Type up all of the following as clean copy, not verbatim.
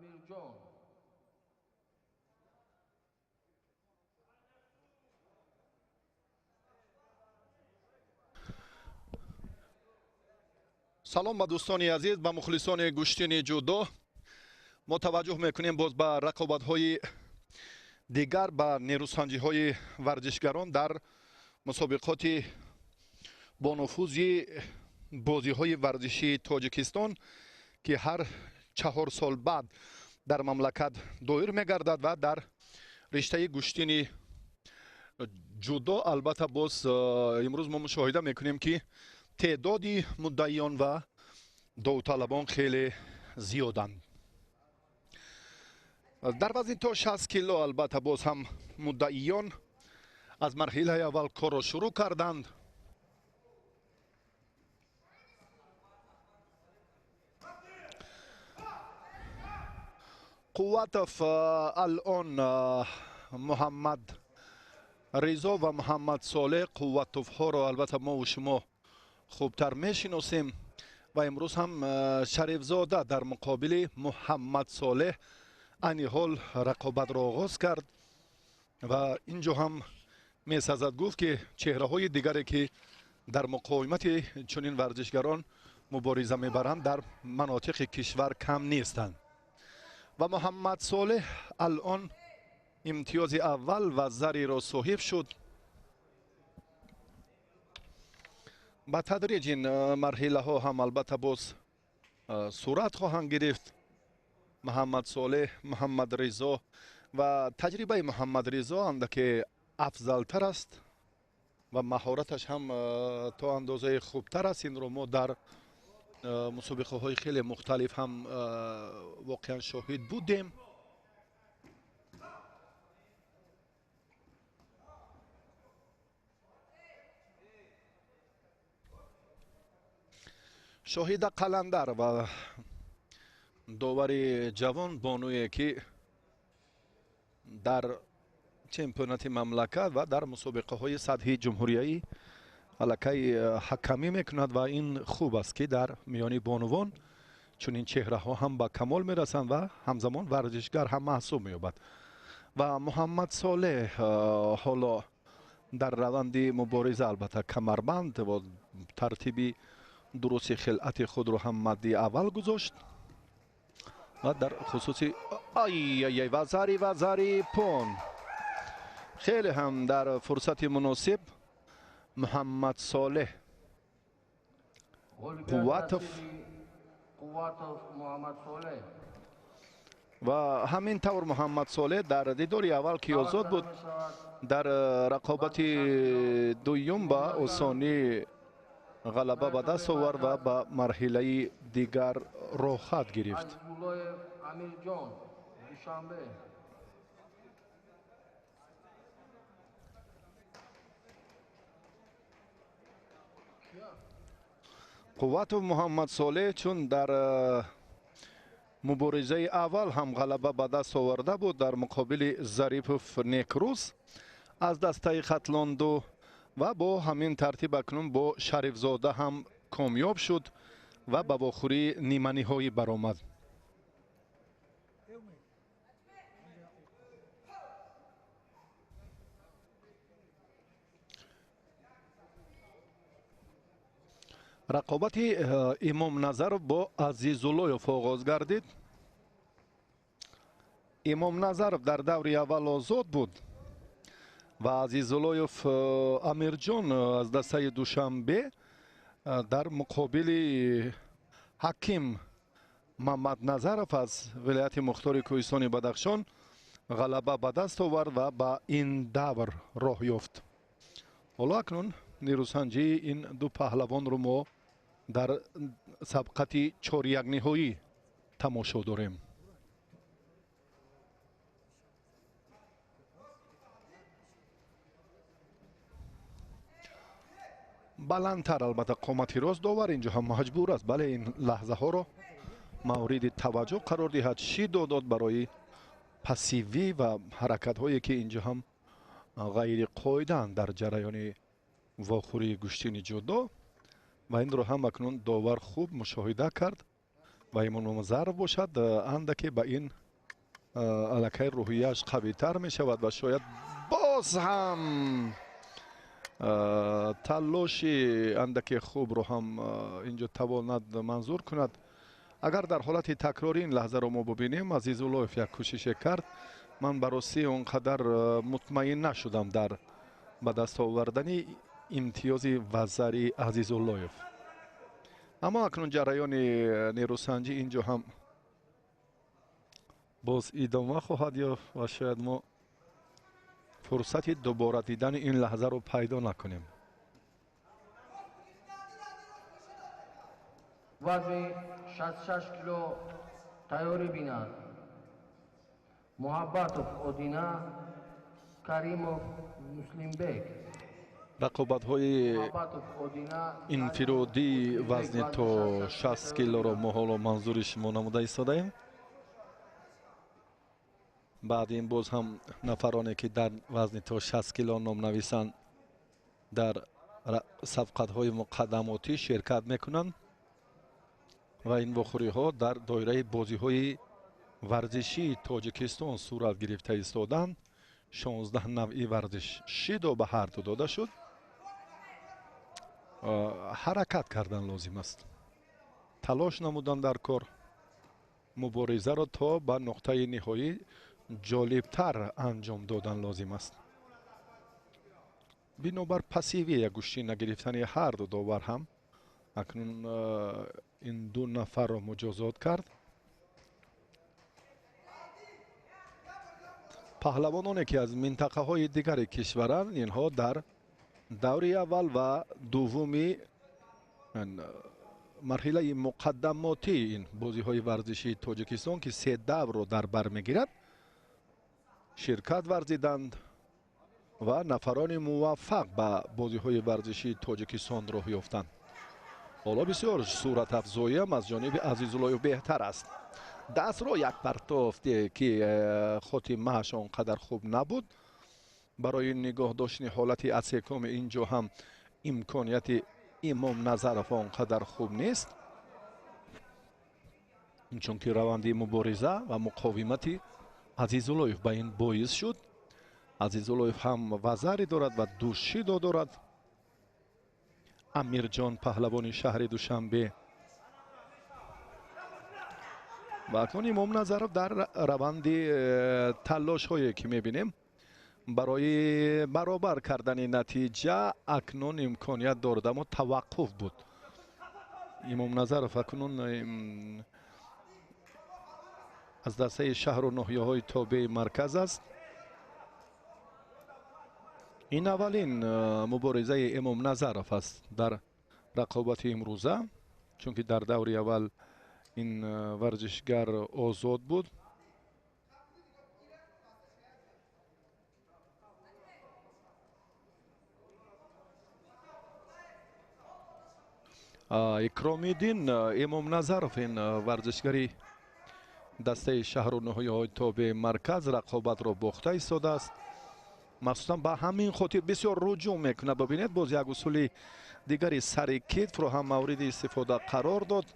Амирҷон. Салом ба дӯстони азиз, ба мухлисони гӯштини ҷудо. Мо таваҷҷӯҳ мекунем боз ба рақобатҳои дигар, ба нерӯсанҷиҳои варзишгарон дар мусобиқоти бонуфузи бозиҳои варзишии Тоҷикистон, ки ҳар 4 сол баъд дар мамлакат доир мегардад ва дар риштаи гӯштини ҷудо албатта боз имрӯз мо мушоҳида мекунем, ки теъдоди муддаиён ва довталабон хеле зиёданд. Дар вазни то 60 кило албатта боз ҳам муддаиён аз марҳилаи аввал корро шурӯъ карданд. Қувватов алон Муҳаммад Ризо ва Муҳаммад Солеҳ Қувватовҳоро албатта мо ва шумо хубтар мешиносем ва имрӯз ҳам Шарифзода дар муқобили Муҳаммад Солеҳ айни ҳол рақобатро оғоз кард ва инҷо ҳам месазад гуфт, ки чеҳраҳои дигаре, ки дар муқовимати чунин варзишгарон мубориза мебаранд, дар манотиқи кишвар кам нестанд. Ва Муҳаммад Солеҳ алон имтиёзи аввал ва зариро соҳиб шуд. Ба тадриҷ ин марҳилаҳо ҳам албатта боз сурат хоҳанд гирифт. Муҳаммад Солеҳ, Муҳаммад Ризо ва таҷрибаи Муҳаммад Ризо андаке афзалтар аст ва маҳораташ ҳам то андозаи хубтар аст. Инро мо дар мусобиқаҳои хеле мухталиф ҳам воқеан шоҳид будем. Шоҳида Қаландар ва довари ҷавон бонуе, ки дар чемпионати мамлакат ва дар мусобиқаҳои сатҳи ҷумҳуриявӣ аллакай ҳакамӣ мекунад ва ин хуб аст, ки дар миёни бонувон чунин чеҳраҳо ҳам ба камол мерасанд ва ҳамзамон варзишгар ҳам маҳсуб меёбад. Ва Муҳаммад Солеҳ ҳоло дар раванди мубориза албатта камарбанд ва тартиби дурусти хилъати худро ҳам мадди аввал гузошт ва дар хусуси ай ва зари пон хеле ҳам дар фурсати муносиб Муҳаммад Солеҳ Қувватов ва ҳамин тавр Муҳаммад Солеҳ дар дидори аввал, ки озод буд, дар рақобати дуюм ба осонӣ ғалаба ба даст овард ва ба марҳилаи дигар роҳхат гирифт. Қувватов Муҳаммад Солеҳ чун дар муборизаи аввал ҳам ғалаба ба даст оварда буд дар муқобили Зарипов Некрӯз аз дастаи Хатлонду ва бо ҳамин тартиб акнун бо Шарифзода ҳам комёб шуд ва ба вохӯрии ниманиҳоӣ баромад. Рақобати Имом Назаров бо Азизуллоев оғоз гардид. Имом Назаров дар даври аввал озод буд ва Азизуллоев Амирҷон аз дастаи Душанбе дар муқобили Ҳаким Мамадназаров аз вилояти мухтори Кӯҳистони Бадахшон ғалаба ба даст овард ва ба ин давр роҳ ёфт. Ҳоло акнун нерӯсанҷии ин ду паҳлавонро мо дар сабқати чорякниҳоӣ тамошо дорем. Баландтар албатта қомати рост довар инҷо ҳам маҷбур аст, бале ин лаҳзаҳоро мавриди таваҷҷӯҳ қарор диҳад. Шидо дод барои пассивӣ ва ҳаракатҳое, ки инҷо ҳам ғайриқоидаанд дар ҷараёни вохӯрии гӯштини ҷудо ва инро ҳам акнун довар хуб мушоҳида кард Ва Имомназаров бошад, андаке ба ин аллакай рӯҳияш қавитар мешавад ва шояд боз ҳам талоши андаке хубро ҳам инҷо тавонад манзур кунад. Агар дар ҳолати такрорӣ ин лаҳзаро мо бубинем, Азизуллоев як кӯшише кард. Ман ба ростӣ он қадар мутмаин нашудам дар ба даст овардани имтиёзи вазари Азизуллоев. Аммо акнун ҷараёни нерӯсанҷӣ инҷо ҳам боз идома хоҳад ёфт ва шояд мо фурсати дубора дидани ин лаҳзаро пайдо накунем. Вазни 66 кило тайёрӣ бинад. Муҳаббатов Одина, Каримов Муслимбек. Рақобатҳои инфиродии вазни то 60 килоро мо ҳоло манзури шумо намуда истодаем. Баъди ин боз ҳам нафароне ки дар вазни то 60 кило номнависанд дар сабқатҳои муқаддамотӣ ширкат мекунанд ва ин вохӯриҳо дар доираи бозиҳои варзишии Тоҷикистон сурат гирифта истоданд. 16 навъи варзиш шидо ба ҳар ду дода шуд. Ҳаракат кардан лозим аст, талош намудан дар кор, муборизаро то ба нуқтаи ниҳоӣ ҷолибтар анҷом додан лозим аст. Бинобар пассивия гӯштӣ нагирифтани ҳар ду довар ҳам акнун ин ду нафарро муҷозот кард. Паҳлавононе ки аз минтақаҳои дигари кишваранд, инҳо дар даври аввал ва дуввуми марҳилаи муқаддамотии ин бозиҳои варзишии Тоҷикистон, ки се даврро дар бар мегирад, ширкат варзиданд ва нафарони муваффақ ба бозиҳои варзишии Тоҷикистон роҳ ёфтанд. Ҳоло бисёр суратафзоиам аз ҷониби Азизуллоев беҳтар аст. Дастро як партофт, ки хотимааш он қадар хуб набуд. Барои нигоҳ доштани ҳолати асекоми инҷо ҳам имконияти Имомназаров он қадар хуб нест, чунки раванди мубориза ва муқовимати Азизуллоев ба ин боис шуд. Азизуллоев ҳам вазаре дорад ва ду шидо дорад. Амирҷон паҳлавони шаҳри Душанбе. Ва акнун Имомназаров дар раванди талошҳое ки мебинем барои баробар кардани натиҷа акнун имконият дорад, аммо таваққуф буд. Имомназаров акнун аз дастаи шаҳру ноҳияҳои тобеи марказ аст. Ин аввалин муборизаи Имомназаров аст дар рақобати имрӯза, чунки дар даври аввал ин варзишгар озод буд. Икромиддин Имомназаров, ин варзишгари дастаи шаҳру ноҳияҳои тобеи марказ, рақобатро бохта истодааст. Махсусан ба ҳамин хотир бисёр руҷӯъ мекунад. Бибинед, боз як усули дигари сари китфро ҳам мавриди истифода қарор дод.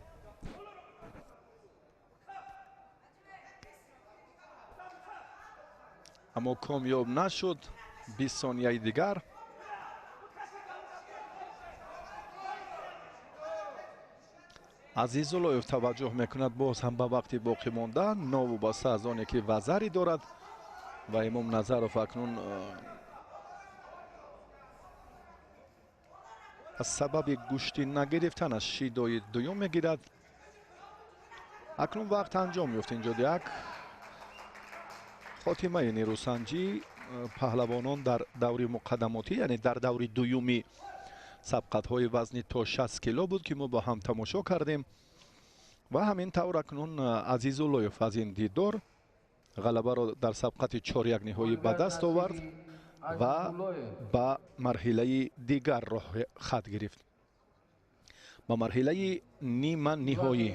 Аммо комёб нашуд. 20 сонияи дигар. Азизуллоев таваҷҷӯҳ мекунад боз ҳам ба вақти боқӣ монда, новобаста аз оне ки вазаре дорад. Ва Имомназаров акнун аз сабаби гӯштӣ нагирифтанаш шидои дуюм мегирад. Акнун вақт анҷом ёфт. Инҷо як хотимаи нерӯсанҷӣ паҳлавонон дар даври муқаддамотӣ, яъне дар даври дуюми сабқатҳои вазни то 60 кило буд, ки мо бо ҳам тамошо кардем. Ва ҳамин тавр акнун Азизуллоев аз ин дидор ғалабаро дар сабқати 4-1 ниҳоӣ ба даст овард ва ба марҳилаи дигар роҳ хат гирифт, ба марҳилаи нима ниҳоӣ.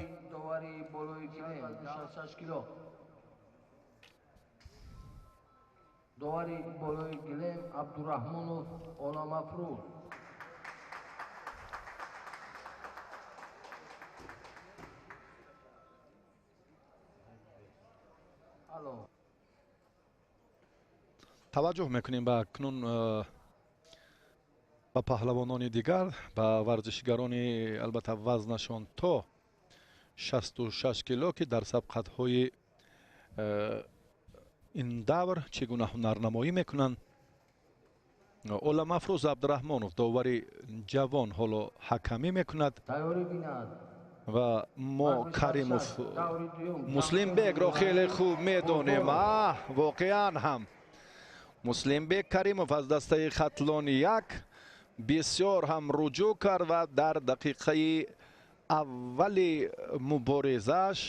Довари болои гилем Абдураҳмонов Оламафрӯз. Таваҷҷӯҳ мекунем ба акнун ба паҳлавонони дигар, ба варзишгарони албатта вазнашон то 66 кило, ки дар сабқатҳои ин давр чӣ гуна ҳунарнамоӣ мекунанд. Оламафрӯз Абдураҳмонов, довари ҷавон, ҳоло ҳакамӣ мекунад ва мо Каримов Муслимбекро хеле хуб медонем. Воқеан ҳам Муслимбек Каримов аз дастаи Хатлон 1 бисёр ҳам руҷӯъ кард ва дар дақиқаи аввали муборизааш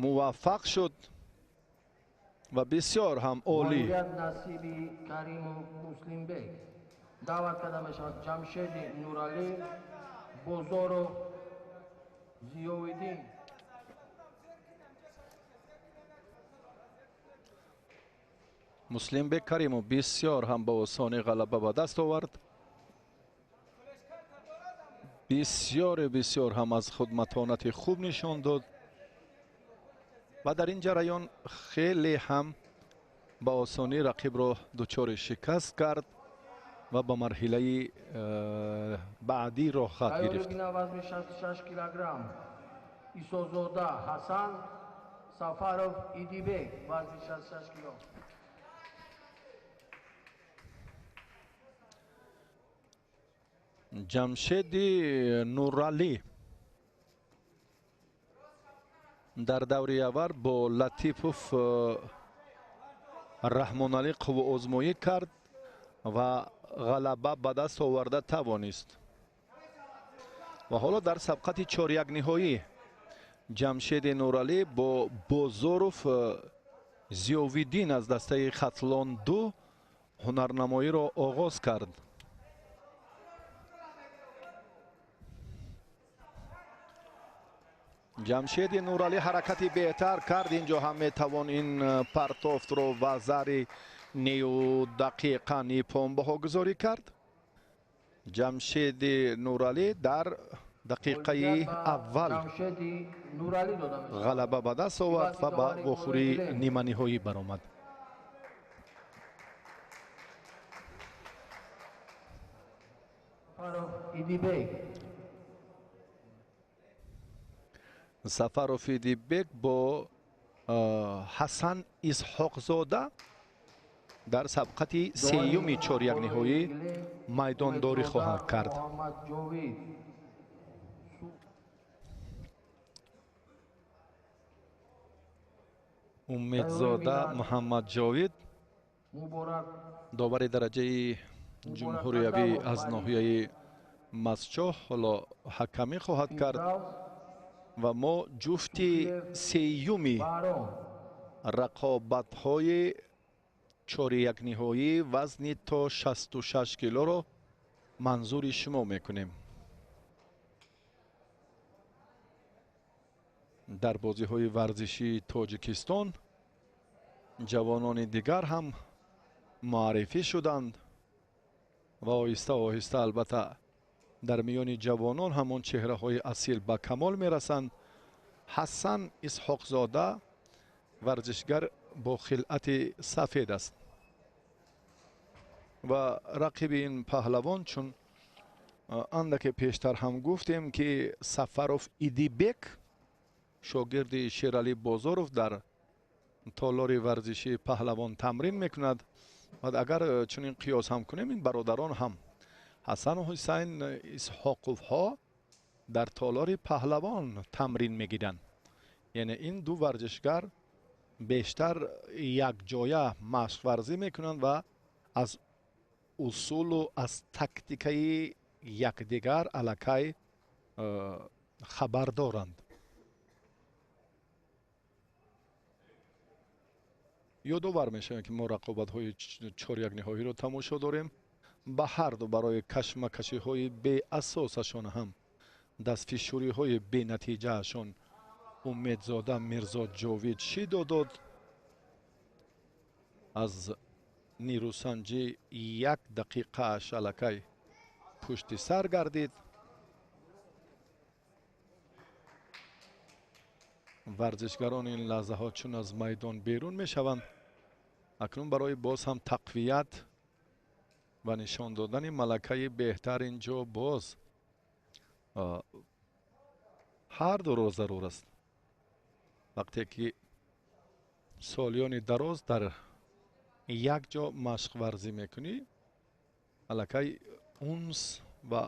муваффақ шуд ва бисёр ҳам олӣ. Насиби Каримов Муслимбек даъват карда мешавад Ҷамшеди Нуралӣ, Бозоров Зиёвиддин. Муслимбек Каримов бисёр ҳам ба осонӣ ғалаба ба даст овард. Бисёр ҳам аз худ матонати хуб нишон дод ва дар ин ҷараён хеле ҳам ба осонӣ рақибро дучори шикаст кард ва ба марҳилаи баъдӣ роҳхат гирифт. Вазни 66 килограмм Исозода Ҳасан, Сафаров Идибек, вазни 66 кило. Ҷамшеди Нуралӣ дар даври аввал бо Латипов Раҳмоналӣ қувваозмоӣ кард ва ғалаба ба даст оварда тавонист. Ва ҳоло дар сабқати чорякниҳоӣ Ҷамшеди Нуралӣ бо Бозоров Зиёвиддин аз дастаи Хатлон 2 ҳунарнамоиро оғоз кард. Ҷамшеди Нуралӣ ҳаракати беҳтар кард. Инҷо ҳам метавон ин партофтро ва зари нею дақиқа нипонбаҳогузорӣ кард. Ҷамшеди Нуралӣ дар дақиқаи аввал ғалаба ба даст овард ва ба вохӯрии ниманиҳоӣ баромад. Сафаров Идибек бо Ҳасан Исҳоқзода дар сабқати сеюми чорякниҳоӣ майдондорӣ хоҳад кард. Умедзода Муҳаммадҷовид, довари дараҷаи ҷумҳуриявӣ аз ноҳияи Мастчоҳ, ҳоло ҳакамӣ хоҳад кард ва мо ҷуфти сеюми рақобатҳои чорякниҳоӣ вазни то 66 килоро манзури шумо мекунем. Дар бозиҳои варзишии Тоҷикистон ҷавонони дигар ҳам муаррифӣ шуданд ва оҳиста оҳиста албатта дар миёни ҷавонон ҳамон чеҳраҳои асил ба камол мерасанд. Ҳасан Исҳоқзода варзишгар бо хилъати сафед аст ва рақиби ин паҳлавон, чун андаке пештар ҳам гуфтем, ки Сафаров Идибек, шогирди Шералӣ Бозоров, дар толори варзишии Паҳлавон тамрин мекунад. Ва агар чунин қиёс ҳам кунем, ин бародарон ҳам Ҳасану Ҳусайн Исҳоқовҳо дар толори Паҳлавон тамрин мегиранд. Яъне ин ду варзишгар бештар якҷоя машқварзӣ мекунанд ва аз усулу аз тактикаи якдигар аллакай хабар доранд. Ёдовар мешавем, ки мо рақобатҳои чорякниҳоиро тамошо дорем. Ба ҳар ду барои кашмакашиҳои беасосашон ҳам дастфишӯриҳои бенатиҷаашон Умедзода Мирзоҷовид шидо дод. Аз нирӯсанҷӣ як дақиқааш аллакай пушти сар гардид Варзишгарон ин лаҳзаҳо чун аз майдон берун мешаванд, акнун барои боз ҳам тақвият ва нишон додани малакаи беҳтар инҷо боз ҳар дуро зарур аст. Вақте ки солиёни дароз дар як ҷо машқварзӣ мекунӣ, аллакай унс ва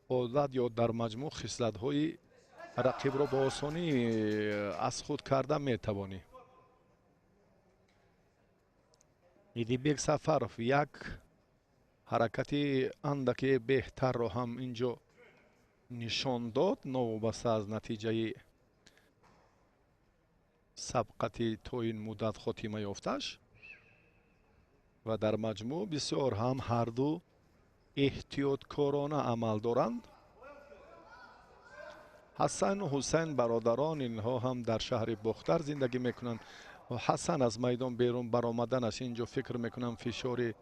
одат ё дар маҷмӯъ хислатҳои рақибро бо осонӣ аз худ карда метавонӣ. Идибек Сафаров як ҳаракати андаке беҳтарро ҳам инҷо нишон дод, новобаста аз натиҷаи сабқати то ин муддат хотима ёфташ. Ва дар маҷмӯъ бисёр ҳам ҳарду эҳтиёткорона амал доранд. Ҳасану Ҳусайн бародарон, инҳо ҳам дар шаҳри Бохтар зиндагӣ мекунанд. Ҳасан аз майдон берун баромаданаш инҷо фикр мекунам фишори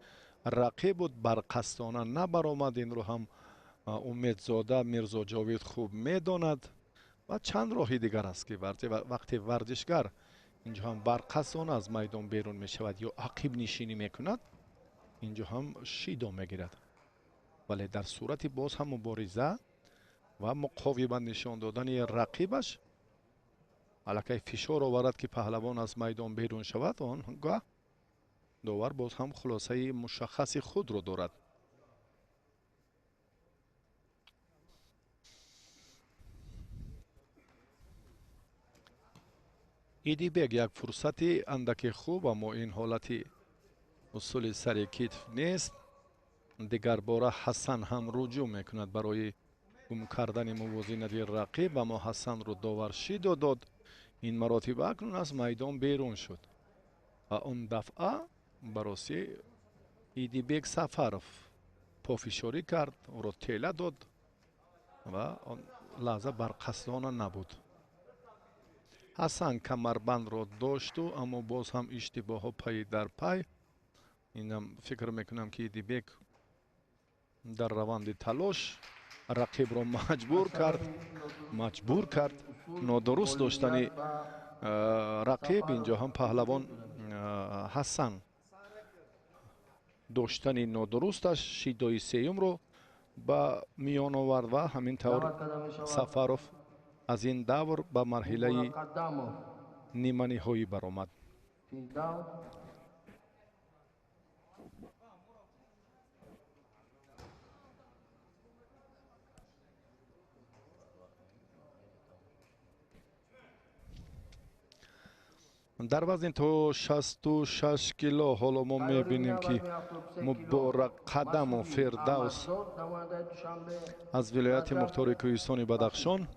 рақиб буд, барқасдона набаромад. Инро ҳам Умедзода Мирзоҷовид хуб медонад. Ва чанд роҳи дигар аст ки вақте варзишгар инҷо ҳам барқасдона аз майдон берун мешавад ё ақибнишинӣ мекунад, инҷо ҳам шидо мегирад. Вале дар сурати боз ҳам мубориза ва муқовимат нишон додани рақибаш аллакай фишор оварад ки паҳлавон аз майдон берун шавад, он гоҳ довар боз ҳам хулосаи мушаххаси худро дорад. Идибек як фурсати андаке хуб, аммо ин ҳолати усули сари китф нест. Дигар бора Ҳасан ҳам руҷӯъ мекунад барои гум кардани мувозинати рақиб, аммо Ҳасанро довар шидо дод. Ин маротиба акнун аз майдон берун шуд ва он дафъа бароси Идибек Сафаров пофишорӣ кард, ӯро тела дод ва он лаҳза барқасдона набуд. Ҳасан камарбандро дошту, аммо боз ҳам иштибоҳҳо пай дар пай. Инам фикр мекунам ки Идибек дар раванди талош рақибро маҷбур кард нодуруст доштани рақиб. Инҷо ҳам паҳлавон Ҳасан доштани нодурусташ шидои сеюмро ба миён овард ва ҳамин тавр Сафаров аз ин давр ба марҳилаи ниманиҳоӣ баромад. Дар вазни то 66 кило ҳоло мо мебинем ки Муборак Қадамов Фирдавс аз вилояти мухтори кӯҳистони Бадахшон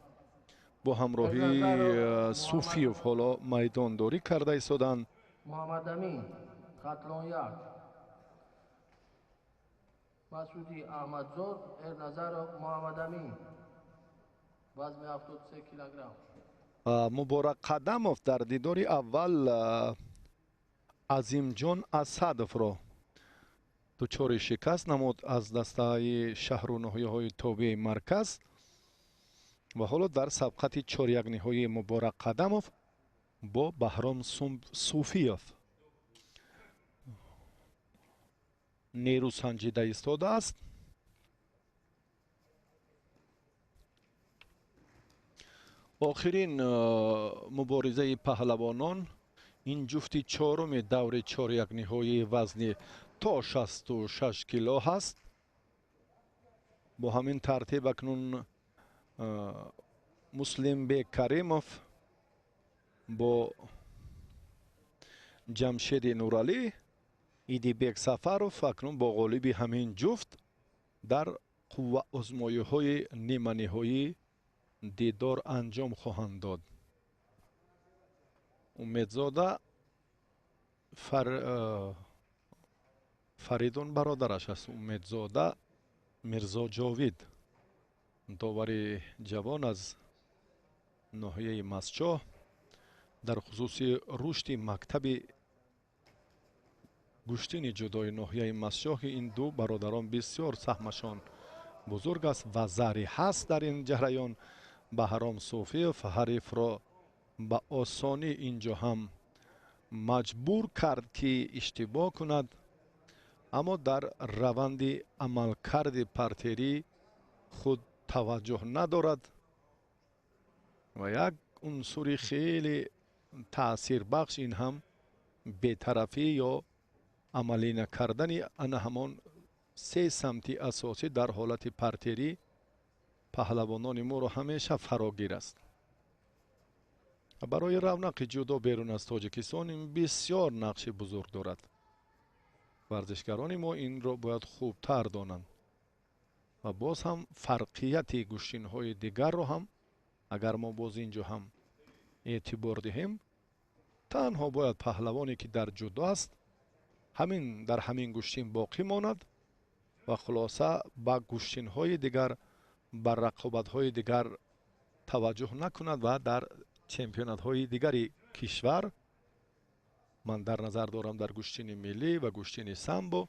бо ҳамроҳии Суфиев ҳоло майдондорӣ карда истоданд. Муҳаммадамин Хатлон 1, Масуди Аҳмадзод Эрназаров Муҳаммадамин, вазни 73 килограмм. Муборак Қадамов дар дидори аввал Азимҷон Асадовро дучори шикаст намуд аз дастаи шаҳру ноҳияҳои тобеи марказ ва ҳоло дар сабқати чорякниҳоии Муборак Қадамов бо Баҳром Суфиев нерӯ санҷида истодааст. Охирин муборизаи паҳлавонон ин ҷуфти чоруми даври чорякниҳоии вазни то 66 кило ҳаст. Бо ҳамин тартиб акнун Муслимбек Каримов бо Ҷамшеди Нуралӣ, Идибек Сафаров акнун бо ғолиби ҳамин ҷуфт дар қувваозмоиҳои ниманиҳоӣ дидор анҷом хоҳанд дод. Умедзода Фаридун бародараш аст. Умедзода Мирзоҷовид, довари ҷавон аз ноҳияи Масчоҳ, дар хусуси рушди мактаби гӯштини ҷудои ноҳияи Масчоҳ ин ду бародарон бисёр саҳмашон бузург аст ва зари ҳаст дар ин ҷараён. Баҳром Суфиев ҳарифро Ба осонӣ инҷо ҳам маҷбур кард, ки иштибоҳ кунад, аммо дар раванди амалкарди партерӣ худ таваҷҷӯҳ надорад ва як унсури хеле таъсирбахш ин ҳам бетарафӣ ё амалӣ накардани ана ҳамон се самти асосӣ дар ҳолати партерӣ паҳлавонони моро ҳамеша фарогир аст. Барои равнақи ҷудо берун аз Тоҷикистон ин бисёр нақши бузург дорад. Варзишгарони мо инро бояд хубтар донанд ва боз ҳам фарқияти гӯштинҳои дигарро ҳам агар мо боз инҷо ҳам эътибор диҳем, танҳо бояд паҳлавоне ки дар ҷудо аст ҳамин дар ҳамин гӯштин боқӣ монад ва хулоса ба гӯштинҳои дигар, ба рақобатҳои дигар таваҷҷӯҳ накунад ва дар чемпионатҳои дигари кишвар, ман дар назар дорам дар гӯштини миллӣ ва гӯштини самбо,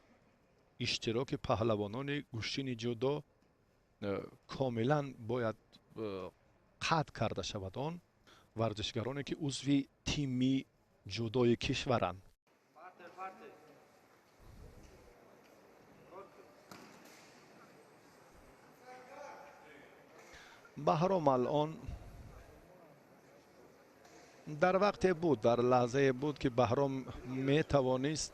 иштироки паҳлавонони гӯштини ҷудо комилан бояд қатъ карда шавад, он варзишгароне ки узви тими ҷудои кишваранд. Баҳром алон дар вақте буд, дар лаҳзае буд, ки Баҳром метавонист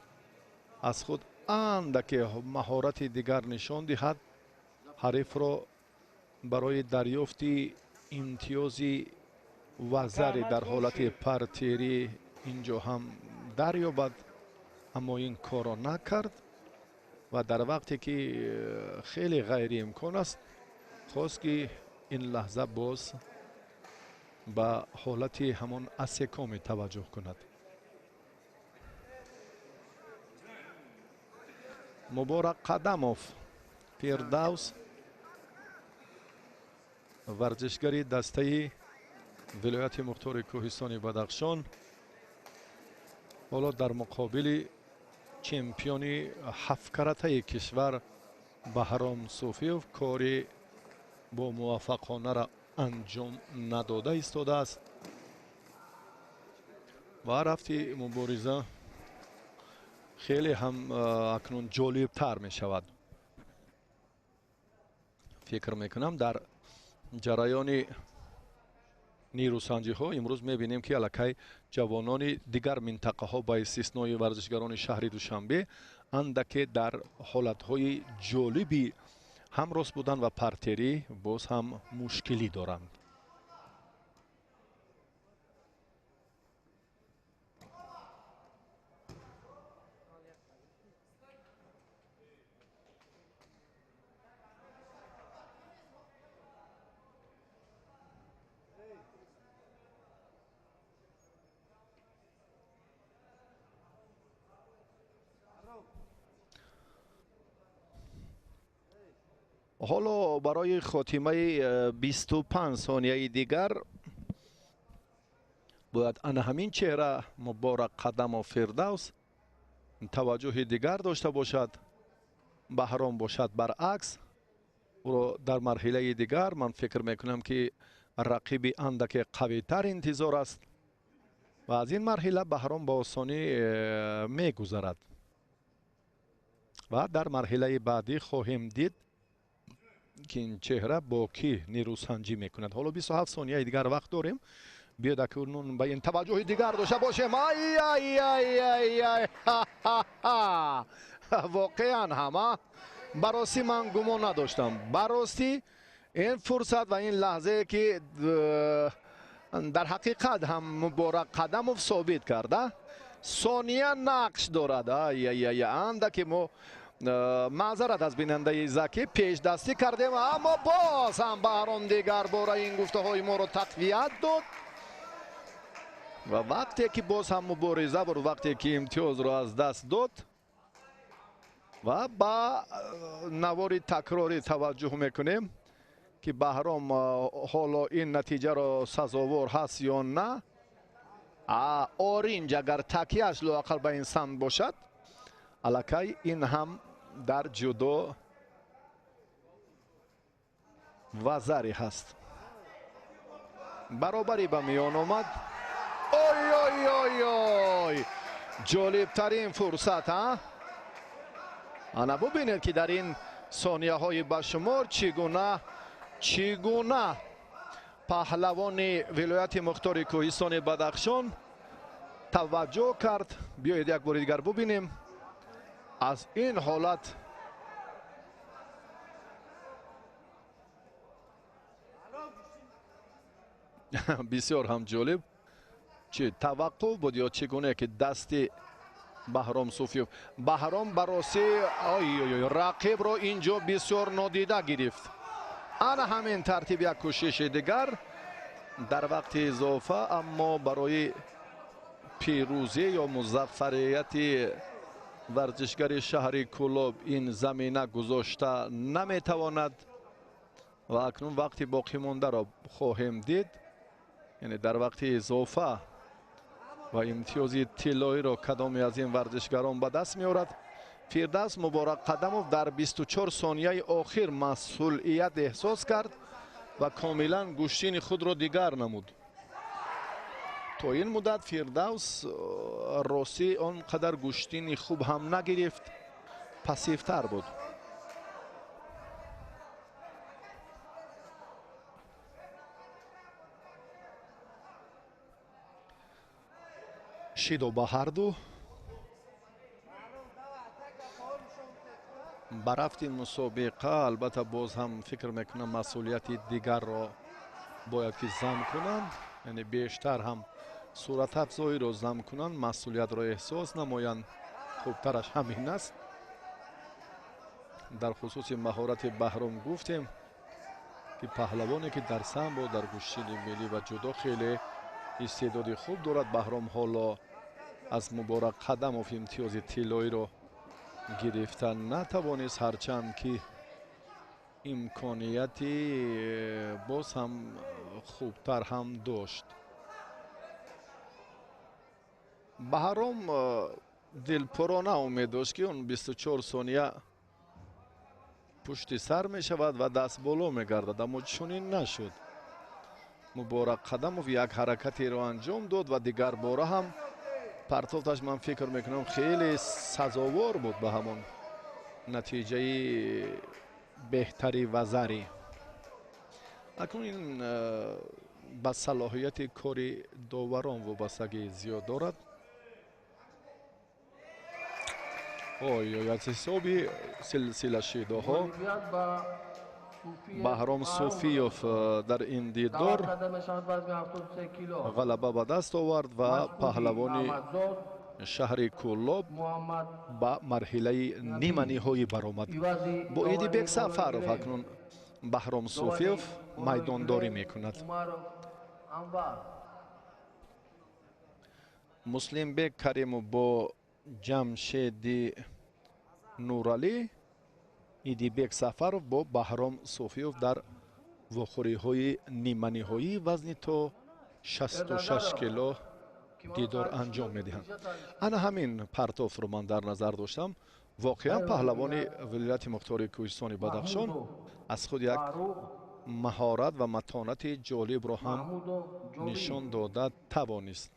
аз худ андаке маҳорати дигар нишон диҳад, ҳарифро барои дарёфти имтиёзи вазаре дар ҳолати партерӣ инҷо ҳам дарёбад, аммо ин корро накард ва дар вақте ки хеле ғайриимкон аст, хост ки ин лаҳза боз ба ҳолати ҳамон асекоме таваҷҷӯҳ кунад. Муборак Қадамов Фирдавс, варзишгари дастаи вилояти мухтори кӯҳистони Бадахшон, ҳоло дар муқобили чемпиони ҳафткаратаи кишвар Баҳром Суфиев кори бо муваффақонаро анҷом надода истодааст ва рафти мубориза хеле ҳам акнун ҷолибтар мешавад. Фикр мекунам дар ҷараёни нерӯсанҷиҳо имрӯз мебинем, ки аллакай ҷавонони дигар минтақаҳо ба истиснои варзишгарони шаҳри Душанбе андаке дар ҳолатҳои ҷолиби ҳамрост будан ва партерӣ боз ҳам мушкилӣ доранд. Ҳоло барои хотимаи 25 сонияи дигар бояд ана ҳамин чеҳра Муборак Қадамов Фирдавс таваҷҷӯҳи дигар дошта бошад. Баҳром бошад баръакс, ӯро дар марҳилаи дигар ман фикр мекунам, ки рақиби андаке қавитар интизор аст ва аз ин марҳила Баҳром ба осонӣ мегузарад ва дар марҳилаи баъдӣ хоҳем дид, ки ин чеҳра бо кӣ нерӯсанҷӣ мекунад. Ҳоло 27 сонияи дигар вақт дорем. Биёд акнун ба ин таваҷҷӯҳи дигар дошта бошем. Ай ай ай ай ай, воқеан ҳама ба ростӣ ман гумон надоштам. Ба ростӣ ин фурсат ва ин лаҳзае ки дар ҳақиқат ҳам Муборак Қадамов собит карда, сония нақш дорад. Ай ай ай, андаке мо маъзарат аз бинандаи Заки пешдастӣ кардем, аммо боз ҳам Баҳром дигар бора ин гуфтаҳои моро тақвият дод ва вақте ки боз ҳам мубориза бурд, вақте ки имтиёзро аз даст дод ва ба навори такрорӣ таваҷҷӯҳ мекунем, ки Баҳром ҳоло ин натиҷаро сазовор ҳаст ё на. Оринҷ агар такияш лоақал ба ин самт бошад, аллакай ин ҳам дар ҷудо вазаре ҳаст. Баробарӣ ба миён омад. Ой ой ой ой, ҷолибтарин фурсат а? Ана бубинед, ки дар ин сонияҳои башумор чӣ гуна паҳлавони вилояти мухтори кӯҳистони Бадахшон таваҷҷӯҳ кард. Биёед, як бори дигар бубинем аз ин ҳолат. Бисёр ҳам ҷолиб, чӣ таваққуф буд ё чӣ гуна, ки дасти Баҳром Суфиев. Баҳром баросӣ ой, рақибро ин ҷо бисёр нодида гирифт. Ана ҳамин тартиб як кӯшиши дигар дар вақти изофа, аммо барои пирӯзӣ ё музаффарияти варзишгари шаҳри Кӯлоб ин замина гузошта наметавонад. Ва акнун вақти боқимондаро хоҳем дид, яъне дар вақти изофа ва имтиёзи тиллоиро кадоме аз ин варзишгарон ба даст меорад. Фирдавс Муборак Қадамов дар 24 сонияи охир масъулият эҳсос кард ва комилан гӯштини худро дигар намуд. То ин муддат Фирдавс ростӣ он қадар гӯштини хуб ҳам нагирифт, пассивтар буд. Шидо ба ҳарду. Ба рафти мусобиқа, албатта, боз ҳам фикр мекунам, масъулияти дигарро бояд ки зам кунанд, яъне бештар ҳам суратафзоиро зам кунанд, масъулиятро эҳсос намоянд. Хубтараш ҳамин аст. Дар хусуси маҳорати Баҳром гуфтем, ки паҳлавоне, ки дар самбо, дар гӯштини миллӣ ва ҷудо хеле истеъдоди хуб дорад. Баҳром ҳоло аз Муборак Қадамов имтиёзи тиллоиро гирифта натавонист, ҳарчанд ки имконияти боз ҳам хубтар ҳам дошт. Баҳром дилпурона умед дошт, ки он 24 сония пушти сар мешавад ва даст боло мегардад, аммо чунин нашуд. Муборак Қадамов як ҳаракатеро анҷом дод ва дигар бора ҳам партофташ. Ман фикр мекунам, хеле сазовор буд ба ҳамон натиҷаи беҳтари вазарӣ. Акнун ин ба салоҳияти кори доварон вобастагии зиёд дорад. Ой, аз ҳисоби силсила шидоҳо Баҳром Суфиёв дар ин дидор ғалаба ба даст овард ва паҳлавони шаҳри Кӯлоб ба марҳилаи ниманиҳоӣ баромад. Бо Идибек Сафаров акнун Баҳром Суфиёв майдондорӣ мекунад. Муслимбек Каримов бо Ҷамшеди Нуралӣ, Идибек Сафаров бо Баҳром Суфиёв дар вохӯриҳои ниманиҳоӣ вазни то 66 кило дидор анҷом медиҳанд. Ана ҳамин партофтро ман дар назар доштам. Воқеан, паҳлавони вилояти мухтори кӯҳистони Бадахшон аз худ як маҳорат ва матонати ҷолибро ҳам нишон дода тавонист.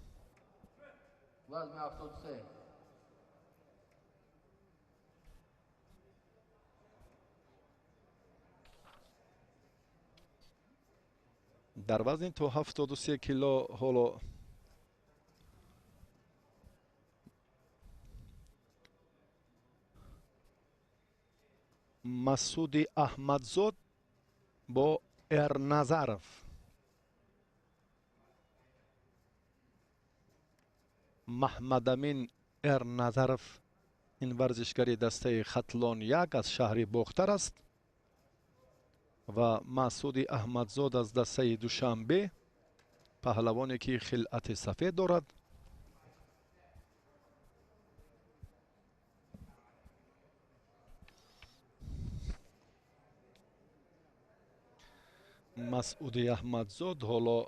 Вазни 73. Дар вазни то 73 кило ҳоло Масуди Аҳмадзод бо Эрназаров. Маҳмадамин Эрназаров, ин варзишгари дастаи Хатлон як аз шаҳри Бохтар аст ва Масуди Аҳмадзод аз дастаи Душанбе, паҳлавоне, ки хилъати сафед дорад. Масуди Аҳмадзод ҳоло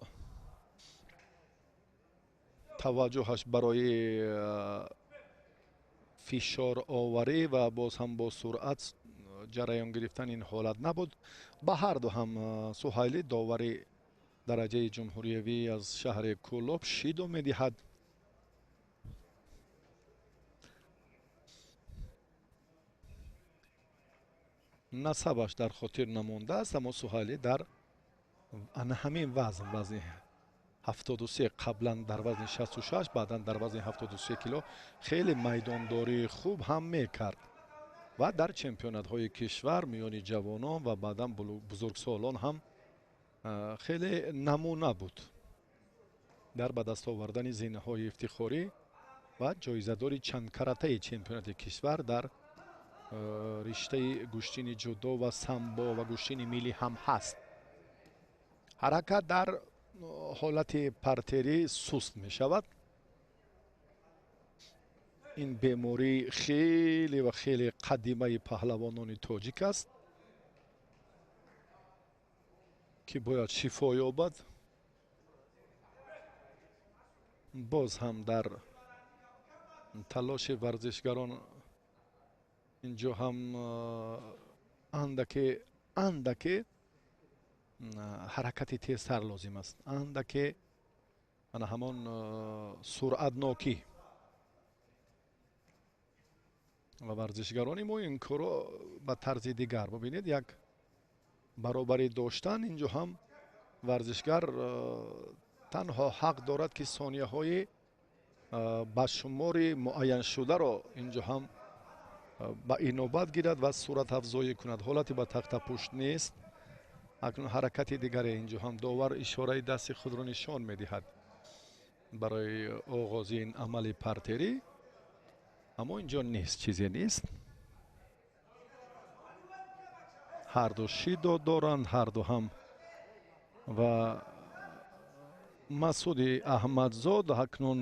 таваҷҷӯҳаш барои фишороварӣ ва боз ҳам бо суръат ҷараён гирифтан ин ҳолат набуд. Ба ҳарду ҳам Суҳайлӣ, довари Дараҷаи ҷумҳуриявӣ аз шаҳри Кӯлоб шидо медиҳад. Насабаш дар хотир намондааст, аммо Суҳайлӣ дар ана ҳамин вазн, вазни 73, қаблан дар вазни 66, баъдан дар вазни 73 кило хеле майдондории хуб ҳам мекард ва дар чемпионатҳои кишвар миёни ҷавонон ва баъдан бузургсолон ҳам хеле намуна буд дар ба даст овардани зинаҳои ифтихорӣ ва ҷоизадори чандкаратаи чемпионати кишвар дар риштаи гӯштини ҷудо ва самбо ва гӯштини миллӣ ҳам ҳаст. Ҳаракат дар ҳолати партерӣ суст мешавад. Ин беморӣ хеле ва хеле қадимаи паҳлавонони тоҷик аст, ки бояд шифо ёбад. Боз ҳам дар талоши варзишгарон инҷо ҳам андаке ҳаракати тезтар лозим аст, андаке ана ҳамон суръатнокӣ. Ва варзишгарони мо ин корро ба тарзи дигар бибинед, як баробарӣ доштан инҷо ҳам варзишгар танҳо ҳақ дорад, ки сонияҳои ба шумори муайяншударо инҷо ҳам ба инобат гирад ва суратафзоӣ кунад. Ҳолати ба тахтапушт нест. Акнун ҳаракати дигаре инҷо ҳам довар ишораи дасти худро нишон медиҳад барои оғози ин амали партерӣ, аммо инҷо нест, чизе нест. Ҳарду шидо доранд, ҳарду ҳам. Ва Масуди Аҳмадзод акнун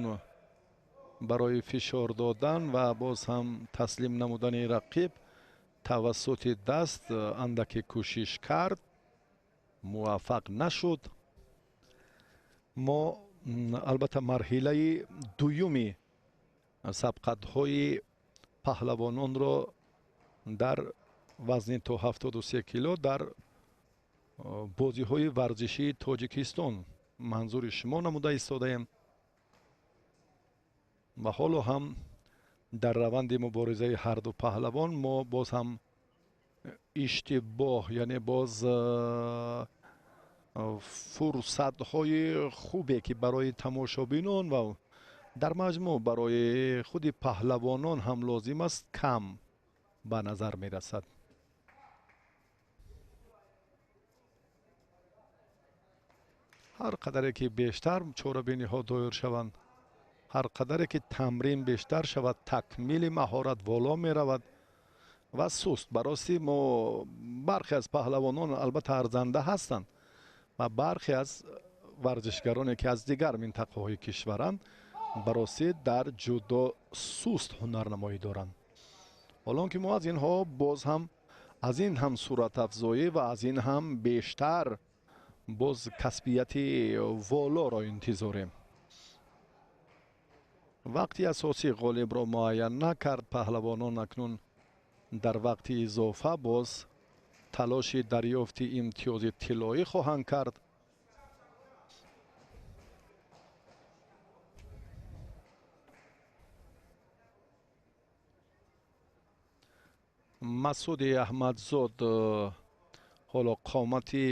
барои фишор додан ва боз ҳам таслим намудани рақиб тавассути даст андаке кӯшиш кард, муваффақ нашуд. Мо албатта марҳилаи дуюми сабқатҳои паҳлавононро дар вазни то 73 кило дар бозиҳои варзишии Тоҷикистон манзури шумо намуда истодаем ва ҳоло ҳам дар раванди муборизаи ҳарду паҳлавон мо боз ҳам иштибоҳ, яъне боз фурсатҳои хубе ки барои тамошобинон ва дар маҷмӯъ барои худи паҳлавонон ҳам лозим аст, кам ба назар мерасад. Ҳар қадаре ки бештар чорабиниҳо доир шаванд, ҳар қадаре ки тамрин бештар шавад, такмили маҳорат воло меравад ва суст. Барости мо бархе аз паҳлавонон албатта арзанда ҳастанд ва бархе аз варзишгароне ки аз дигар минтақаҳои кишваранд, барости дар ҷудо суст ҳунарнамоӣ доранд. Ҳолон ки мо аз инҳо боз ҳам аз ин ҳам суратафзоӣ ва аз ин ҳам бештар боз касбияти волоро интизорем. Вақти асосӣ ғолибро муайян накард. Паҳлавонон акнун дар вақти изофа боз талоши дарёфти имтиёзи тиллоӣ хоҳанд кард. Масуди Аҳмадзод ҳоло қомати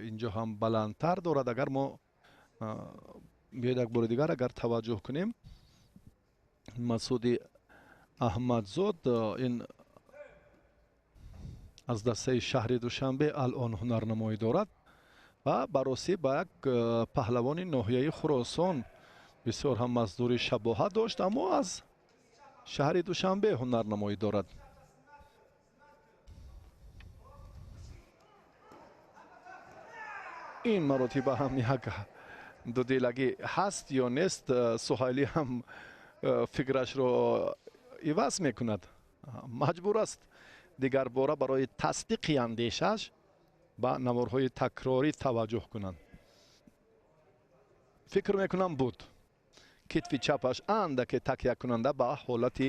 инҷо ҳам баландтар дорад. Агар мо биёед як бори дигар агар таваҷҷӯҳ кунем, Масуди Аҳмадзод ин аз дастаи шаҳри Душанбе алон ҳунарнамоӣ дорад ва баросӣ ба як паҳлавони ноҳияи Хуросон бисёр ҳам маздури шабоҳат дошт, аммо аз шаҳри Душанбе ҳунарнамоӣ дорад. Ин маротиба ҳам як дудилагӣ ҳаст ё нест, Суҳайлӣ ҳам фикрашро иваз мекунад. Маҷбур аст дигарбора барои тасдиқи андешааш ба наворҳои такрорӣ таваҷҷӯҳ кунанд. Фикр мекунам буд китфи чапаш андаке такякунанда ба ҳолати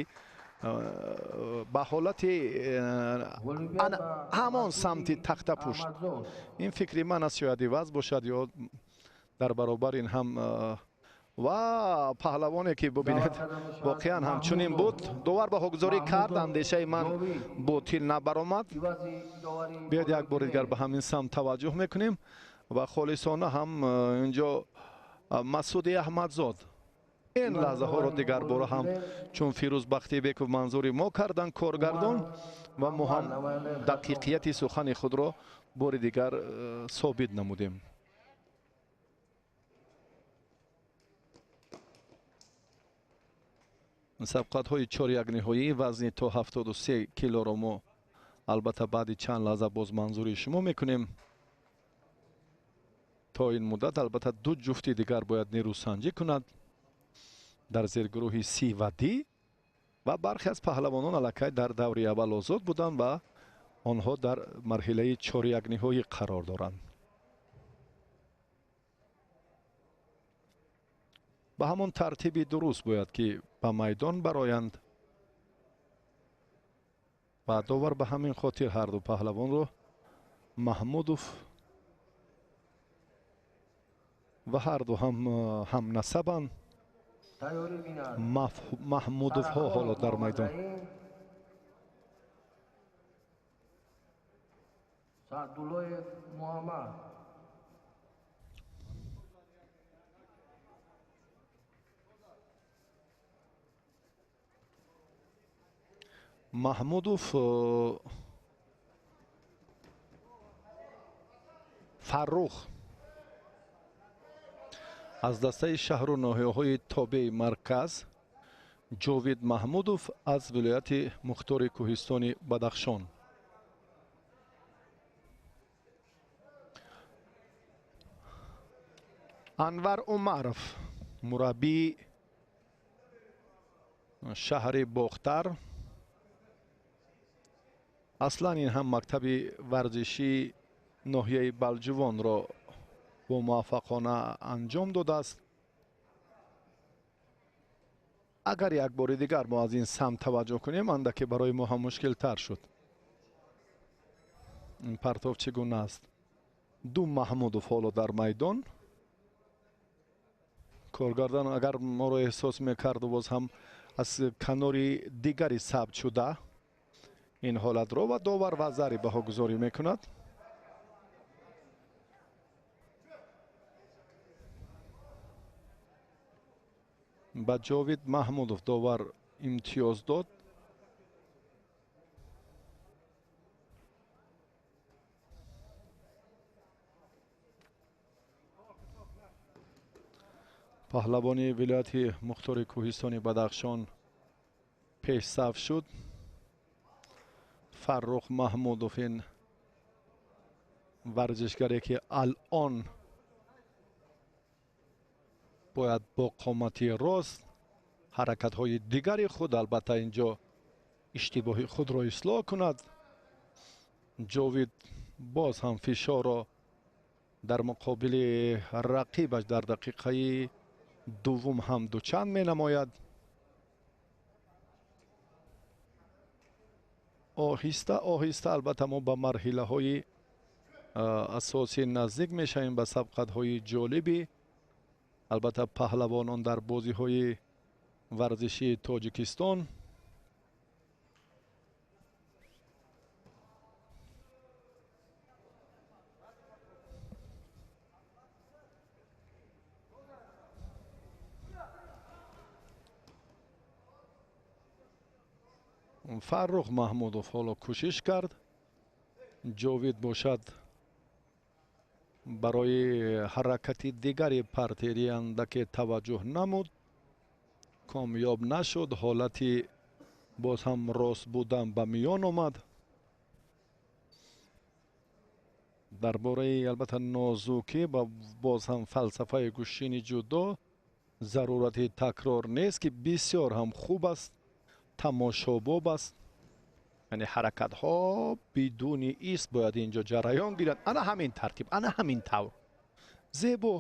Ба ҳолати ҳамон самти тахтапушт. Ин фикри ман аст, шояд иваз бошад ё дар баробар ин ҳам ва паҳлавоне ки бубинед воқеан ҳамчунин буд. Довар баҳогузорӣ кард, андешаи ман ботил набаромад. Биёед як бори дигар ба ҳамин самт таваҷҷӯҳ мекунем ва холисона ҳам инҷо Масуди Аҳмадзод ин лаҳзаҳоро дигарбора ҳам чун Фирӯз Бахтибеков манзури мо кардан коргардон ва мо ҳам дақиқияти сухани худро бори дигар собит намудем. Сабқатҳои чорякниҳоӣ вазни то 73 килоро мо албатта баъди чанд лаҳза боз манзури шумо мекунем. То ин муддат албатта ду ҷуфти дигар бояд нерӯсанҷӣ кунад дар зергурӯҳи С ва Д ва бархе аз паҳлавонон аллакай дар даври аввал озод буданд ва онҳо дар марҳилаи чорякниҳоӣ қарор доранд. Ба ҳамон тартиби дуруст бояд ки ба майдон бароянд ва довар ба ҳамин хотир ҳарду паҳлавонро Маҳмудов ва ҳарду ҳам ҳамнасабанд. Маҳмудовҳо ҳоло дар майдон. Саъдуллоев Муҳаммад. Маҳмудов Фаррух аз дастаи шаҳру ноҳияҳои тобеи марказ, Ҷовид Маҳмудов аз вилояти мухтори кӯҳистони Бадахшон. Анвар Умаров мураббии шаҳри Бохтар. Аслан ин ҳам мактаби варзишии ноҳияи Балҷувонро бо муваффақона анҷом додааст. Агар як бори дигар мо аз ин самт таваҷҷӯҳ кунем, андаке барои мо ҳам мушкилтар шуд. Ин партов чӣ гуна аст? Ду Маҳмудов ҳоло дар майдон. Коргардан агар моро эҳсос мекарду боз ҳам аз канори дигари сабт шуда ин ҳолатро ва довар вазари баҳогузорӣ мекунад. Ба Ҷовид Маҳмудов довар имтиёз дод. Паҳлавони вилояти мухтори кӯҳистони Бадахшон пешсаф шуд. Фаррух Маҳмудов ин варзишгаре ки алон бояд бо қомати рост ҳаракатҳои дигари худ албатта инҷо иштибоҳи худро ислоҳ кунад. Ҷовид боз ҳам фишорро дар муқобили рақибаш дар дақиқаи дуввум ҳам дучанд менамояд. Оҳиста оҳиста албатта мо ба марҳилаҳои асосӣ наздик мешавем, ба сабқатҳои ҷолиби албатта паҳлавонон дар бозиҳои варзишии Тоҷикистон. Фаррух Маҳмудов ҳоло кӯшиш кард. Ҷовид бошад барои ҳаракати дигари партерӣ андаке таваҷҷӯҳ намуд, комёб нашуд. Ҳолати боз ҳам рост будан ба миён омад. Дар бораи албатта нозукӣ ва боз ҳам фалсафаи гӯштини ҷудо зарурати такрор нест, ки бисёр ҳам хуб аст, тамошобоб аст. Яъне ҳаракатҳо бидуни ист бояд инҷо ҷараён гиранд. Ана ҳамин тартиб, ана ҳамин тавр. Зебо,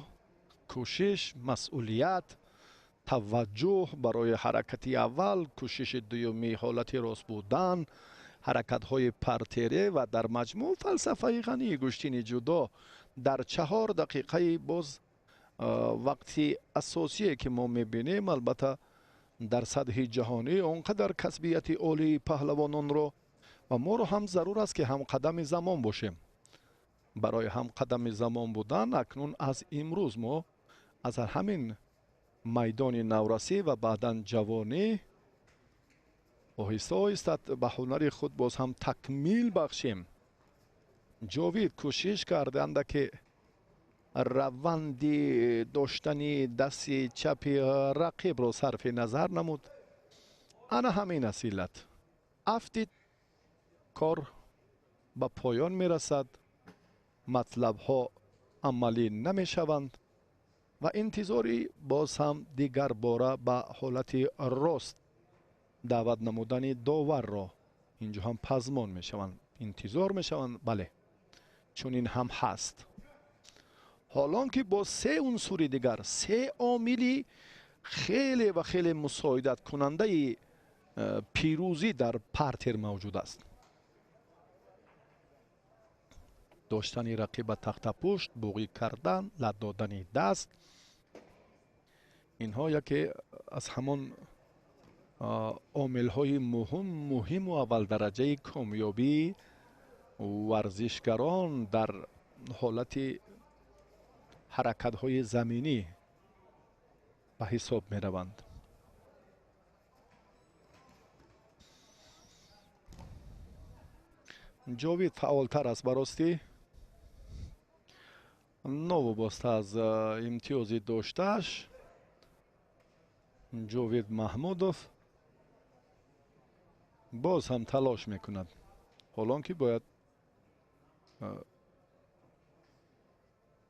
кӯшиш, масъулият, таваҷҷӯҳ барои ҳаракати аввал, кӯшиши дуюми ҳолати рост будан, ҳаракатҳои партере ва дар маҷмӯъ фалсафаи ғании гӯштини ҷудо дар 4 дақиқаи боз вақти асосие ки мо мебинем, албатта дар сатҳи ҷаҳонӣ он қадар касбияти олии паҳлавононро ва моро ҳам зарур аст ки ҳамқадами замон бошем. Барои ҳамқадами замон будан акнун аз имрӯз мо аз ҳамин майдони наврасӣ ва баъдан ҷавонӣ оҳиста оҳиста ба ҳунари худ боз ҳам такмил бахшем. Ҷовид кӯшиш карданда ки раванди доштани дасти чапи рақибро сарфи назар намуд. Ана ҳамин аст иллат. Афтид, кор ба поён мерасад, матлабҳо амалӣ намешаванд ва интизори боз ҳам дигар бора ба ҳолати рост даъват намудани доварро инҷо ҳам пазмон мешаванд, интизор мешаванд. Бале, чунин ҳам ҳаст. Ҳолон ки бо се унсури дигар, се омили хеле ва хеле мусоидаткунандаи пирӯзӣ дар партер мавҷуд аст. Доштани рақиба тахтапушт, буғӣ кардан, лат додани даст, инҳо яке аз ҳамон омилҳои муҳиму аввалдараҷаи комёбии варзишгарон дар ҳолати ҳаракатҳои заминӣ ба ҳисоб мераванд. Ҷовид фаъолтар аст баростӣ, новобаста аз имтиёзи доштааш. Ҷовид Маҳмудов боз ҳам талош мекунад, ҳолон ки бояд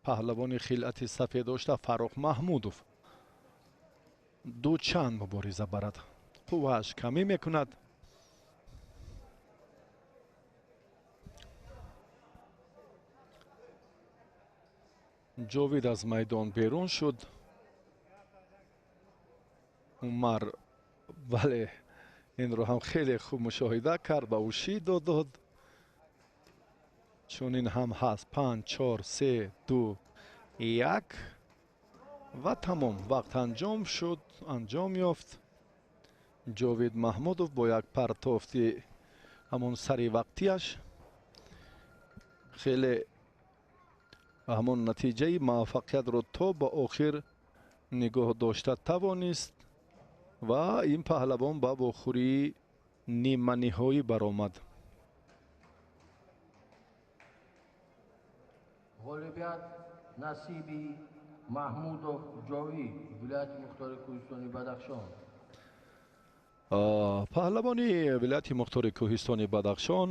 паҳлавони хилъати сафед дошта Фаррух Маҳмудов дучанд мубориза барад. Қуввааш камӣ мекунад. Ҷовид аз майдон берун шуд. Умар бале инро ҳам хеле хуб мушоҳида кард ва ӯшидо дод. Чунин ҳам ҳаст. 5, 4, 3, 2, 1 ва тамом. Вақт анҷом шуд, анҷом ёфт. Ҷовид Маҳмудов бо як партофти ҳамон сари вақтияш хеле ҳамон натиҷаи муваффақиятро то ба охир нигоҳ дошта тавонист ва ин паҳлавон ба вохӯрии ниманиҳоӣ баромад. Ғолибият насиби Маҳмудов Ҷовид, вилояти Мухтори Кӯҳистони Бадахшон. Паҳлавони вилояти Мухтори Кӯҳистони Бадахшон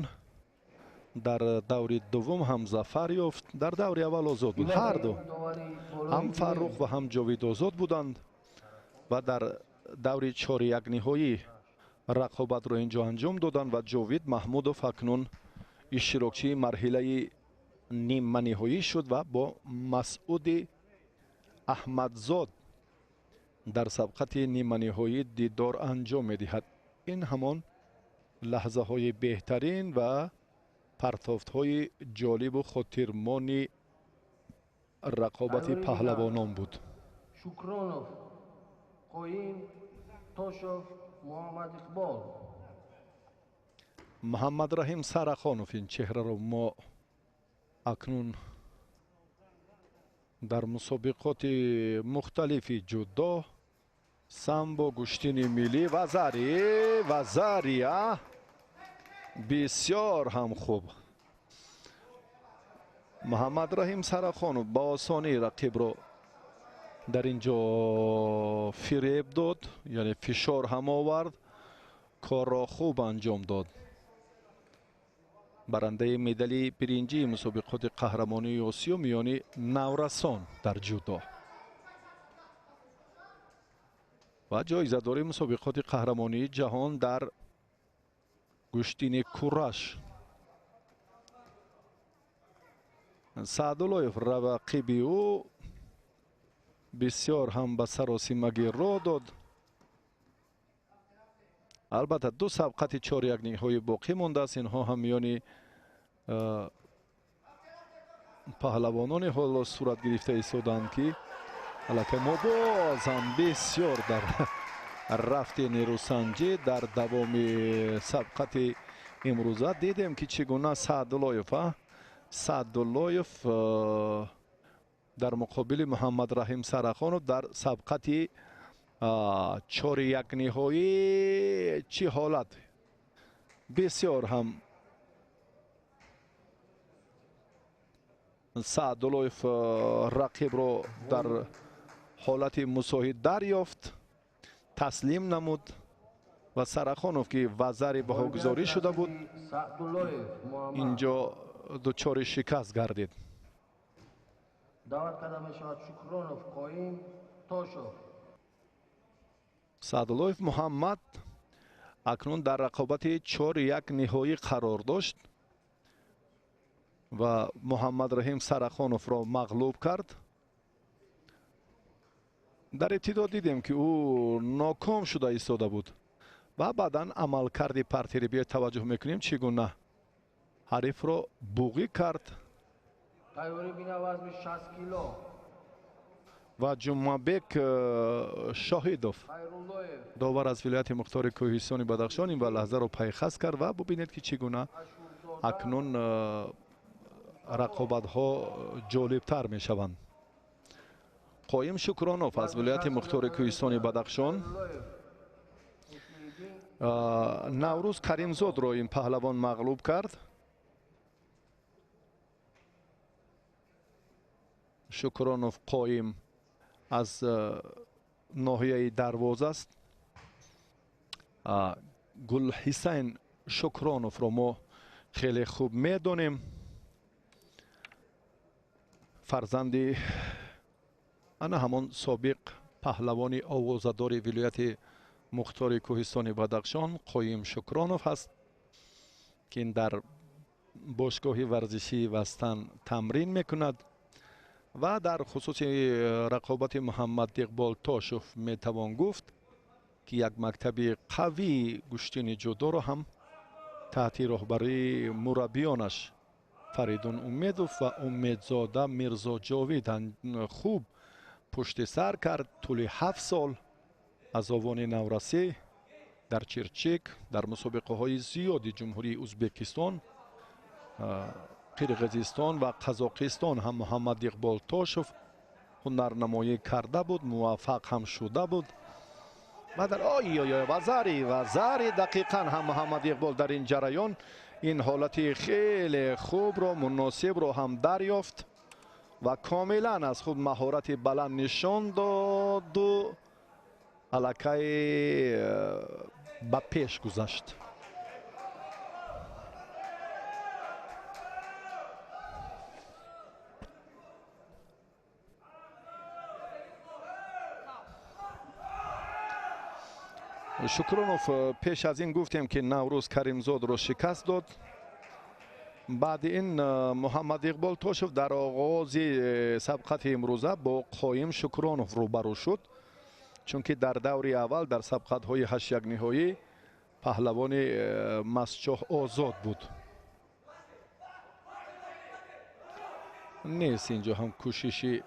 дар даври дуввум ҳам зафар ёфт, дар даври аввал озод буд. Ҳар ду ҳам Фаррух ва ҳам Ҷовид озод буданд ва дар даври чорякниҳоӣ рақобатро инҷо анҷом доданд ва Ҷовид Маҳмудов акнун иштирокчии марҳилаи ниманиҳоӣ шуд ва бо Масъуди Аҳмадзод дар сабқати ниманиҳоӣ дидор анҷом медиҳад. Ин ҳамон лаҳзаҳои беҳтарин ва партофтҳои ҷолибу хотирмони рақобати паҳлавонон буд. Шукронов Қоим, Тошов Муҳаммад Иқбол. Муҳаммадраҳим Сарахонов, ин чеҳраро мо акнун дар мусобиқоти мухталифи ҷудо, самбо, гӯштини миллӣ ва зари бисёр ҳам хуб. Муҳаммадраҳим Сарахонов ба осонӣ рақибро дар ин ҷо фиреб дод, яъне фишор ҳам овард, корро хуб анҷом дод. Барандаи медали биринҷии мусобиқоти қаҳрамонии Осиё миёни наврасон дар ҷудо ва ҷоизадори мусобиқоти қаҳрамонии ҷаҳон дар гӯштини кураш. Саъдуллоев рақиби ӯ Бисёр ҳам ба саросимагӣ роҳ дод. Албатта ду сабқати чоряк ниҳоӣ боқӣ мондааст. Инҳо ҳам миёни паҳлавонони ҳоло сурат гирифта истоданд, ки аллакай мо боз ҳам бисёр дар рафти нерӯсанҷӣ дар давоми сабқати имрӯза дидем, ки чӣ гуна Саъдуллоев дар муқобили Муҳаммадраҳим Сарахонов дар сабқати чори як ниҳоӣ чӣ ҳолат бисёр ҳам Саъдуллоев рақибро дар ҳолати мусоид дарёфт, таслим намуд ва Сарахонов, ки вазари баҳогузорӣ шуда буд, инҷо дучори шикаст гардид. Даъват карда мешавад Шукронов Қоим Тошов. Саъдуллоев Муҳаммад акнун дар рақобати 4-1 ниҳоӣ қарор дошт ва Муҳаммадраҳим Сарахоновро мағлуб кард. Дар ибтидо дидем, ки ӯ ноком шуда истода буд ва баъдан амалкарди партери биёед таваҷҷӯҳ мекунем, чӣ гуна ҳарифро буғӣ кард. Тайёрӣ бина вазни 60 кило. Ва Ҷумъабек Шоҳидов, довар аз вилояти мухтори Кӯҳистони Бадахшон, ин лаҳзаро пайхаст кард ва бубинед, ки чӣ гуна акнун рақобатҳо ҷолибтар мешаванд. Қоим Шукронов аз вилояти мухтори Кӯҳистони Бадахшон Наврӯз Каримзодро ин паҳлавон мағлуб кард. Шукронов Қоим аз ноҳияи Дарвоз аст. Гулҳисайн Шукроновро мо хеле хуб медонем. Фарзанди ана ҳамон собиқ паҳлавони овозадори вилояти мухтори Кӯҳистони Бадахшон Қоим Шукронов ҳаст, ки дар бошгоҳи варзишии Вастан тамрин мекунад. Ва дар хусуси рақобати Муҳаммад Иқбол Тошев метавон гуфт, ки як мактаби қавии гӯштини ҷудоро ҳам таҳти роҳбарии мураббиёнаш Фаридун Умедов ва Умедзода Мирзоҷовид хуб пушти сар кард. Тӯли 7 сол аз овони наврасӣ дар Чирчик дар мусобиқаҳои зиёди Ҷумҳурии Ӯзбекистон, Қирғизистон ва Қазоқистон ҳам Муҳаммад Иқбол Тошев ҳунарнамоӣ карда буд, муваффақ ҳам шуда буд. Ва дар ой вазари дақиқан ҳам Муҳаммад Иқбол дар ин ҷараён ин ҳолати хеле хубро, муносибро ҳам дарёфт ва комилан аз худ маҳорати баланд нишон доду аллакай ба пеш гузашт. Шукронов пеш аз ин гуфтем, ки Наврӯз Каримзодро шикаст дод. Баъди ин Муҳаммад Иқбол Тошев дар оғози сабқати имрӯза бо Қоим Шукронов рӯбарӯ шуд, чунки дар даври аввал дар сабқатҳои 8-1 ниҳоӣ паҳлавони Масчоҳ озод буд. Нест инҷо ҳам кӯшиши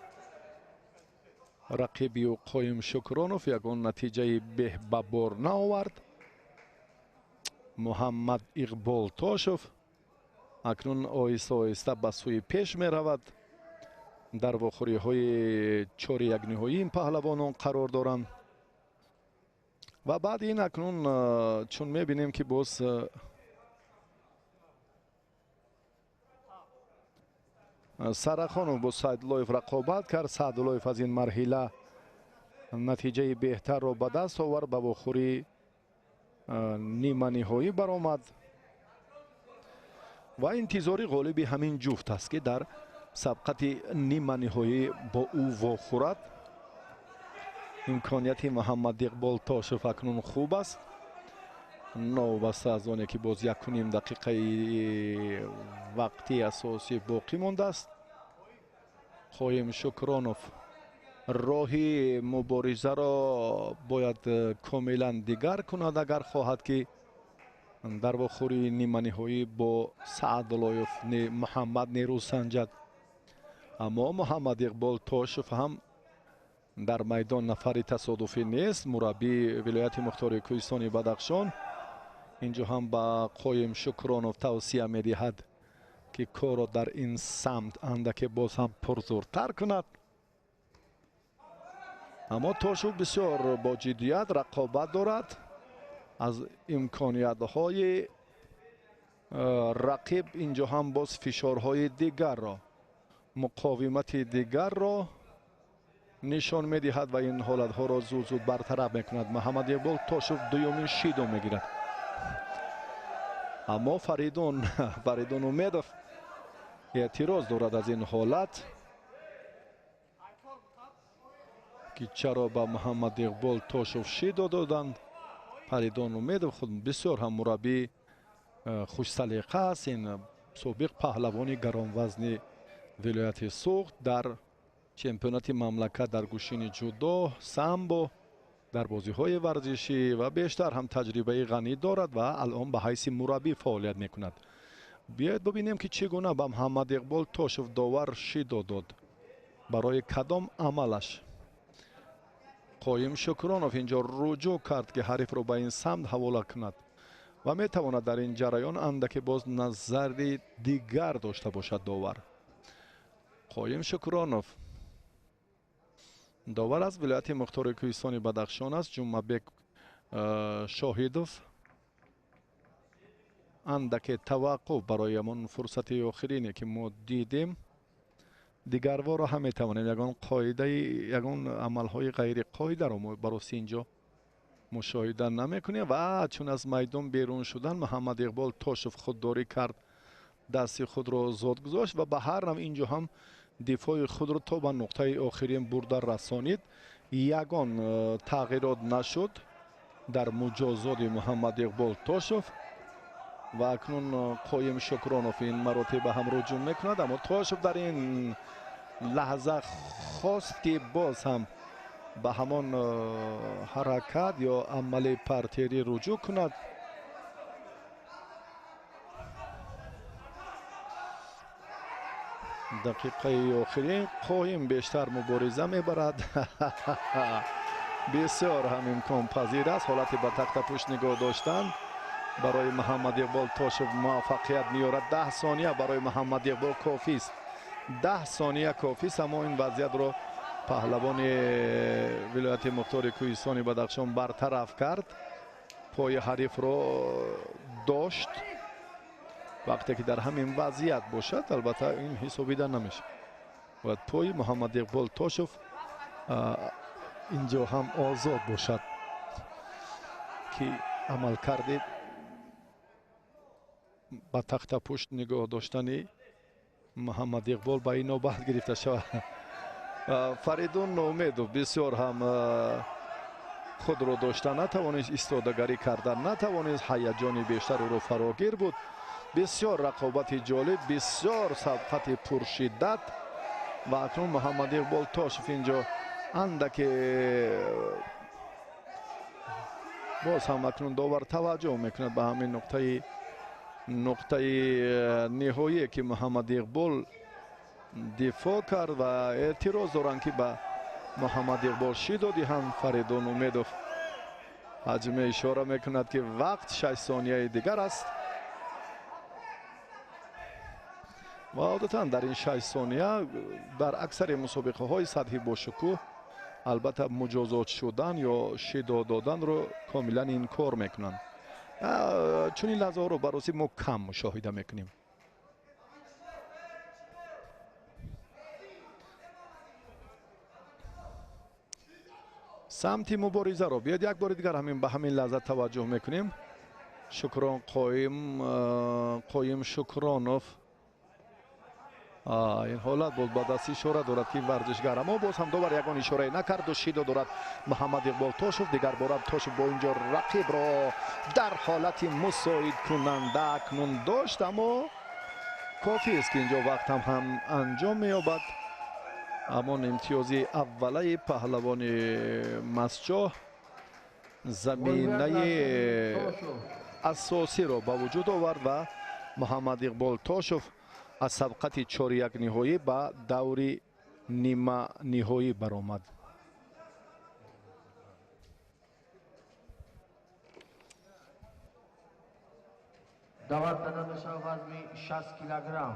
рақиби ӯ Қоим Шукронов ягон натиҷаи беҳ ба бор наовард. Муҳаммад Иқбол Тошев акнун оҳиста оҳиста ба сӯи пеш меравад. Дар вохӯриҳои 4-1 ниҳоӣ ин паҳлавонон қарор доранд ва баъди ин акнун чун мебинем, ки боз Сарахонов бо Саъдуллоев рақобат кард. Саъдуллоев аз ин марҳила натиҷаи беҳтарро ба даст овард, ба вохӯрии ниманиҳоӣ баромад ва интизори ғолиби ҳамин ҷуфт аст, ки дар сабқати ниманиҳоӣ бо ӯ вохӯрад. Имконияти Муҳаммад Иқбол Тошев акнун хуб аст, новобаста аз оне ки боз 1,5 дақиқаи вақти асосӣ боқӣ мондааст. Қоим Шукронов Роҳи муборизаро бояд комилан дигар кунад, агар хоҳад ки дар вохӯрии ниманиҳоӣ бо Саъдуллоев Муҳаммад нерӯ санҷад. Аммо Муҳаммад Иқбол Тошев ҳам дар майдон нафари тасодуфӣ нест. Мураббии вилояти мухтори Кӯҳистони Бадахшон инҷо ҳам ба Қоим Шукронов тавсия медиҳад, ки корро дар ин самт андаке боз ҳам пурзӯртар кунад. Аммо Тошев бисёр бо ҷиддият рақобат дорад, аз имкониятҳои рақиб инҷо ҳам боз фишорҳои дигарро, муқовимати дигарро нишон медиҳад ва ин ҳолатҳоро зуд-зуд бартараф мекунад. Муҳаммад Иқбол Тошев дуюмин шидо мегирад. Аммо Фаридун Умедов эътироз дорад аз ин ҳолат, ки чаро ба Муҳаммад Иқбол Тошев шидо доданд. Фаридун Умедов худ бисёр ҳам мураббии хушсалиқа аст. Ин собиқ паҳлавони гаронвазни вилояти Суғд дар чемпионати мамлакат дар гӯшини ҷудо, самбо, дар бозиҳои варзишӣ ва бештар ҳам таҷрибаи ғанӣ дорад ва алон ба ҳайси мураббӣ фаъолият мекунад. Биёед бибинем, ки чӣ гуна ба Муҳаммад Иқбол Тошев довар шидо дод, барои кадом амалаш. Қоим Шукронов инҷо руҷӯъ кард, ки ҳарифро ба ин самт ҳавола кунад ва метавонад дар ин ҷараён андаке боз назари дигар дошта бошад довар. Қоим Шукронов довар аз вилояти мухтори Кӯҳистони Бадахшон аст. Ҷумъабек Шоҳидов андаке таваққуф барои ҳамон фурсати охирине, ки мо дидем. Дигарворо ҳам метавонем ягон қоидаи, ягон амалҳои ғайриқоидаро мо бароси инҷо мушоҳида намекунем. Ва чун аз майдон берун шудан, Муҳаммад Иқбол Тошев худдорӣ кард, дасти худро озод гузошт ва ба ҳар нав инҷо ҳам дифои худро то ба нуқтаи охирин бурда расонид. Ягон тағйирот нашуд дар муҷозоти Муҳаммад Иқбол Тошев ва акнун Қоим Шукронов ин маротиба ҳам руҷӯъ мекунад. Аммо Тошев дар ин лаҳза хост, ки боз ҳам ба ҳамон ҳаракат ё амали партерӣ руҷӯъ кунад. Дақиқаи охирин Қоим бештар мубориза мебарад. Бисёр ҳам имконпазир аст ҳолати ба тахтапушт нигоҳ доштан барои Муҳаммад Иқбол Тошев муваффақият меорад. 10 сония барои Муҳаммад Иқбол кофист, 10 сония кофист. Аммо ин вазъиятро паҳлавони вилояти мухтори Кӯҳистони Бадахшон бартараф кард, пои ҳарифро дошт. Вақте ки дар ҳамин вазъият бошад, албатта ин ҳисобида намешавад. Бояд пои Муҳаммад Иқбол Тошев инҷо ҳам озод бошад, ки амалкарди ба тахтапушт нигоҳ доштани Муҳаммад Иқбол ба ин навбат гирифта шавад. Фаридун Умедов бисёр ҳам худро дошта натавонист, истодагарӣ карда натавонист, ҳаяҷони бештар ӯро фарогир буд. Бисёр рақобати ҷолиб, бисёр сабқати пуршиддат ва акнун Муҳаммад Иқбол Тошев инҷо андаке боз ҳам акнун довар таваҷҷӯҳ мекунад ба ҳамин нуқтаи ниҳоие, ки Муҳаммад Иқбол дифоъ кард ва эътироз доранд, ки ба Муҳаммад Иқбол шидо диҳанд. Фаридун Умедов ҳаҷме ишора мекунад, ки вақт 6 сонияи дигар аст ва одатан дар ин 6 сония дар аксари мусобиқаҳои сатҳи бошукӯҳ албатта муҷозот шудан ё шидо доданро комилан инкор мекунанд. Чунин лаҳзаҳоро баросӣ мо кам мушоҳида мекунем. Самти муборизаро биёед як бори дигар ҳамин ба ҳамин лаҳза таваҷҷӯҳ мекунем. Шукрон Қоим Шукронов ин ҳолат боз ба даст ишора дорад, ки варзишгар, аммо боз ҳам довар ягон ишорае накарду шидо дорад Муҳаммад Иқбол Тошев. Дигар бора Тошев бо инҷо рақибро дар ҳолати мусоидкунанда акнун дошт, аммо кофист, ки инҷо вақт ҳам анҷом меёбад. Ҳамон имтиёзи аввалаи паҳлавони Мастчоҳ заминаи асосиро ба вуҷуд овард ва Муҳаммад Иқбол Тошов аз сабқати 4-1 ниҳоӣ ба даври ниманиҳоӣ баромад. Даъват карда мешавад вазни 60 килограмм.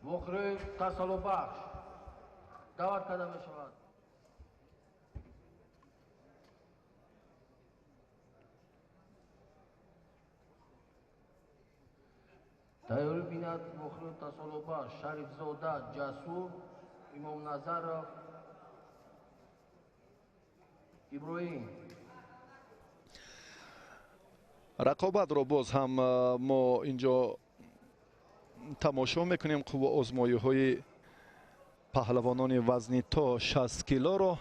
Вохӯрии тасаллобахш даъват карда мешавад. Тайёрӣ бинад вохӯрии тасаллобахш Шарифзода Ҷасур, Имомназаров Иброҳим. Рақобатро боз ҳам мо инҷо тамошо мекунем. Қувваозмоиҳои паҳлавонони вазни то 60 килоро.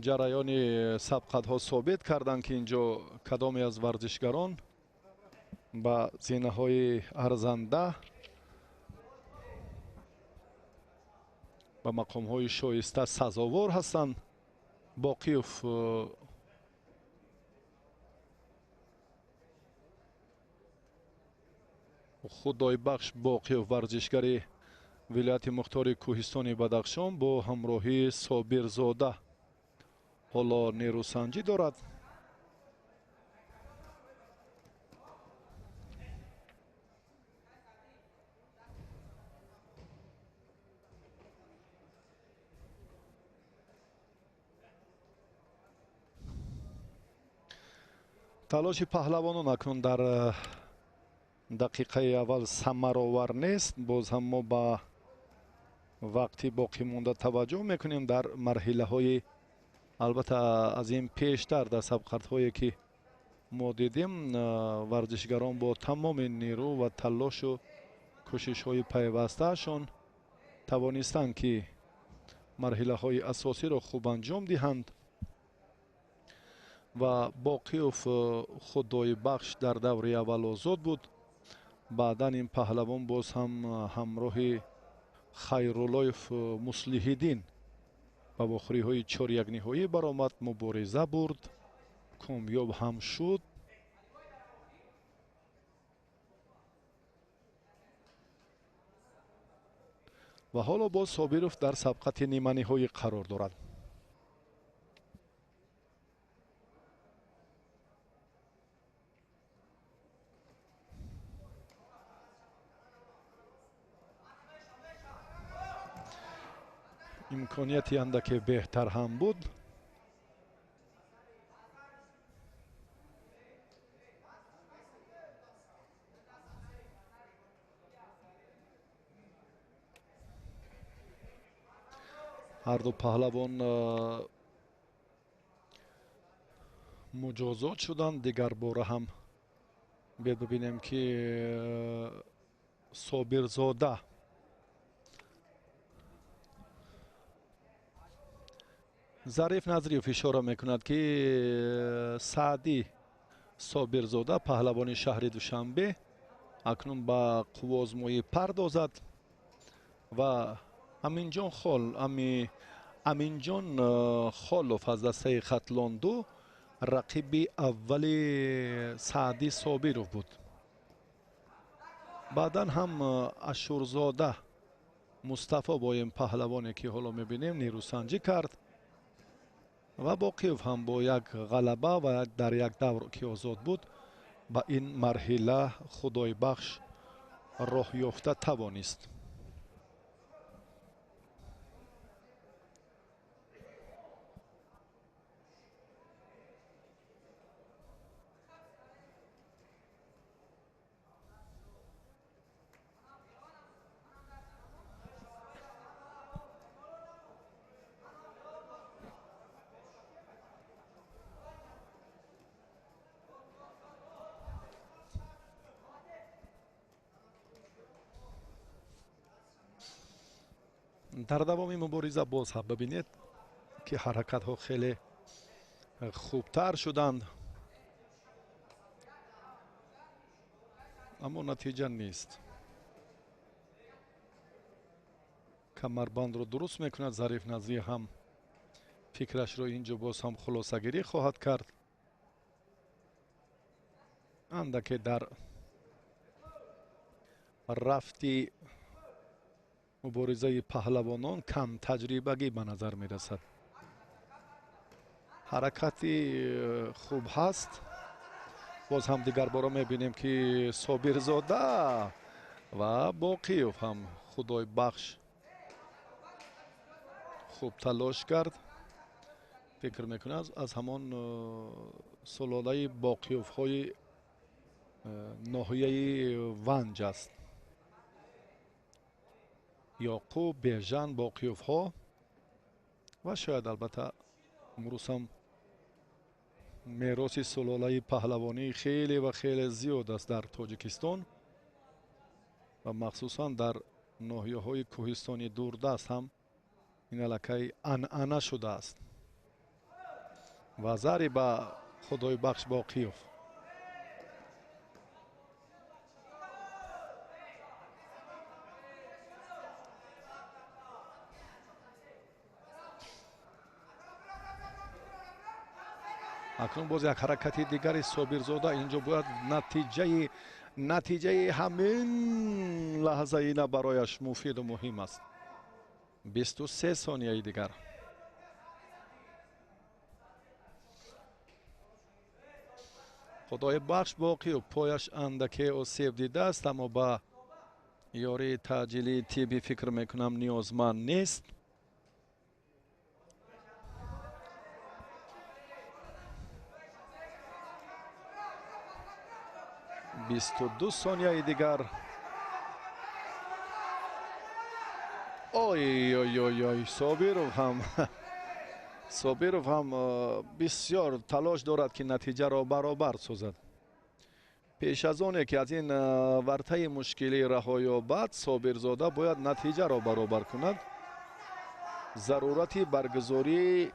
Ҷараёни сабқатҳо собит карданд, ки инҷо кадоме аз варзишгарон ба зинаҳои арзанда, ба мақомҳои шоиста сазовор ҳастанд. Боқиев Худойбахш Боқиев, варзишгари вилояти мухтори Кӯҳистони Бадахшон, бо ҳамроҳии Собирзода ҳоло нерӯсанҷӣ дорад. Талоши паҳлавонон акнун дар дақиқаи аввал самаровар нест. Боз ҳам мо ба вақти боқӣ монда таваҷҷӯҳ мекунем дар марҳилаҳои, албатта аз ин пештар дар сабқатҳое ки мо дидем, варзишгарон бо тамоми нерӯ ва талошу кӯшишҳои пайвастаашон тавонистанд, ки марҳилаҳои асосиро хуб анҷом диҳанд ва Боқиев Худойбахш дар даври аввал озод буд. Баъдан ин паҳлавон боз ҳам ҳамроҳи Хайруллоев Муслиҳиддин ба вохӯриҳои 4-1 ниҳоӣ баромад, мубориза бурд, комёб ҳам шуд. Ва ҳоло боз Собиров дар сабқати ниманиҳоӣ қарор дорад. Имконияти андаке беҳтар ҳам буд. Ҳарду паҳлавон муҷозот шуданд. Дигар бора ҳам биёд бибинем, ки Собирзода Зариф Назриев ишора мекунад, ки Саъдӣ Собирзода, паҳлавони шаҳри Душанбе, акнун ба қувваозмоӣ пардозад ва Аминҷон Холов аз дастаи Хатлон 2 рақиби аввали Саъдӣ Собиров буд. Баъдан ҳам Ашурзода Мустафо бо ин паҳлавоне, ки ҳоло мебинем, нерӯсанҷӣ кард ва Боқиев ҳам бо як ғалаба ва дар як давр, ки озод буд, ба ин марҳила Худойбахш роҳ ёфта тавонист. Дар давоми мубориза боз ҳам бибинед, ки ҳаракатҳо хеле хубтар шуданд, аммо натиҷа нест. Камарбандро дуруст мекунад Зариф Назир, ҳам фикрашро инҷо боз ҳам хулосагирӣ хоҳад кард. Андаке дар рафти муборизаи паҳлавонон кам таҷрибагӣ ба назар мерасад. Ҳаракати хуб ҳаст. Боз ҳам дигарбора мебинем, ки Собирзода ва Боқиев ҳам Худойбахш хуб талош кард. Фикр мекунад, аз ҳамон сулолаи Боқиевҳои ноҳияи Ванҷ аст. Ёқуб, Бежан, Боқиевҳо ва шояд албатта имрӯз ҳам мероси сулолаи паҳлавонӣ хеле ва хеле зиёд аст дар Тоҷикистон ва махсусан дар ноҳияҳои кӯҳистони дурдаст ҳам ин аллакай анъана шудааст. Ва зари ба Худойбахш Боқиев. Акнун боз як ҳаракати дигари Собирзода. Инҷо бояд натиҷаи ҳамин лаҳзаина барояш муфиду муҳим аст. 23 сонияи дигар. Худойбахш Боқиев пояш андаке осеб дидааст, аммо ба ёрии таъҷилии тиббӣ фикр мекунам ниёзманд нест. 22 сонияи дигар. Ой ой ой ой, Собиров ҳам бисёр талош дорад, ки натиҷаро баробар созад. Пеш аз оне ки аз ин вартаи мушкилӣ раҳо ёбад, Собирзода бояд натиҷаро баробар кунад. Зарурати баргузории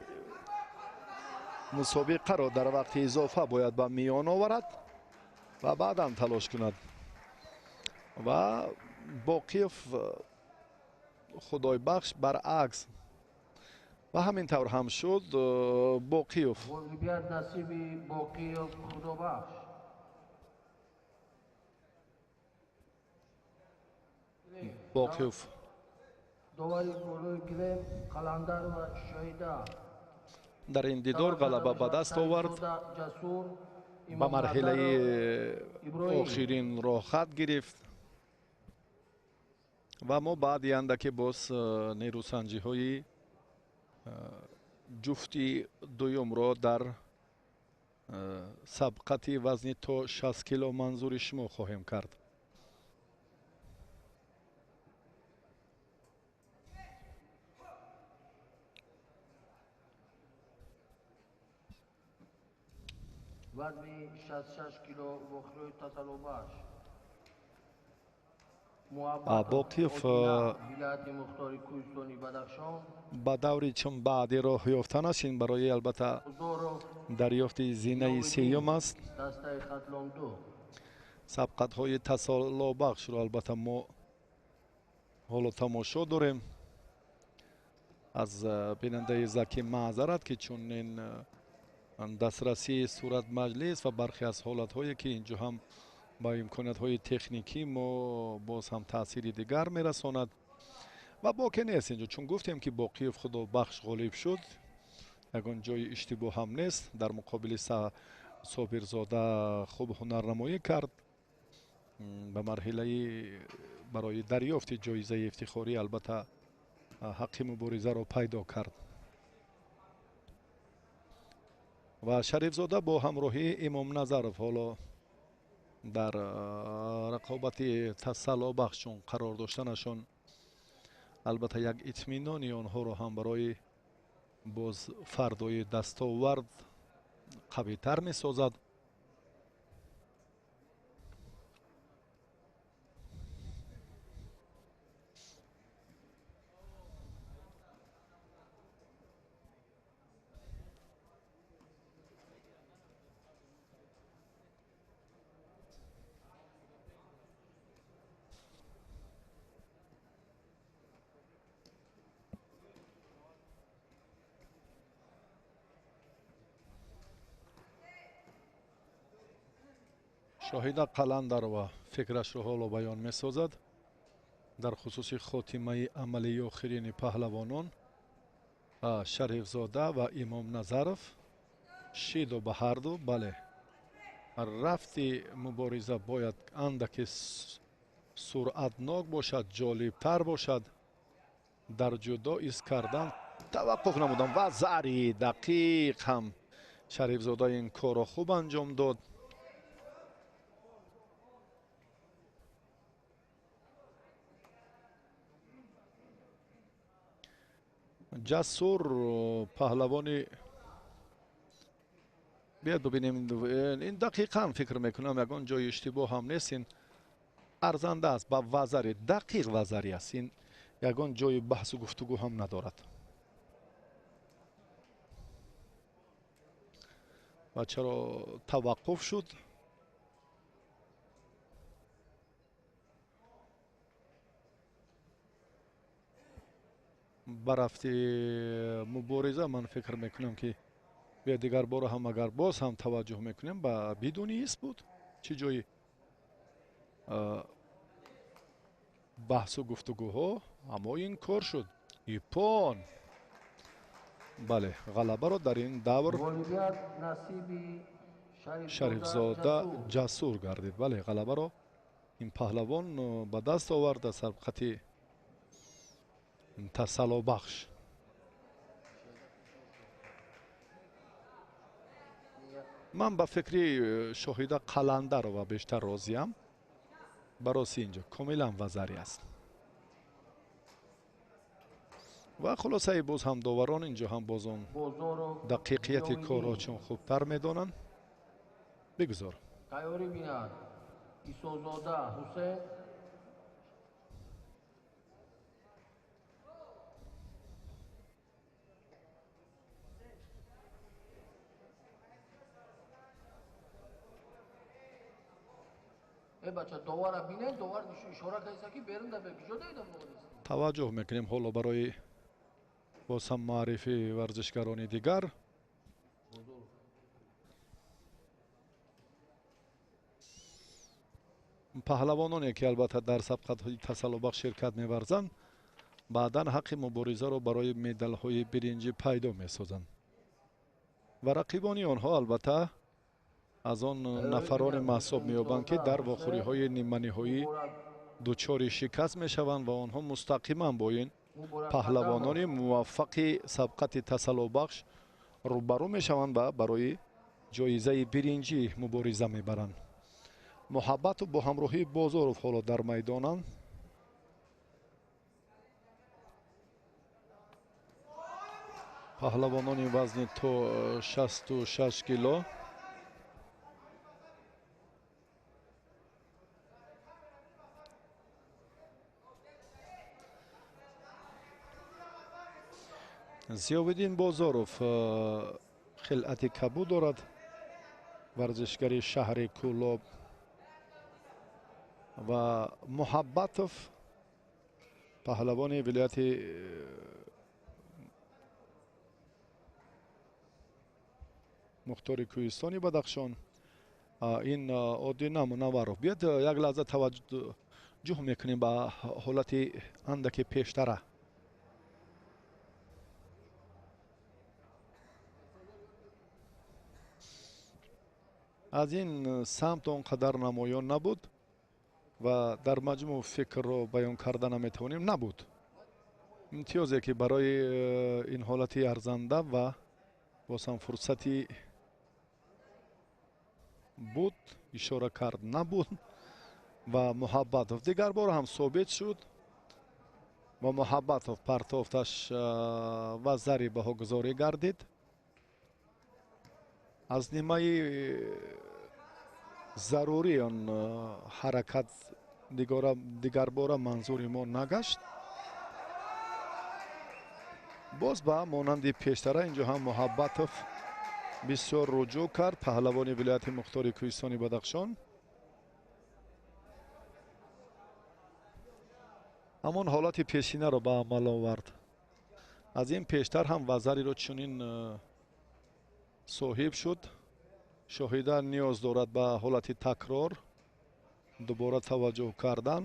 мусобиқаро дар вақти изофа бояд ба миён оварад ва баъдан талош кунад. Ва Боқиев Худойбахш баръакс. Ва ҳамин тавр ҳам шуд. Боқиев ғолибият насиби Боқиев Худобахш. Боқиев довари болои гилем Қаландар ва Шоида дар ин дидор ғалаба ба даст овард, ба марҳилаи охирин роҳхат гирифт ва мо баъди андаке боз нерӯсанҷиҳои ҷуфти дуюмро дар сабқати вазни то 60 кило манзури шумо хоҳем кард. Вазни 66 кило вохӯрии тасаллобаш. Боқиев вилояти мухтори кӯҳистони Бадахшон ба даври чун баъди роҳ ёфтанаш ин барои албатта дарёфти зинаи сеюм аст. Дастаи Хатлон 2. Сабқатҳои тасаллобахшро албатта мо ҳоло тамошо дорем. Аз бинандаи Заки маъзарат, ки чунин дастрасии сурат маҷлис ва бархе аз ҳолатҳое, ки инҷо ҳам ба имкониятҳои техникӣ мо боз ҳам таъсири дигар мерасонад. Ва боке нест инҷо, чун гуфтем, ки Боқиев Худобахш ғолиб шуд, ягон ҷои иштибоҳ ҳам нест. Дар муқобили Собирзода хуб ҳунарнамоӣ кард. Ба марҳилаи барои дарёфти ҷоизаи ифтихорӣ албатта ҳаққи муборизаро пайдо кард. Ва Шарифзода бо ҳамроҳии Имомназаров ҳоло дар рақобати тасаллобахшон қарор доштанашон албатта як итминони онҳоро ҳам барои боз фардои дастовард қавитар месозад. Шоҳида Қаландарова фикрашро ҳоло баён месозад дар хусуси хотимаи амалии охирини паҳлавонон Шарифзода ва Имом Назаров. Шиду ба ҳарду, бале, рафти мубориза бояд андаке суръатнок бошад, ҷолибтар бошад. Дар ҷудо из кардан таваққуф намудам ва зари дақиқ ҳам Шарифзода ин корро хуб анҷом дод. Ҷасур паҳлавони, биёд бибинем, ин дақиқан фикр мекунам ягон ҷои иштибоҳ ҳам нест. Ин арзанда аст ба вазари, дақиқ вазари аст. Ин ягон ҷои баҳсу гуфтугӯ ҳам надорад. Ва чаро таваққуф шуд? Ба рафти мубориза ман фикр мекунам ки бия дигар бора ҳам агар боз ҳам таваҷҷӯҳ мекунем ба бидуни ис буд, чӣ ҷои баҳсу гуфтугӯҳо, аммо ин кор шуд. Ипон, бале, ғалабаро дар ин давр Шарифзода Ҷасур гардид. Бале, ғалабаро ин паҳлавон ба даст овард аз сабқати тасаллобахш. Ман ба фикри Шоҳида Қаландарова бештар розиям. Бароси инҷо комилан вазари аст. Ва хулосаи боз ҳам доварон инҷо ҳам боз он дақиқияти корро чун хубтар медонанд. Бигузор. Тайёрӣ бинад Исозода Ҳусейн. Таваҷҷӯҳ мекунем ҳоло барои боз ҳам маърифи варзишгарони дигар. Паҳлавононе ки албатта дар сабқатҳои тасаллобахш ширкат меварзанд, баъдан ҳаққи муборизаро барои медалҳои биринҷӣ пайдо месозанд ва рақибони онҳо албатта аз он нафароне маҳсуб меёбанд ки дар вохӯриҳои ниманиҳоӣ дучори шикаст мешаванд ва онҳо мустақиман бо ин паҳлавонони муваффақи сабқати тасаллобахш рӯбарӯ мешаванд ва барои ҷоизаи биринҷӣ мубориза мебаранд. Муҳаббату бо ҳамроҳии Бозоров ҳоло дар майдонанд. Паҳлавонони вазни то 66 кило. Зиёвиддин Бозоров хилъати кабуд дорад, варзишгари шаҳри Кӯлоб, ва Муҳаббатов паҳлавони вилояти мухтори кӯҳистони Бадахшон. Ин Одина Мунавваров. Биёд як лаҳза таваҷҷӯҳ мекунем ба ҳолати андаке пештара. Аз ин самт он қадар намоён набуд ва дар маҷмӯъ фикрро баён карда наметавонем. Набуд имтиёзе ки барои ин ҳолати арзанда ва боз ҳам фурсати буд ишора кард набуд ва Муҳаббатов дигар бор ҳам собит шуд ва Муҳаббатов партофташ ва зари баҳогузорӣ гардид. Аз нимаи зарурӣ он ҳаракат дигарбора манзури мо нагашт. Боз ба монанди пештара инҷо ҳам Муҳаббатов бисёр руҷӯъ кард, паҳлавони вилояти мухтори кӯҳистони Бадахшон. Ҳамон ҳолати пешинаро ба амал овард. Аз ин пештар ҳам вазариро чунин соҳиб шуд Шоҳида ниёз дорад ба ҳолати такрор, дубора таваҷҷӯҳ кардан.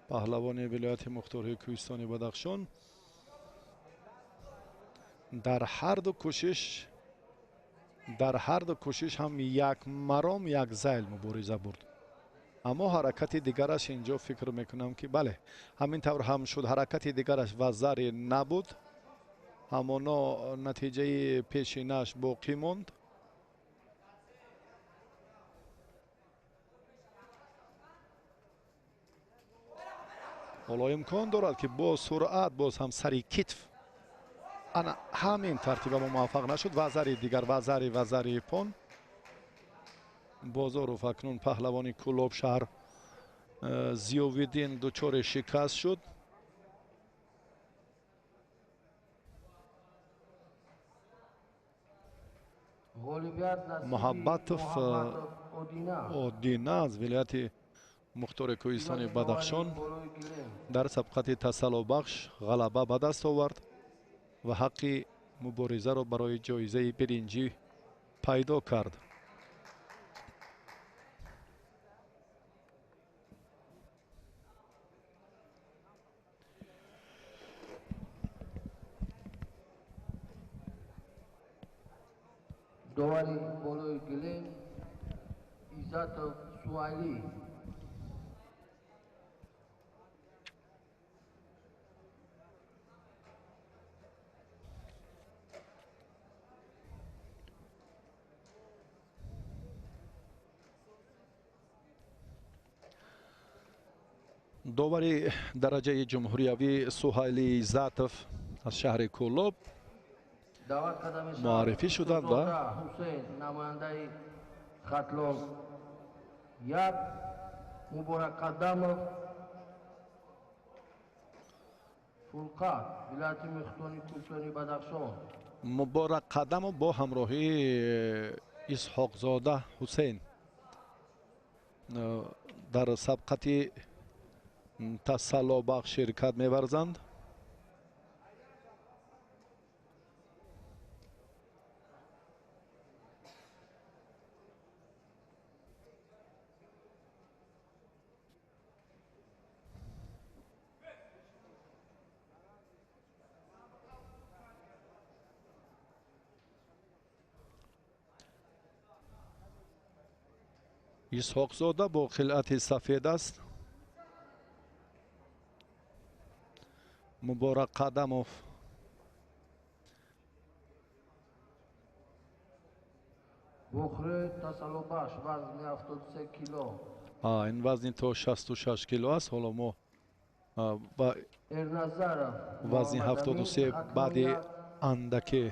Паҳлавони вилояти мухтори кӯҳистони Бадахшон дар ҳар ду кӯшиш ҳам як маром, як зайл мубориза бурд. Аммо ҳаракати дигараш инҷо фикр мекунам ки бале, ҳамин тавр ҳам шуд. Ҳаракати дигараш вазаре набуд, ҳамоно натиҷаи пешинаш боқӣ монд. Ҳоло имкон дорад ки бо суръат боз ҳам сари китф ана ҳамин тартиба муваффақ нашуд. Вазари дигар, вазари пон. Бозоров акнун паҳлавони Кӯлоб шаҳр Зиёвиддин дучори шикаст шуд. Муҳаббатов Одина аз вилояти мухтори кӯҳистони Бадахшон дар сабқати тасаллобахш ғалаба ба даст овард ва ҳаққи муборизаро барои ҷоизаи биринҷӣ пайдо кард. Довари болои гилем Иззатов Суҳайлӣ. Довари дараҷаи ҷумҳуриявӣ Суҳайли Иззатов аз шаҳри Кӯлоб муаррифӣ шуданд ва Ҳусейн намояндаи Хатлон як, Муборак Қадамов Фурқат, вилояти мухтори кӯҳистони Бадахшон. Муборак Қадамов бо ҳамроҳии Исҳоқзода Ҳусейн дар сабқати тасаллобахш ширкат меварзанд. Исҳоқзода бо хилъати сафед аст. Муборак Қадамов Бухри тасаллобахш вазни 73 кило. Ин вазни то 66 кило аст. Ҳоло мо ба вазни 73 баъди андаке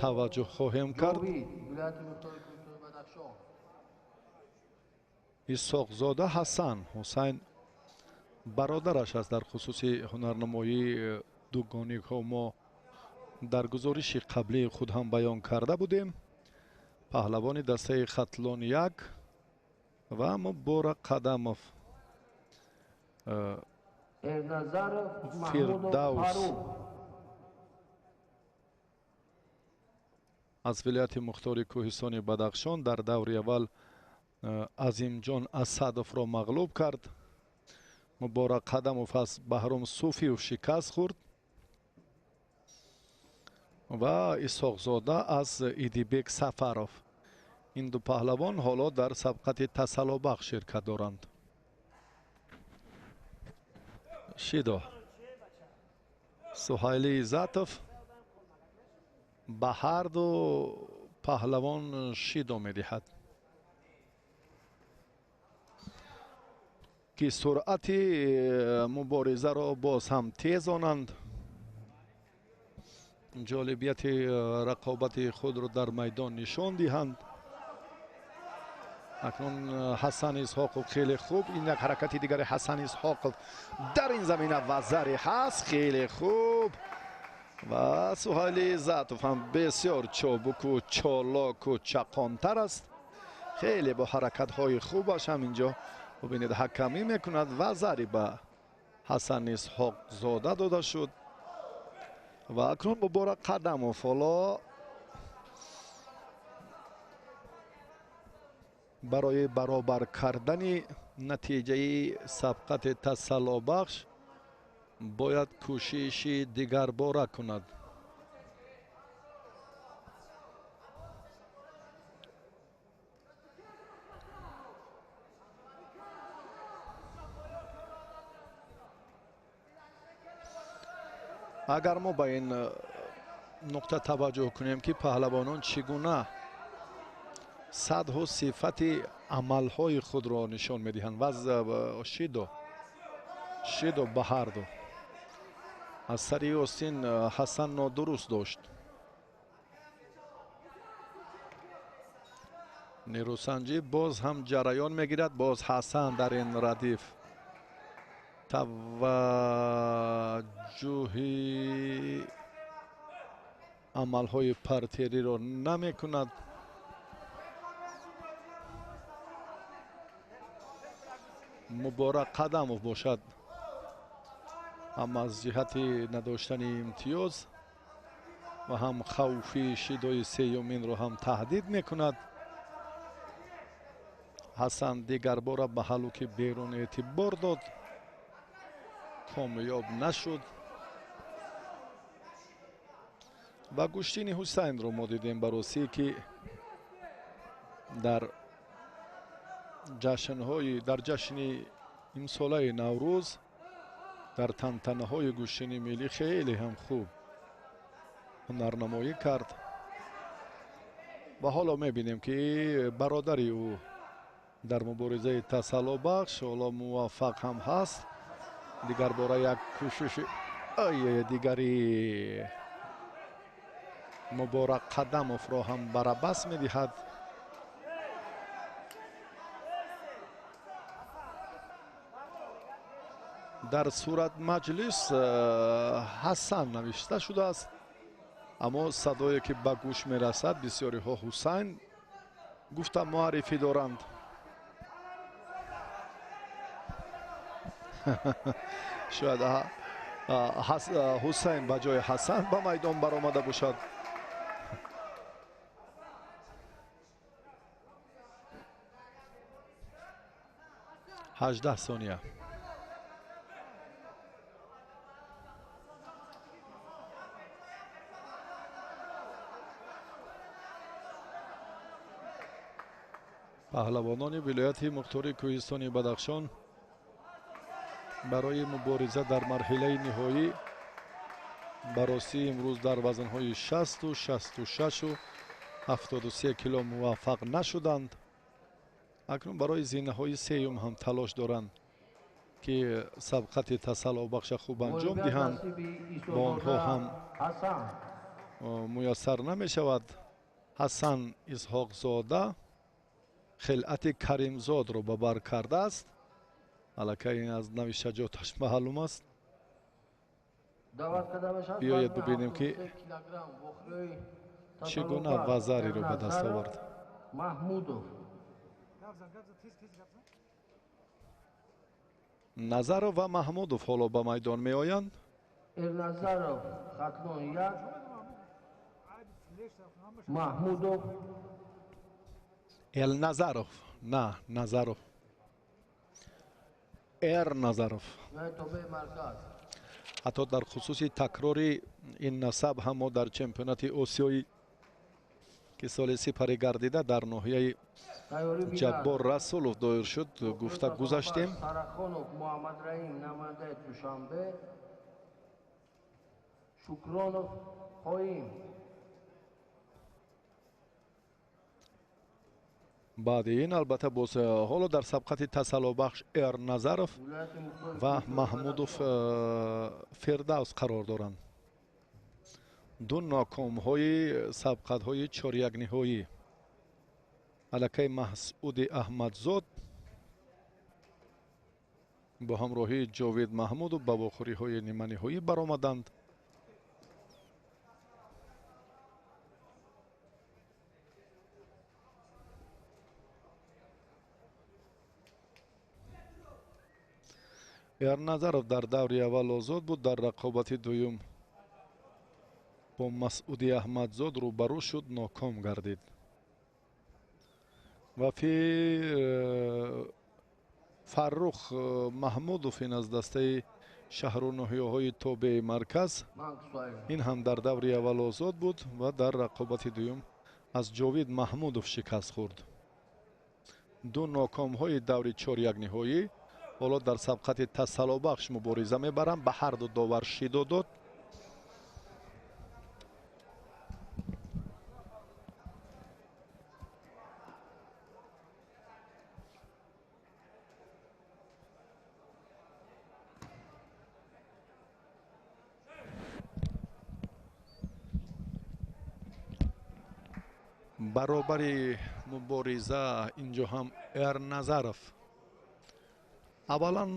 таваҷҷӯҳ хоҳем кард. Исҳоқзода Ҳасан Ҳусайн бародараш аст. Дар хусуси ҳунарнамоии дугоникҳо мо дар гузориши қаблии худ ҳам баён карда будем. Паҳлавони дастаи Хатлон як ва Муборак Қадамов Фирдавс аз вилояти мухтори кӯҳистони Бадахшон дар даври аввал Азимҷон Асадовро мағлуб кард. Муборак Қадамов аз Баҳром Суфиев шикаст хӯрд ва Исҳоқзода аз Идибек Сафаров. Ин ду паҳлавон ҳоло дар сабқати тасаллобахш ширкат доранд. Шидо Суҳайли Иззатов ба ҳар ду паҳлавон шидо медиҳад ки суръати муборизаро боз ҳам тезонанд, ҷолибияти рақобати худро дар майдон нишон диҳанд. Акнун Ҳасан Исҳоқов хеле хуб. Ин як ҳаракати дигари Ҳасан Исҳоқов дар ин замина вазаре ҳаст. Хеле хуб. Ва Суҳайли Иззатов ҳам бисёр чобуку чолоку чақонтар аст. Хеле бо ҳаракатҳои хубаш ҳам инҷо бубинед ҳакамӣ мекунад ва зари ба Ҳасан Исҳоқзода дода шуд. Ва акнун Муборак Қадамов ҳоло барои баробар кардани натиҷаи сабқати тасаллобахш бояд кӯшиши дигарбора кунад. Агар мо ба ин нуқта таваҷҷӯҳ кунем, ки паҳлавонон чӣ гуна сатҳу сифати амалҳои худро нишон медиҳанд ва шидо ба ҳарду аз сари остин Ҳасан нодуруст дошт. Нерӯсанҷӣ боз ҳам ҷараён мегирад. Боз Ҳасан дар ин радиф таваҷҷӯҳи амалҳои партериро намекунад. Муборак Қадамов бошад ҳам аз ҷиҳати надоштани имтиёз ва ҳам хавфи шидои сеюминро ҳам таҳдид мекунад. Ҳасан дигарбора ба ҳалуки берун эътибор дод, комёб нашуд. Ва гӯштини Ҳусайнро мо дидем ба росӣ, ки дар ҷашни имсолаи Наврӯз дар тантанаҳои гӯштини миллӣ хеле ҳам хуб ҳунарнамоӣ кард. Ва ҳоло мебинем, ки бародари ӯ дар муборизаи тасаллобахш ҳоло муваффақ ҳам ҳаст. Дигарбора як кӯшиши дигари Муборак Қадамовро ҳам барабас медиҳад. Дар сурат маҷлис Ҳасан навишта шудааст, аммо садое ки ба гӯш мерасад бисёриҳо Ҳусайн гуфта муаррифӣ доранд. Шояд Ҳусайн ба ҷои Ҳасан ба майдон баромада бошад. 18 сония. Паҳлавонони вилояти мухтори кӯҳистони Бадахшон барои мубориза дар марҳилаи ниҳоӣ ба ростӣ имрӯз дар вазнҳои 60, 66 73 кило муваффақ нашуданд. Акнун барои зинаҳои сеюм ҳам талош доранд, ки сабқати тасаллобахша хуб анҷом диҳанд. Бо онҳо ҳам муяссар намешавад. Ҳасан Исҳоқзода хилъати Каримзодро ба бар кардааст. Аллакай ин аз навиштаҷоташ маълум аст. Биёед бибинем, ки чӣ гуна вазариро ба даст овард. Назаров ва Маҳмудов ҳоло ба майдон меоянд. Эрназаров Хатлон 1, Маҳмудов Элназаров, на Назаров, Эрназаров. Ҳатто дар хусуси такрори ин насаб ҳам мо дар чемпионати Осиёӣ, ки соли сипарӣ гардида дар ноҳияи Ҷаббор Расулов доир шуд, гуфта гузаштем. Сарахонов Муҳаммадраим намояндаи Душанбе, Шукронов Қоим. Баъди ин албатта боз ҳоло дар сабқати тасаллобахш Эрназаров ва Маҳмудов Фирдавс қарор доранд. Ду нокомҳои сабқатҳои чорякниҳоӣ. Аллакай Маҳсуди Аҳмадзод бо ҳамроҳии Ҷовид Маҳмудов ба вохӯриҳои ниманиҳоӣ баромаданд. Эрназаров дар даври аввал озод буд, дар рақобати дуюм бо Масъуди Аҳмадзод рӯбарӯ шуд, ноком гардид. Ва Фаррух Маҳмудов ин аз дастаи шаҳру ноҳияҳои тобеи марказ, ин ҳам дар даври аввал озод буд ва дар рақобати дуюм аз Ҷовид Маҳмудов шикаст хӯрд. Ду нокомҳои даври чорякниҳоӣ ҳоло дар сабқати тасаллобахш мубориза мебаранд. Ба ҳар ду довар шидо дод. Баробари мубориза инҷо ҳам Эрназаров аввалан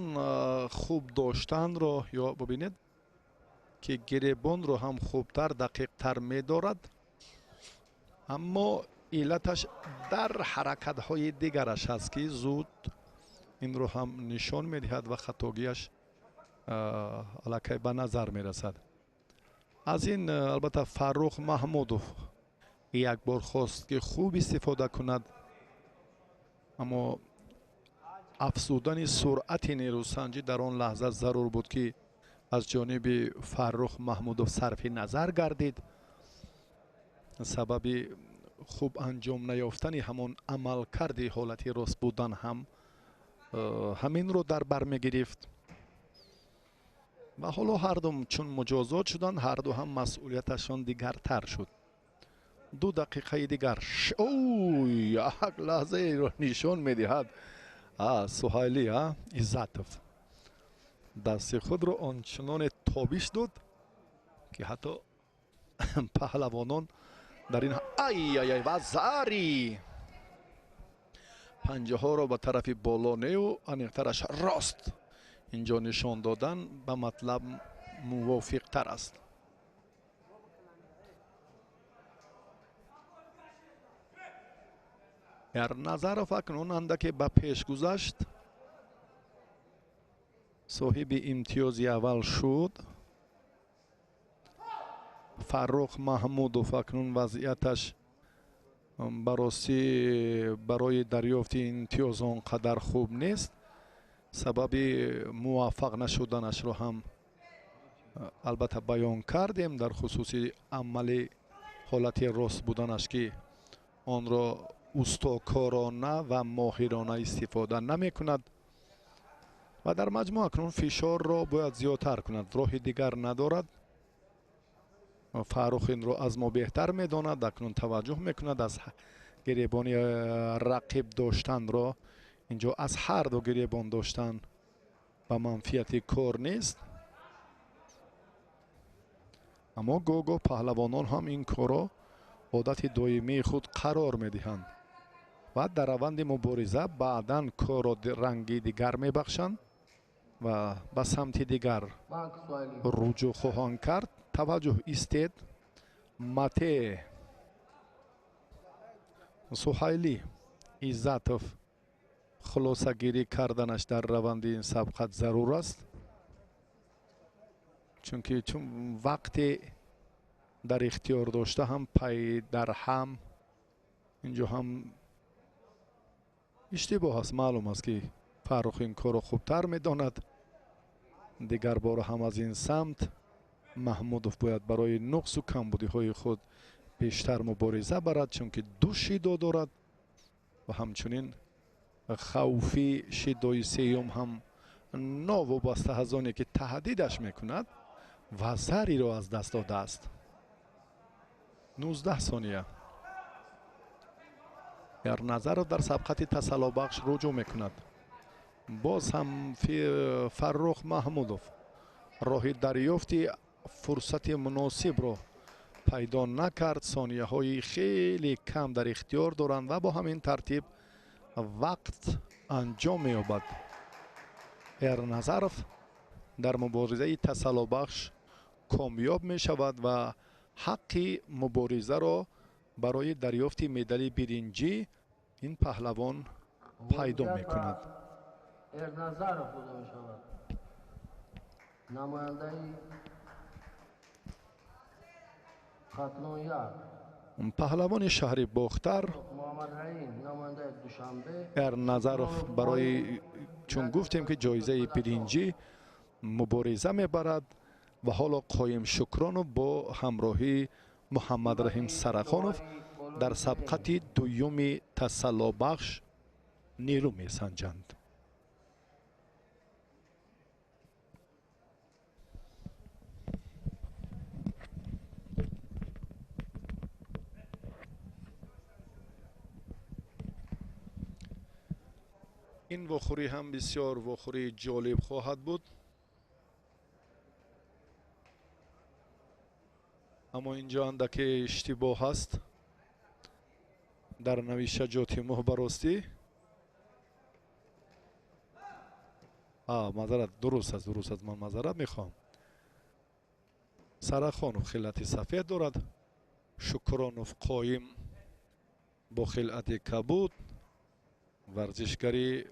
хуб доштанро, ё бубинед ки гиребонро ҳам хубтар, дақиқтар медорад, аммо иллаташ дар ҳаракатҳои дигараш аст, ки зуд инро ҳам нишон медиҳад ва хатогиаш аллакай ба назар мерасад. Аз ин албатта Фаррух Маҳмудов як бор хост ки хуб истифода кунад, аммо афзудани суръати нерӯсанҷӣ дар он лаҳза зарур буд, ки аз ҷониби Фаррух Маҳмудов сарфи назар гардид. Сабаби хуб анҷом наёфтани ҳамон амалкарди ҳолати рост будан ҳам ҳаминро дар бар мегирифт. Ва ҳоло ҳардум чун муҷозот шуданд, ҳарду ҳам масъулияташон дигартар шуд. 2 дақиқаи дигар. Ой, як лаҳзаеро нишон медиҳад Суҳайли Иззатов. Дасти худро ончуноне тобиш дод, ки ҳатто паҳлавонон дар ин ай-ай-ай ва зари панҷаҳоро ба тарафи боло неу аниқтараш рост инҷо нишон додан ба матлаб мувофиқтар аст. Эрназаров акнун андаке ба пеш гузашт, соҳиби имтиёзи аввал шуд. Фаррух Маҳмудов акнун вазъияташ баросӣ барои дарёфти имтиёз он қадар хуб нест. Сабаби муваффақ нашуданашро ҳам албатта баён кардем дар хусуси амали ҳолати рост буданаш, ки онро устокорона ва моҳирона истифода намекунад ва дар маҷмӯъ акнун фишорро бояд зиёдтар кунад, роҳи дигар надорад. Фаррух инро аз мо беҳтар медонад, акнун таваҷҷӯҳ мекунад аз гиребони рақиб доштанро. Инҷо аз ҳар ду гиребон доштан ба манфиати кор нест, аммо гоҳ-гоҳ паҳлавонон ҳам ин корро одати доимии худ қарор медиҳанд ва дар раванди мубориза баъдан корро ранги дигар мебахшанд ва ба самти дигар руҷӯъ хоҳанд кард. Таваҷҷӯҳ истед. Мате Суҳайли Иззатов хулосагирӣ карданаш дар раванди ин сабқат зарур аст, чунки чун вақте дар ихтиёр дошта ҳам пай дар ҳам инҷо ҳам иштибоҳ аст. Маълум аст, ки Фаррух ин корро хубтар медонад. Дигар бора ҳам аз ин самт Маҳмудов бояд барои нуқсу камбудиҳои худ бештар мубориза барад, чунки ду шидо дорад ва ҳамчунин хавфи шидои сеюм ҳам новобаста аз оне ки таҳдидаш мекунад ва зариро аз даст додааст. 19 сония. Эрназаров дар сабқати тасаллобахш руҷӯъ мекунад. Боз ҳам Фаррух Маҳмудов роҳи дарёфти фурсати муносибро пайдо накард. Сонияҳои хеле кам дар ихтиёр доранд ва бо ҳамин тартиб вақт анҷом меёбад. Эрназаров дар муборизаи тасаллобахш комёб мешавад ва ҳаққи муборизаро барои дарёфти медали биринҷӣ ин паҳлавон пайдо мекунад. Эрназаров дода мешавад. Намояндаи Хатлон 1. Паҳлавони шаҳри Бохтар Эрназаров барои чун гуфтем ки ҷоизаи биринҷӣ мубориза мебарад ва ҳоло Қоим Шукронов бо ҳамроҳии Муҳаммадраҳим Сарахонов дар сабқати дуюми тасаллобахш нерӯ месанҷанд. Ин вохӯрӣ ҳам бисёр вохӯрии ҷолиб хоҳад буд, аммо инҷо андаке иштибоҳ ҳаст дар навишаҷоти мо. Ба ростӣ маъзарат, дуруст аст, дуруст аст, ман маъзарат мехоҳам. Сарахонов хилъати сафед дорад, Шукронов Қоим бо хилъати кабуд. Варзишгари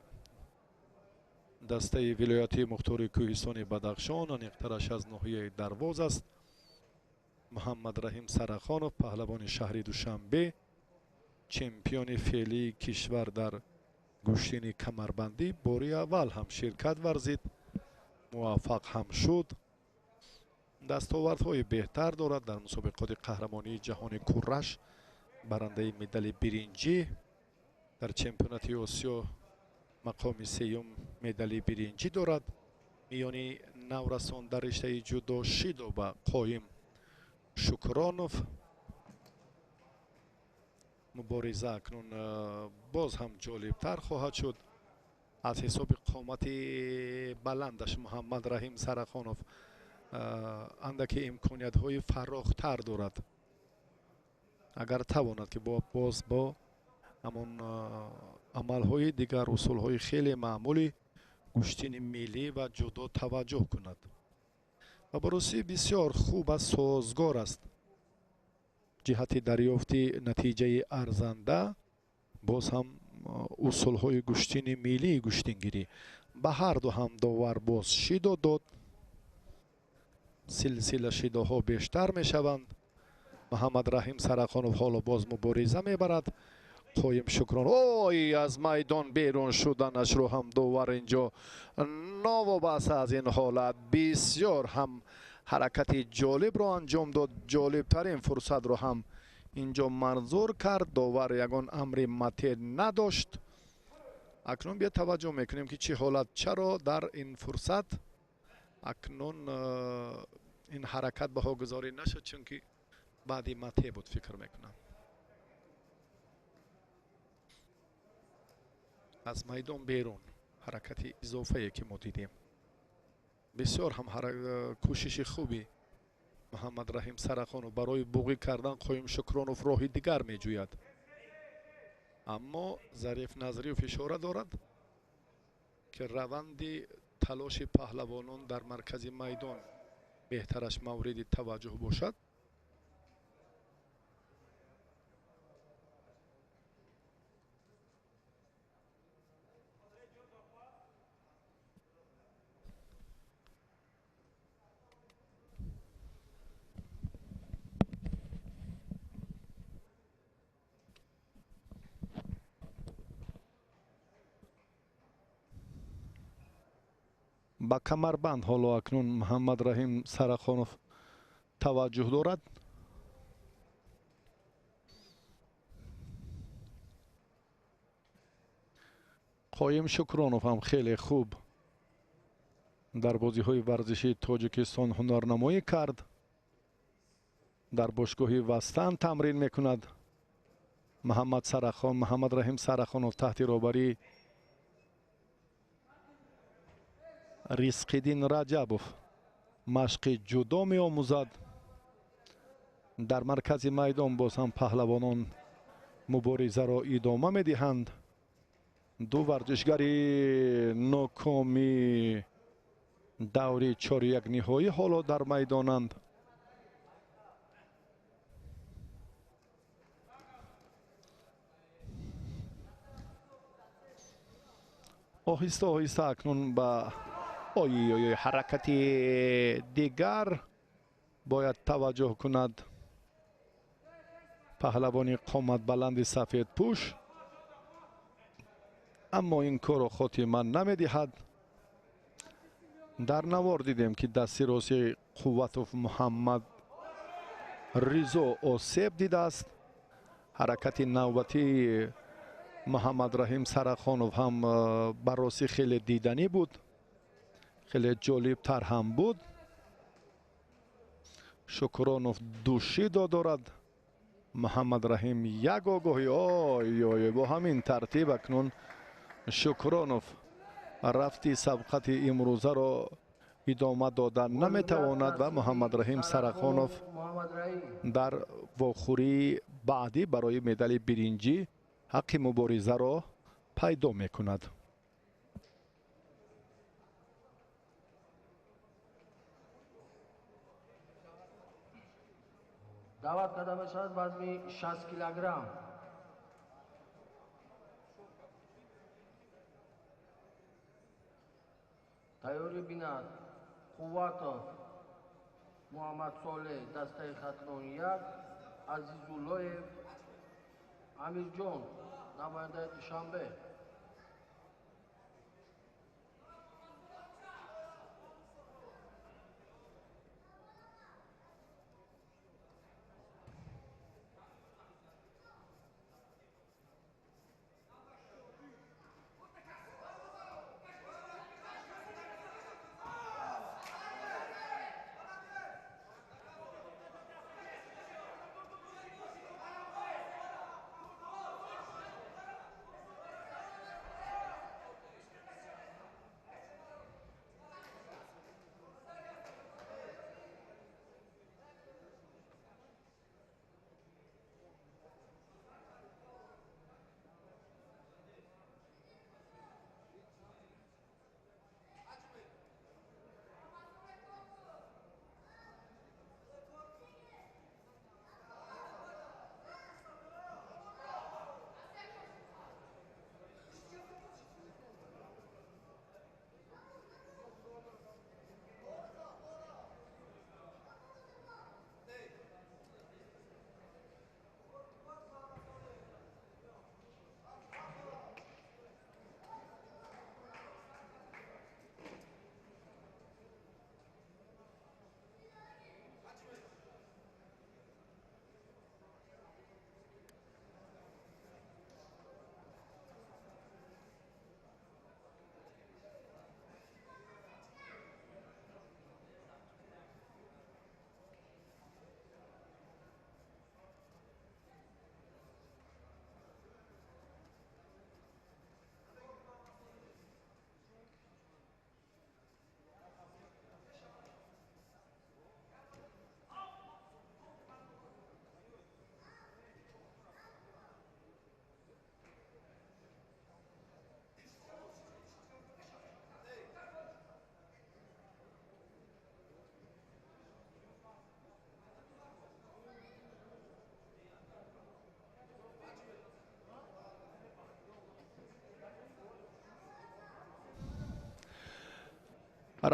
дастаи вилояти мухтори кӯҳистони Бадахшон, аниқтараш аз ноҳияи Дарвоз аст. Муҳаммадраҳим Сарахонов паҳлавони шаҳри Душанбе, чемпиони феълии кишвар дар гӯштини камарбандӣ, бори аввал ҳам ширкат варзид, муваффақ ҳам шуд. Дастовардҳои беҳтар дорад дар мусобиқоти қаҳрамонии ҷаҳони курраш, барандаи медали биринҷӣ, дар чемпионати Осиё мақоми сеюм, медали биринҷӣ дорад. Миёни наврасон дар риштаи ҷудо шидо ба Қоим Шукронов мубориза акнун боз ҳам ҷолибтар хоҳад шуд. Аз ҳисоби қомати баландаш Муҳаммадраҳим Сарахонов андаке имкониятҳои фарохтар дорад, агар тавонад ки боз бо ҳамон амалҳои дигар, усулҳои хеле маъмули гӯштини миллӣ ва ҷудо таваҷҷӯҳ кунад. Ва ба ростӣ бисёр хуб аст, созгор аст ҷиҳати дарёфти натиҷаи арзанда. Боз ҳам усулҳои гӯштини миллии гӯштингирӣ ба ҳарду ҳам довар боз шидо дод. Силсила шидоҳо бештар мешаванд. Муҳаммадраҳим Сарахонов ҳоло боз мубориза мебарад. Қоим Шукрон ой аз майдон берун шуданашро ҳам довар инҷо новобаста аз ин ҳолат бисёр ҳам ҳаракати ҷолибро анҷом дод. Ҷолибтарин фурсатро ҳам инҷо манзур кард. Довар ягон амри матеъ надошт. Акнун бия таваҷҷӯҳ мекунем ки чӣ ҳолат, чаро дар ин фурсат акнун ин ҳаракат баҳогузорӣ нашуд, чунки баъди матеъ буд, фикр мекунам. Аз майдон берун ҳаракати изофае ки мо дидем, бисёр ҳам кӯшиши хуби Муҳаммадраҳим Сарахонов барои буғӣ кардан Қоим Шукронов роҳи дигар меҷӯяд, аммо Зариф Назриев ишора дорад ки раванди талоши паҳлавонон дар маркази майдон беҳтараш мавриди таваҷҷӯҳ бошад. Ба камарбанд ҳоло акнун Муҳаммадраҳим Сарахонов таваҷҷӯҳ дорад. Қоим Шукронов ҳам хеле хуб дар бозиҳои варзишии Тоҷикистон ҳунарнамоӣ кард. Дар бошгоҳи Вастан тамрин мекунад. Муҳаммадраҳим Сарахонов таҳти роҳбарии Ризқиддин Раҷабов машқи ҷудо меомӯзад. Дар маркази майдон боз ҳам паҳлавонон муборизаро идома медиҳанд. Ду варзишгари нокоми даври чорякниҳоӣ ҳоло дар майдонанд. Оҳиста оҳиста акнун ба Ой ой ой, ҳаракати дигар бояд таваҷҷӯҳ кунад паҳлавони қоматбаланди сафедпӯш, аммо ин корро хотима намедиҳад. Дар навор дидем, ки дасти рости Қувватов Муҳаммад Ризо осеб дидааст. Ҳаракати навбатии Муҳаммадраҳим Сарахонов ҳам ба ростӣ хеле диданӣ буд, хеле ҷолибтар ҳам буд. Шукронов душӣ додорад, Муҳаммадраҳим як огоҳӣ. Ой ой, бо ҳамин тартиб акнун Шукронов рафти сабқати имрӯзаро идома дода наметавонад ва Муҳаммадраҳим Сарахонов дар вохӯрии баъдӣ барои медали биринҷӣ ҳаққи муборизаро пайдо мекунад. Даъват карда мешавад вазни 60 килограмм. Тайёрӣ бинад Қувватов Муҳаммад Солеҳ, дастаи Хатлон 1, Азизуллоев Амирҷон, намояндаи Душанбе.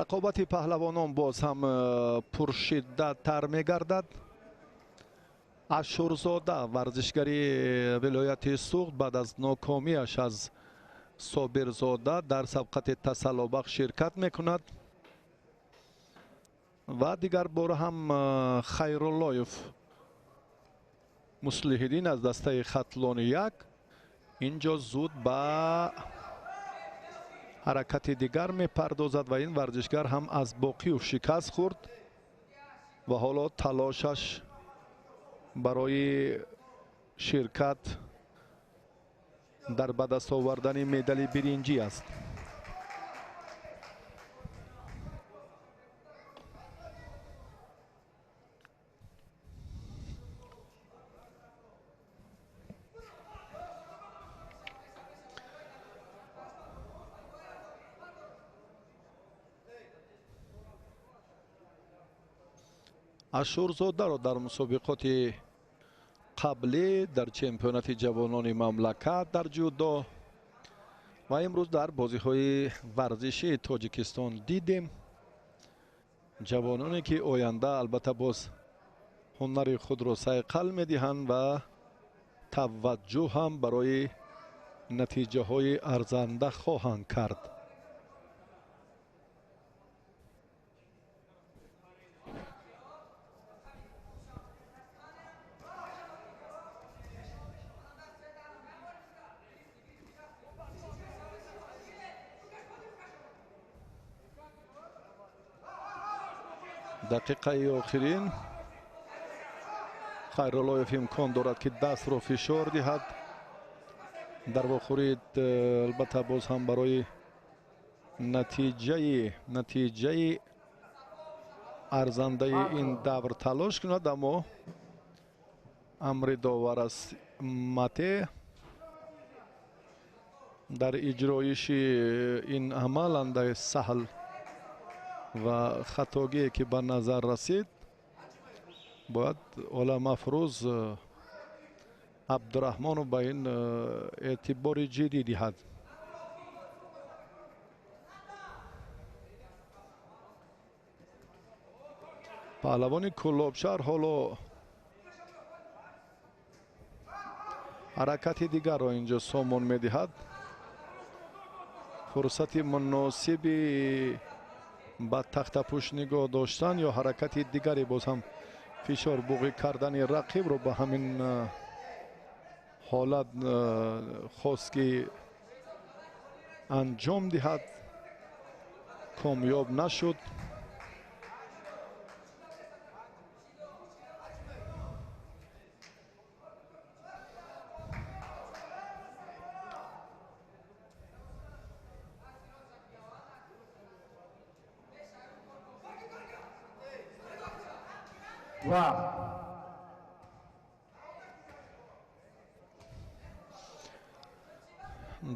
Рақобати паҳлавонон боз ҳам пуршиддаттар мегардад. Ашурзода, варзишгари вилояти Суғд, баъд аз нокомиаш аз Собирзода дар сабқати тасаллобахш ширкат мекунад ва дигар бора ҳам Хайруллоев Муслиҳиддин аз дастаи Хатлони 1 инҷо зуд ба ҳаракати дигар мепардозад ва ин варзишгар ҳам аз Боқиев шикаст хӯрд ва ҳоло талошаш барои ширкат дар ба даст овардани медали биринҷӣ аст. Ашурзодаро дар мусобиқоти қаблӣ дар чемпионати ҷавонони мамлакат дар ҷудо Ва имрӯз дар бозиҳои варзишии Тоҷикистон дидем ҷавононе ки оянда албатта боз ҳунари худро сайқал медиҳанд ва таваҷҷӯҳ ҳам барои натиҷаҳои арзанда хоҳанд кард. Дақиқаи охирин Хайруллоев имкон дорад ки дастро фишор диҳад. Дар вохӯрӣ албатта боз ҳам барои натиҷаи арзандаи ин давр талош кунад, аммо амри довар аст. Мате дар иҷроиши ин амал андаи саҳл ва хатогие ки ба назар расид, бояд Оламафрӯз Абдураҳмонов ба ин эътибори ҷиддӣ диҳад. Паҳлавони Кӯлобшаҳр ҳоло ҳаракати дигарро инҷо сомон медиҳад. Фурсати муносиби ба тахтапӯш нигоҳ доштан ё ҳаракати дигаре боз ҳам фишор буғӣ кардани рақибро ба ҳамин ҳолат хост ки анҷом диҳад, комёб нашуд.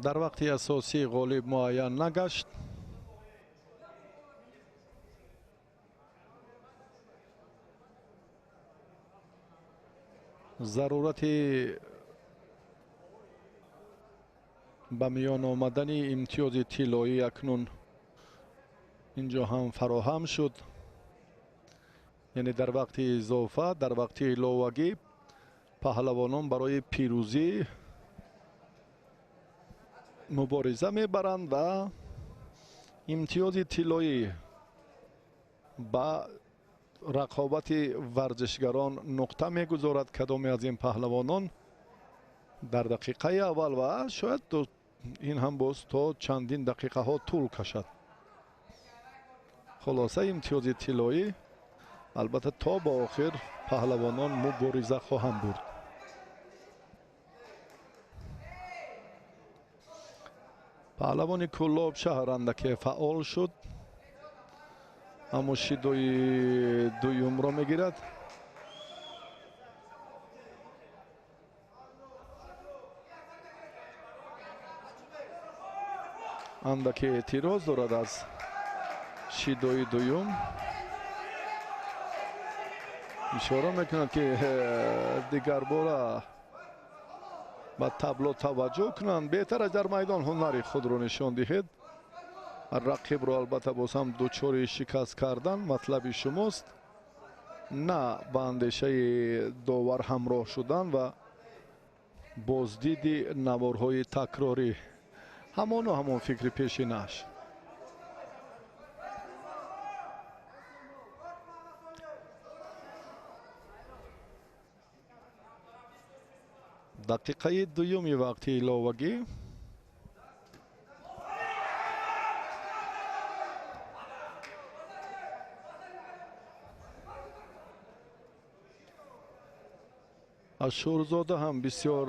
Дар вақти асосӣ ғолиб муайян нагашт. Зарурати ба миён омадани имтиёзи тиллоӣ акнун инҷо ҳам фароҳам шуд. Яъне дар вақти изофа, дар вақти иловагӣ паҳлавонон барои пирӯзӣ мубориза мебаранд ва имтиёзи тиллоӣ ба рақобати варзишгарон нуқта мегузорад. Кадоме аз ин паҳлавонон дар дақиқаи аввал ва шояд ин ҳам боз то чандин дақиқаҳо тӯл кашад. Хулоса имтиёзи тиллоӣ албатта то ба охир паҳлавонон мубориза хоҳанд бурд. Паҳлавони Кӯлоб шаҳр андаке фаъол шуд, аммо шидои дуюмро мегирад. Андаке эътироз дорад аз шидои дуюм. Ишора мекунад ки дигарбора ба табло таваҷҷӯҳ кунанд. Беҳтар аст дар майдон ҳунари худро нишон диҳед. Рақибро албатта боз ҳам дучори шикаст кардан матлаби шумост, на ба андешаи довар ҳамроҳ шудан ва боздиди наворҳои такрорӣ. Ҳамону ҳамон фикри пешинаш. Дақиқаи дуюми вақти иловагӣ. Ашурзода ҳам бисёр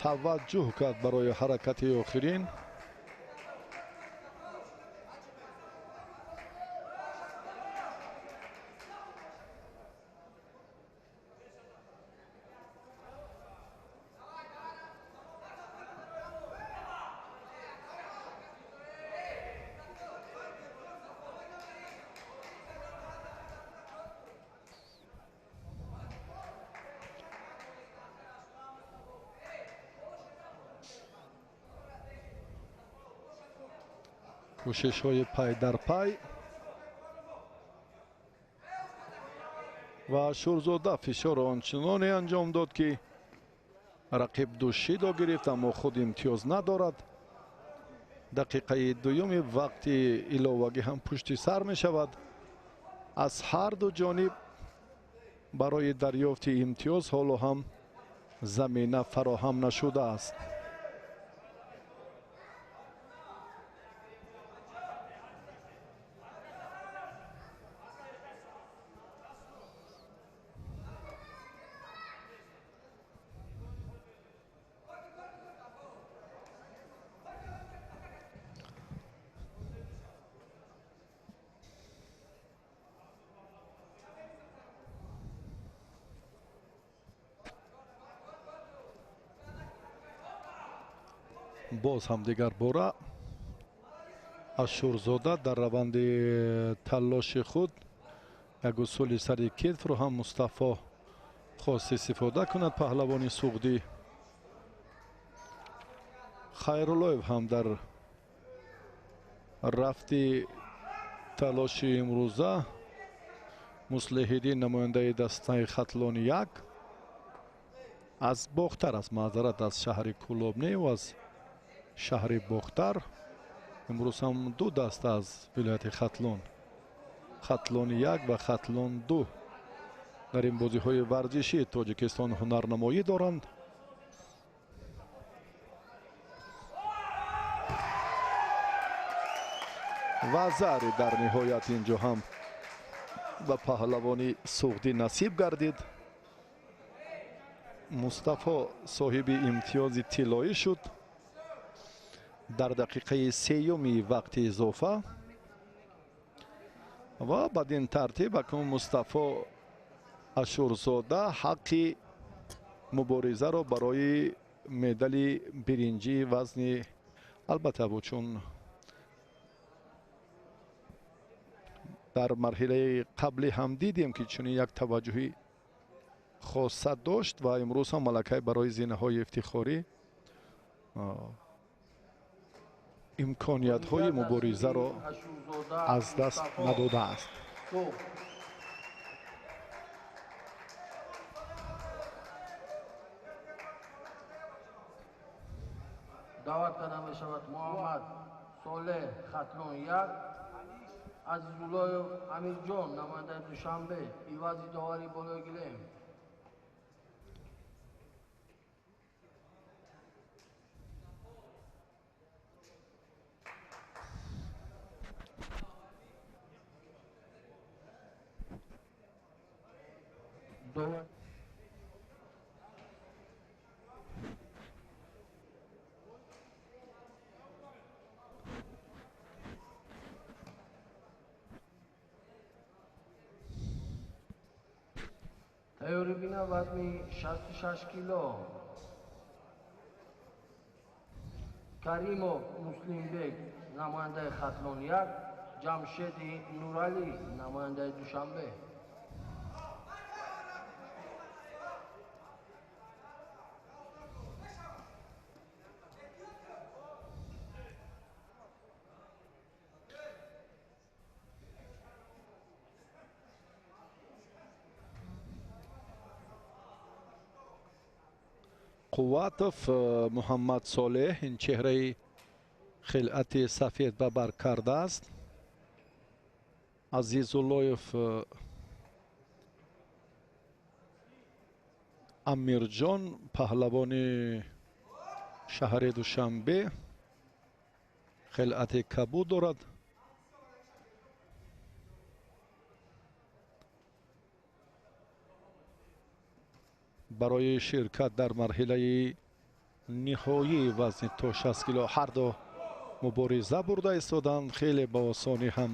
таваҷҷӯҳ кард барои ҳаракати охирин. Кӯшишҳои пай дар пай ва Ашурзода фишорро ончуноне анҷом дод, ки рақиб душидо гирифт, аммо худ имтиёз надорад. Дақиқаи дуюми вақти иловагӣ ҳам пушти сар мешавад. Аз ҳар ду ҷониб барои дарёфти имтиёз ҳоло ҳам замина фароҳам нашудааст. Боз ҳам дигар бора Ашурзода дар раванди таллоши худ як усули сари кетфро ҳам Мустафо хост истифода кунад. Паҳлавони суғдӣ Хайруллоев ҳам дар рафти талоши имрӯза Муслиҳиддин намояндаи дастаи Хатлони як аз Бохтар аст, маъзарат, аз шаҳри Кӯлоб не, аз шаҳри Бохтар. Имрӯз ҳам ду даста аз вилояти Хатлон, Хатлони як ва Хатлон ду, дар ин бозиҳои варзишии Тоҷикистон ҳунарнамоӣ доранд. Ва зари дар ниҳоят инҷо ҳам ба паҳлавони суғдӣ насиб гардид. Мустафо соҳиби имтиёзи тиллоӣ шуд дар дақиқаи сеюми вақти изофа ва бадин тартиб акнун Мустафо Ашурзода ҳаққи муборизаро барои медали биринҷии вазни, албатта чун дар марҳилаи қаблӣ ҳам дидем, ки чунин як таваҷҷӯҳи хоса дошт ва имрӯз ҳам малакай барои зинаҳои ифтихорӣ имкониятҳои муборизаро аз даст надодааст. Даъват карда мешавад Муҳаммад Солеҳ, Хатлон як, Азизуллоев Амирҷон, намояндаи Душанбе, ивази довари болои гилем. Тайёрӣ бина вазни 66 кило. Каримов Муслимбек, намояндаи Хатлон як, Ҷамшеди Нуралӣ, намояндаи Душанбе. Қувватов Муҳаммад Солеҳ ин чеҳраи хилъати сафед ба бар кардааст. Азизуллоев Амирҷон, паҳлавони шаҳри Душанбе, хилъати кабуд дорад. Барои ширкат дар марҳилаи ниҳоии вазни то 60 кило ҳар ду мубориза бурда истоданд. Хеле ба осонӣ ҳам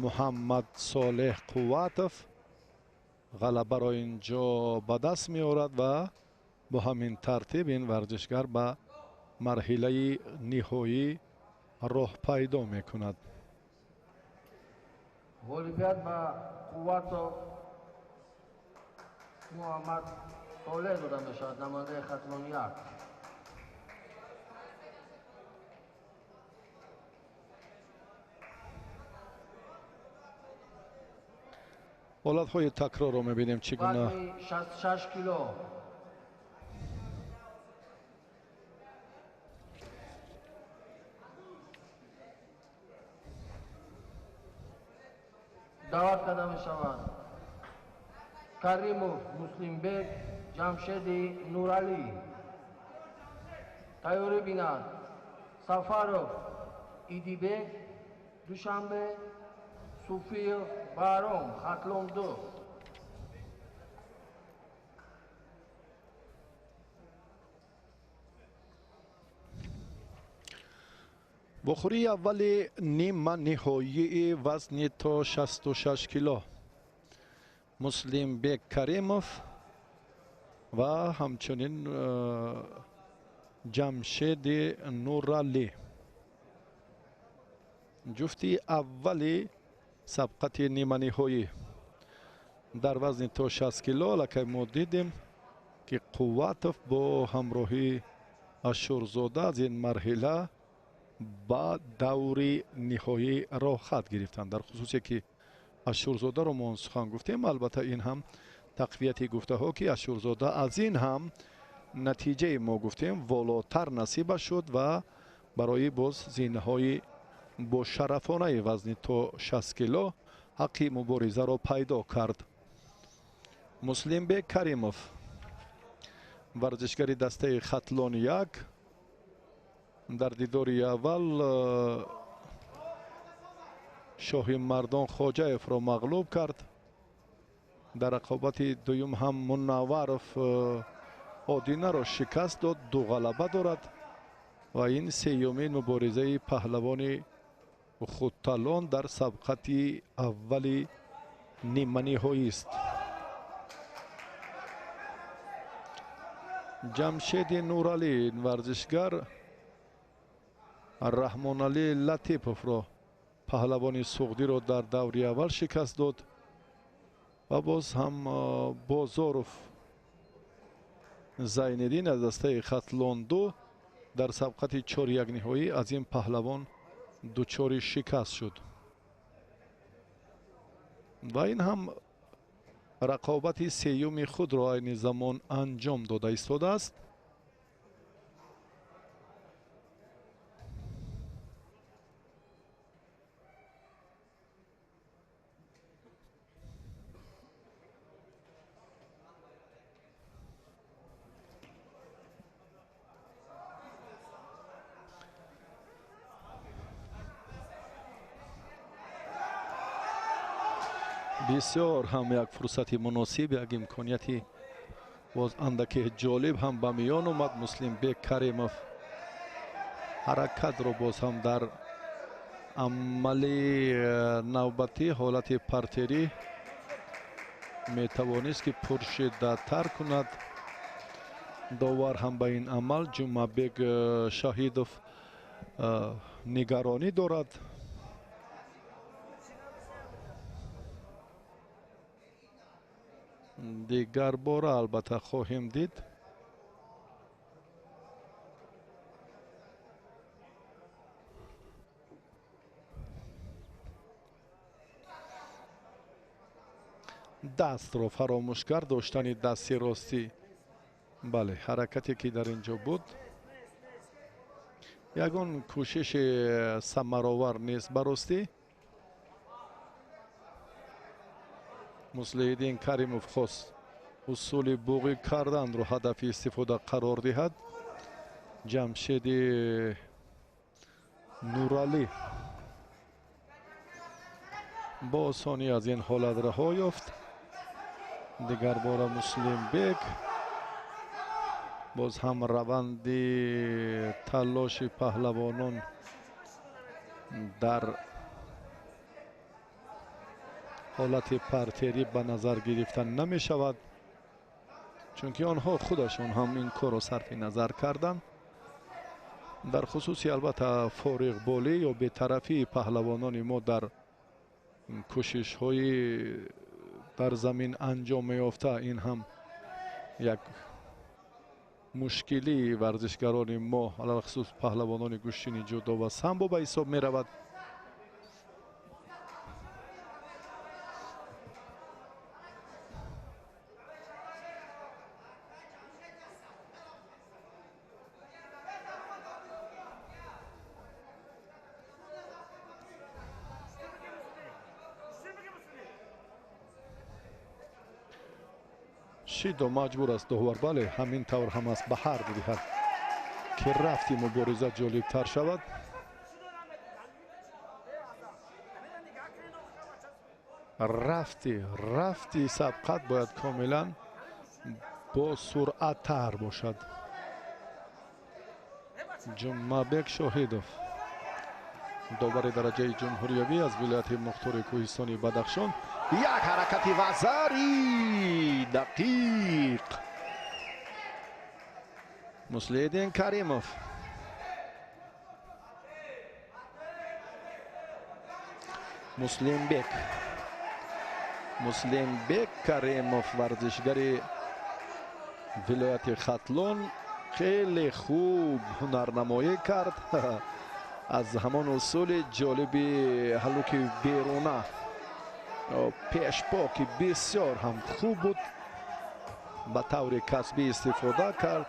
Муҳаммад Солеҳ Қувватов ғалабаро инҷо ба даст меорад ва бо ҳамин тартиб ин варзишгар ба марҳилаи ниҳоӣ роҳ пайдо мекунад. Ғолибият ба Қувватов Муҳаммад Солеҳ дода мешавад, намояндаи Хатлон як. Ҳолатҳои такрорро мебинем чӣ гуна. Вазни 66 кило. Даъват карда мешавад Каримов Муслимбек, Ҷамшеди Нуралӣ. Тайёрӣ бинад Сафаров Идибек, Душанбе, Суфиев Баҳром, Хатлон 2. Вохӯрии аввали нима ниҳоии вазни то 66 кило. Муслимбек Каримов ва ҳамчунин Ҷамшеди Нуралӣ. Ҷуфти аввали сабқати ниманиҳоӣ дар вазни то 60 кило. Аллакай мо дидем, ки Қувватов бо ҳамроҳии Ашурзода аз ин марҳила ба даври ниҳоӣ роҳхат гирифтанд. Дар хусусе ки Ашурзодаро мо он сухан гуфтем, албатта ин ҳам тақвияти гуфтаҳо, ки Ашурзода аз ин ҳам натиҷаи мо гуфтем волотар насиба шуд ва барои боз зинаҳои бошарафонаи вазни то 60 кило ҳаққи муборизаро пайдо кард. Муслимбек Каримов, варзишгари дастаи Хатлон 1, дар дидори аввал Шоҳи Мардон Хоҷаевро мағлуб кард. Дар рақобати дуюм ҳам Мунавваров Одинаро шикаст дод, ду ғалаба дорад ва ин сеюмин муборизаи паҳлавони худталон дар сабқати аввали ниманиҳоист. Ҷамшеди Нуралӣ, варзишгар Раҳмоналӣ Латиповро, паҳлавони суғдиро дар даври аввал шикаст дод ва боз ҳам Бозоров Зайниддин аз дастаи Хатлон 2 дар сабқати чорякниҳоӣ аз ин паҳлавон дучори шикаст шуд. Ва ин ҳам рақобати сеюми худро айни замон анҷом дода истодааст. Бисёр ҳам як фурсати муносиб, як имконияти боз андаке ҷолиб ҳам ба миён омад. Муслимбек Каримов ҳаракатро боз ҳам дар амали навбатӣ ҳолати партерӣ метавонист, ки пуршиддаттар кунад. Довар ҳам ба ин амал Ҷумъабек Шаҳидов нигаронӣ дорад. Дигар бора албатта хоҳем дид. Дастро фаромӯш кард, доштани дасти ростӣ. Бале, ҳаракате ки дар ин ҷо буд, ягон кӯшиши самаровар нест ба ростӣ. Муслиҳиддин Каримов хост усули буғӣ карданро ҳадафи истифода қарор диҳад. Ҷамшеди Нуралӣ бо осонӣ аз ин ҳолат раҳо ёфт. Дигар бора Муслимбек боз ҳам раванди талоши паҳлавонон дар ҳолати партерӣ ба назар гирифта намешавад, чунки онҳо худашон ҳам ин корро сарфи назар карданд. Дар хусуси албатта фориғболӣ ё бетарафии паҳлавонони мо дар кӯшишҳои дар замин анҷом меёфта, ин ҳам як мушкилии варзишгарони мо, алалхусус паҳлавонони гӯштини ҷудо ва самбо ба ҳисоб меравад. Шидо маҷбур аст довар, бале, ҳамин тавр ҳам аст, ба ҳар диҳад ки рафти мубориза ҷолибтар шавад. Рафти сабқат бояд комилан бо суръаттар бошад. Ҷумъабек Шоҳидов, довари дараҷаи ҷумҳуриявӣ аз вилояти мухтори кӯҳистони Бадахшон. Як ҳаракати вазари дақиқ. Муслиҳиддин Каримов. Муслимбек Каримов, варзишгари вилояти Хатлон, хеле хуб ҳунарнамоӣ кард. Аз ҳамон усули ҷолиби ҳалуки беруна пешпо, ки бисёр ҳам хуб буд, ба таври касбӣ истифода кард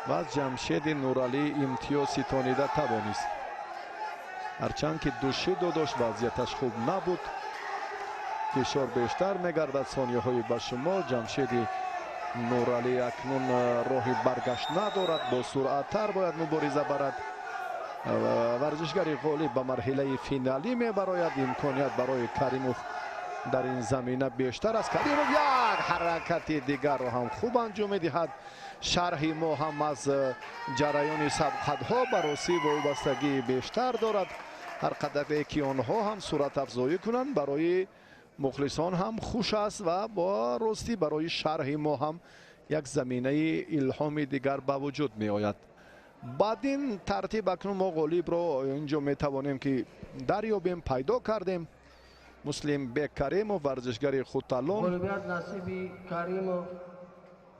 ва аз Ҷамшеди Нуралӣ имтиёз ситонида тавонист. Ҳарчанд ки ду шидо дошт, вазъияташ хуб набуд. Фишор бештар мегардад сонияҳои ба шумор. Ҷамшеди Нуралӣ акнун роҳи баргашт надорад, бо суръаттар бояд мубориза барад. Варзишгари ғолиб ба марҳилаи финалӣ мебарояд. Имконият барои Каримов дар ин замина бештар аст. Каримов як ҳаракати дигарро ҳам хуб анҷом медиҳад. Шарҳи мо ҳам аз ҷараёни сабқатҳо ба ростӣ вобастагии бештар дорад. Ҳар қадаре ки онҳо ҳам суръатафзоӣ кунанд, барои мухлисон ҳам хуш аст ва бо ростӣ барои шарҳи мо ҳам як заминаи илҳоми дигар ба вуҷуд меояд. Баъд ин тартиб акнун мо ғолибро инҷо метавонем ки дарёбем, пайдо кардем. Муслимбек Каримов, варзишгари Хуталон. Ғолибият насиби Каримов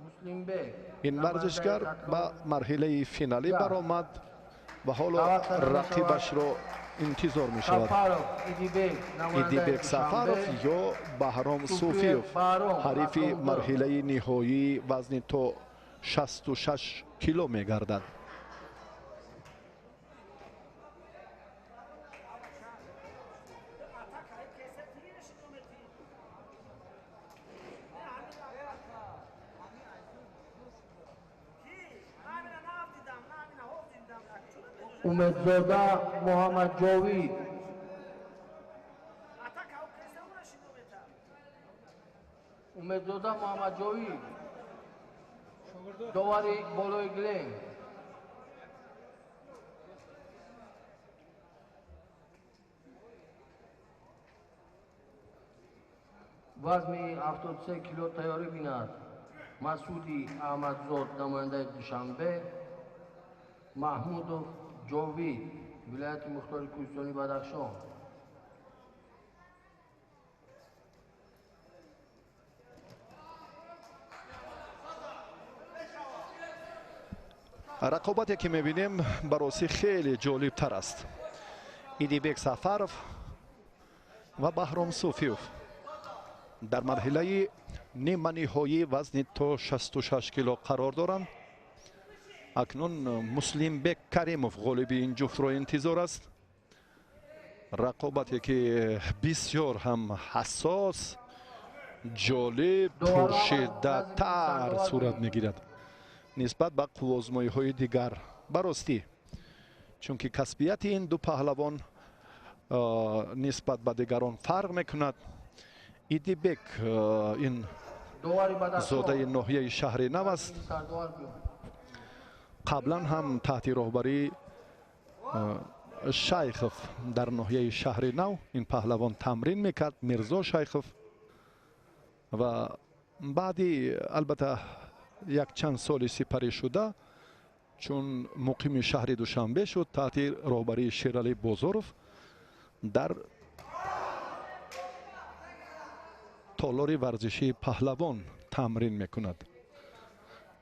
Муслимбек. Ин варзишгар ба марҳилаи финалӣ баромад ва ҳоло рақибашро интизор мешавад. Идибек Сафаров ё Баҳром Суфиев, ҳарифи марҳилаи ниҳоии вазни то 66 кило мегардад. Умедзода Муҳаммадҷовид. Умедзода Муҳаммадҷовид, довари болои гилем. Вазни 73 кило тайёрӣ бинад. Масуди Аҳмадзод, намояндаи Душанбе. Маҳмудов Ҷовид, вилояти мухтори кӯҳистони Бадахшон. Рақобате ки мебинем ба ростӣ хеле ҷолибтар аст. Идибек Сафаров ва Баҳром Суфиев дар марҳилаи ниманиҳоӣ вазни то 66 кило қарор доранд. Акнун Муслимбек Каримов ғолиби ин ҷуфтро интизор аст. Рақобате ки бисёр ҳам ҳассос, ҷолиб, пуршиддаттар сурат мегирад нисбат ба қуввозмоиҳои дигар. Ба ростӣ, чунки касбияти ин ду паҳлавон нисбат ба дигарон фарқ мекунад. Идибек ин зодаи ноҳияи шаҳри нав аст. Қаблан ҳам таҳти роҳбарии Шайхов дар ноҳияи шаҳри нав ин паҳлавон тамрин мекард, Мирзо Шайхов, ва баъди албатта якчанд соли сипарӣ шуда, чун муқими шаҳри Душанбе шуд, таҳти роҳбарии Шералӣ Бозоров дар толори варзишии паҳлавон тамрин мекунад.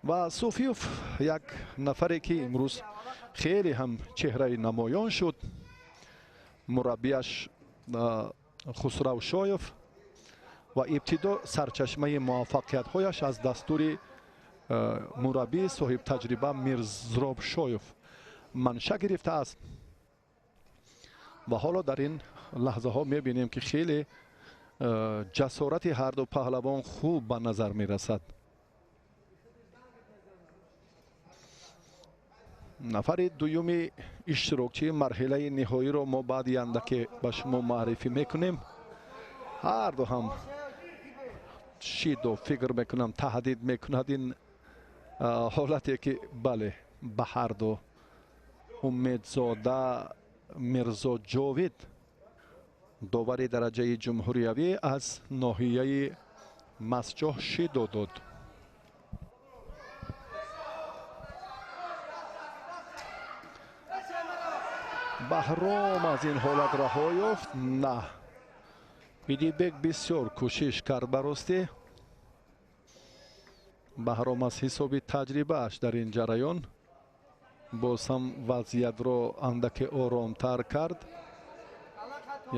Ва Суфиев як нафаре ки имрӯз хеле ҳам чеҳраи намоён шуд, мураббияш Хусрав Шоев, ва ибтидо сарчашмаи муваффақиятҳояш аз дастури мураббии соҳибтаҷриба Мирзроб Шоев манша гирифтааст. Ва ҳоло дар ин лаҳзаҳо мебинем ки хеле Ҷасорати ҳарду паҳлавон хуб ба назар мерасад. Нафари дуюми иштирокчии марҳилаи ниҳоиро мо баъди андаке ба шумо маърифӣ мекунем. Ҳарду ҳам шидо фикр мекунам таҳдид мекунад ин ҳолате ки бале ба ҳарду Умедзода Мирзо Ҷовид, довари дараҷаи ҷумҳуриявӣ аз ноҳияи Масҷоҳ шидо дод. Баҳром аз ин ҳолат раҳо ёфт. На, Идибек бисёр кӯшиш кард ба ростӣ. Баҳром аз ҳисоби таҷрибааш дар ин ҷараён боз ҳам вазъиятро андаке оромтар кард,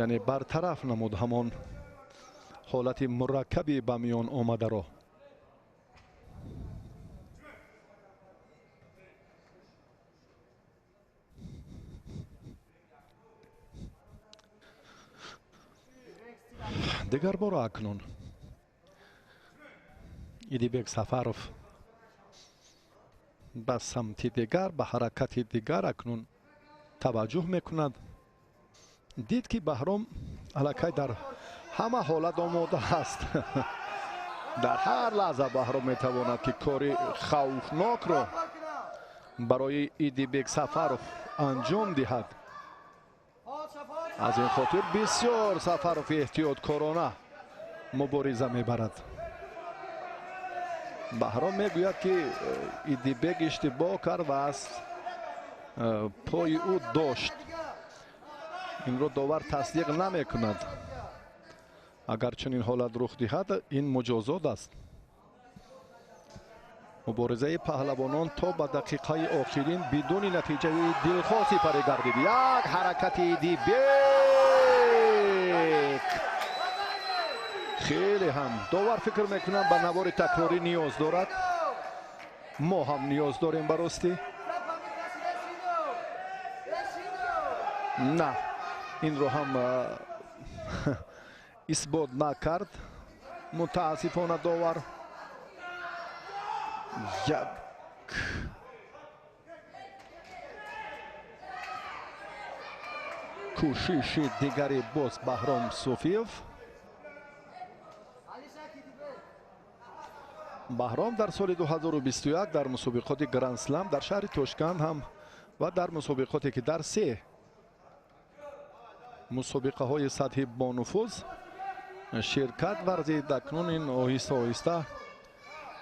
яъне бартараф намуд ҳамон ҳолати мураккаби ба миён омадаро. Дигар бора акнун Идибек Сафаров ба самти дигар, ба ҳаракати дигар акнун таваҷҷӯҳ мекунад. Дид ки Баҳром аллакай дар ҳама ҳолат омода аст. Дар ҳар лаҳза Баҳром метавонад ки кори хавфнокро барои Идибек Сафаров анҷом диҳад. Аз ин хотир бисёр Сафаров эҳтиёткорона мубориза мебарад. Баҳром мегӯяд ки Идибек иштибоҳ кард ва аз пои ӯ дошт. Инро довар тасдиқ намекунад. Агар чунин ҳолат рух диҳад, ин муҷозот аст. Муборизаи паҳлавонон то ба дақиқаи охирин бидуни натиҷаи дилхоҳ сипарӣ гардид. Як ҳаракати Идибек хеле ҳам довар фикр мекунам ба навори такрорӣ ниёз дорад. Мо ҳам ниёз дорем ба ростӣ. На, инро ҳам исбот накард мутаассифона довар. Як кӯшиши дигари боз Баҳром Суфиев. Баҳром дар соли 2021 дар мусобиқоти Гранд-Слам дар шаҳри Тошканд ҳам ва дар мусобиқоте ки дар се мусобиқаҳои сатҳи бонуфуз ширкат варзид, акнун ин оҳиста оҳиста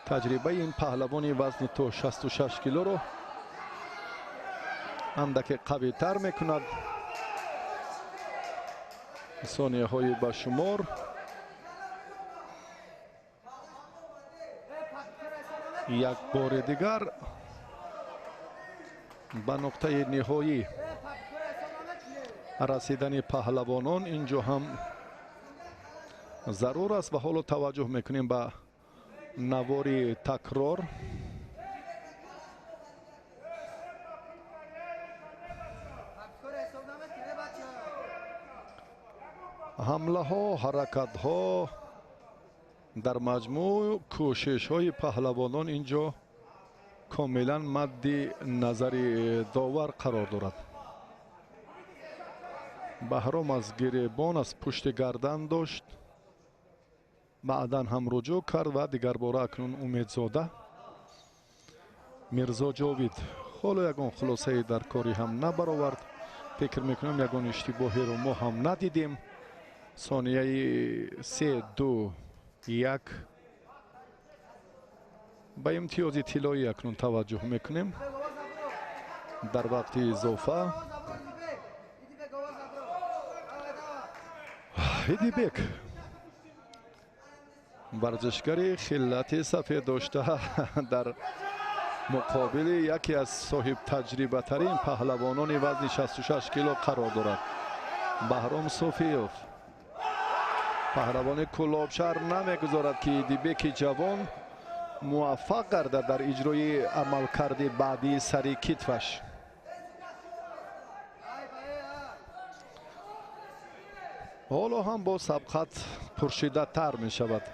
таҷрибаи ин паҳлавони вазни то 66 килоро андаке қавитар мекунад. Сонияҳои ба шумор як бори дигар ба нуқтаи ниҳоӣ расидани паҳлавонон инҷо ҳам зарур аст ва ҳоло таваҷҷӯҳ мекунем ба навори такрор. Ҳамлаҳо, ҳаракатҳо, дар маҷмӯъ кӯшишҳои паҳлавонон инҷо комилан мадди назари довар қарор дорад. Баҳром аз гиребон аз пушти гардан дошт, баъдан ҳам руҷӯъ кард ва дигарбора акнун Умедзода Мирзо Ҷовид ҳоло ягон хулосае дар кори ҳам набаровард. Фикр мекунам ягон иштибоҳеро мо ҳам надидем. Сонияи 3, 2, 1 ба имтиёзи тиллоӣ акнун таваҷҷӯҳ мекунем. Дар вақти изофа Идибек варзишгари хиллати сафед дошта дар муқобили яке аз соҳибтаҷрибатарин паҳлавонони вазни 66 кило қарор дорад. Баҳром Суфиев паҳлавони Кӯлобшаҳр намегузорад ки Идибеки ҷавон муваффақ гардад дар иҷрои амалкарди баъдии сари китфаш. Ҳоло ҳам бо сабқат пуршиддаттар мешавад.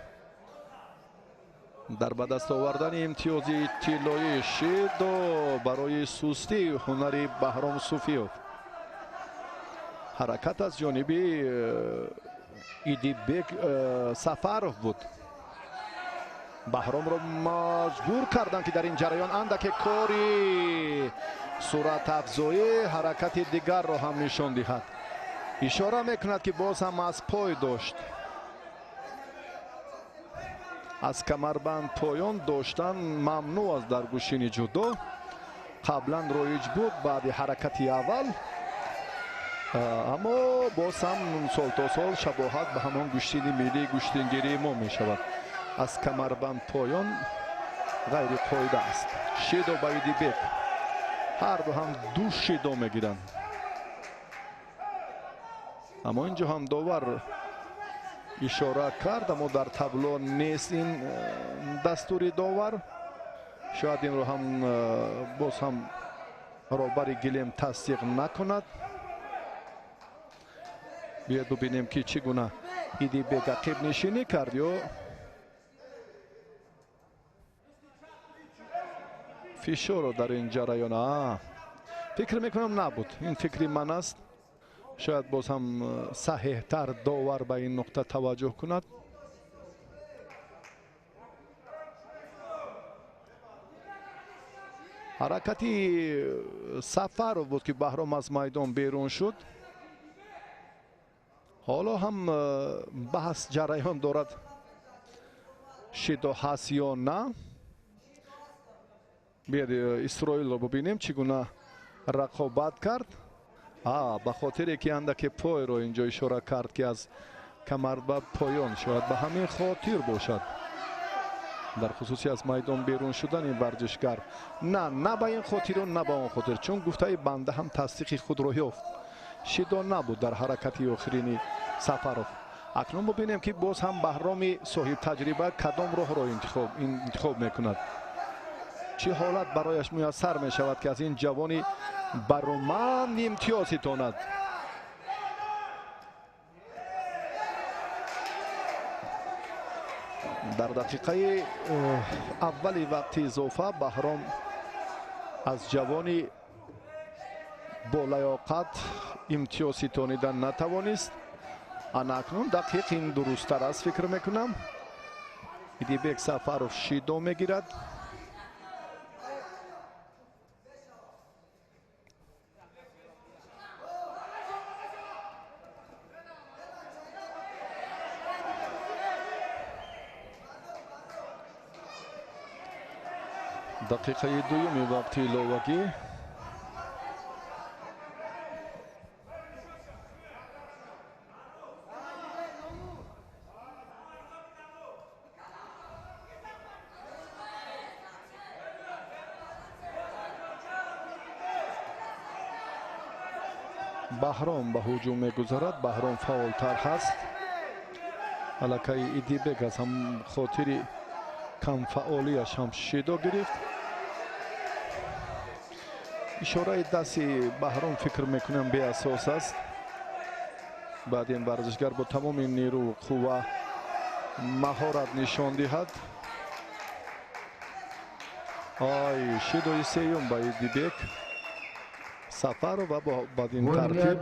Дар ба даст овардани имтиёзи тиллоӣ шидо барои сустии ҳунари Баҳром Суфиев. Ҳаракат аз ҷониби Идибек Сафаров буд. Баҳромро маҷбур карданд, ки дар ин ҷараён андаке кори суръатафзоӣ ҳаракати дигарро ҳам нишон диҳад. Ишора мекунад, ки боз ҳам аз пой дошт. Аз камарбанд поён доштан мамнӯъ аст дар гӯштини ҷудо. Қаблан роиҷ буд баъди ҳаракати аввал, аммо боз ҳам сол то сол шабоҳат ба ҳамон гӯштини миллии гӯштингирии мо мешавад. Аз камарбанд поён ғайриқоида аст. Шидо ба Идибек. Ҳарду ҳам ду шидо мегиранд. Аммо инҷо ҳам довар ишора кард, аммо дар табло нест ин дастури довар. Шояд инро ҳам боз ҳам роҳбари гилем тасдиқ накунад. Биёед бубинем, ки чӣ гуна Идибек ақибнишинӣ кард ё фишорро дар ин ҷараён. Фикр мекунам набуд. Ин фикри ман аст. Шояд боз ҳам саҳеҳтар довар ба ин нуқта таваҷҷӯҳ кунад. Ҳаракати Сафаров буд, ки Баҳром аз майдон берун шуд. Ҳоло ҳам баҳс ҷараён дорад, шидо ҳаст ё на. Биёед Исроилро бубинем, чӣ гуна рақобат кард. Ба хотире ки андаке пойро инҷо ишора кард, ки аз камарба поён, шояд ба ҳамин хотир бошад. Дар хусуси аз майдон берун шудани варзишгар. На ба ин хотиру на ба он хотир, чун гуфтаи банда ҳам тасдиқи худро ёфт. Шидо набуд дар ҳаракати охирини Сафаров. Акнун бубинем, ки боз ҳам Баҳроми соҳибтаҷриба кадом роҳро интихоб мекунад. Чӣ ҳолат барояш муяссар мешавад, ки аз ин ҷавони бароманд имтиёз ситонад. Дар дақиқаи аввали вақти изофа Баҳром аз ҷавони болаёқат имтиёз ситонидан натавонист. Ана акнун дақиқ ин дурусттар аст, фикр мекунам. Идибек Сафаров шидо мегирад. Дақиқаи дуюми вақти иловагӣ. Баҳром ба ҳуҷум мегузарад. Баҳром фаъолтар ҳаст. Аллакай Идибек аз ҳам хотири камфаъолиаш ҳам шидо гирифт. Ишораи дасти Баҳром фикр мекунам беасос аст. Баъд ин варзишгар бо тамоми нерӯ, қувва, маҳорат нишон диҳад. Ай, шидои сеюм ба Идибек Сафаров ва бад ин тартиб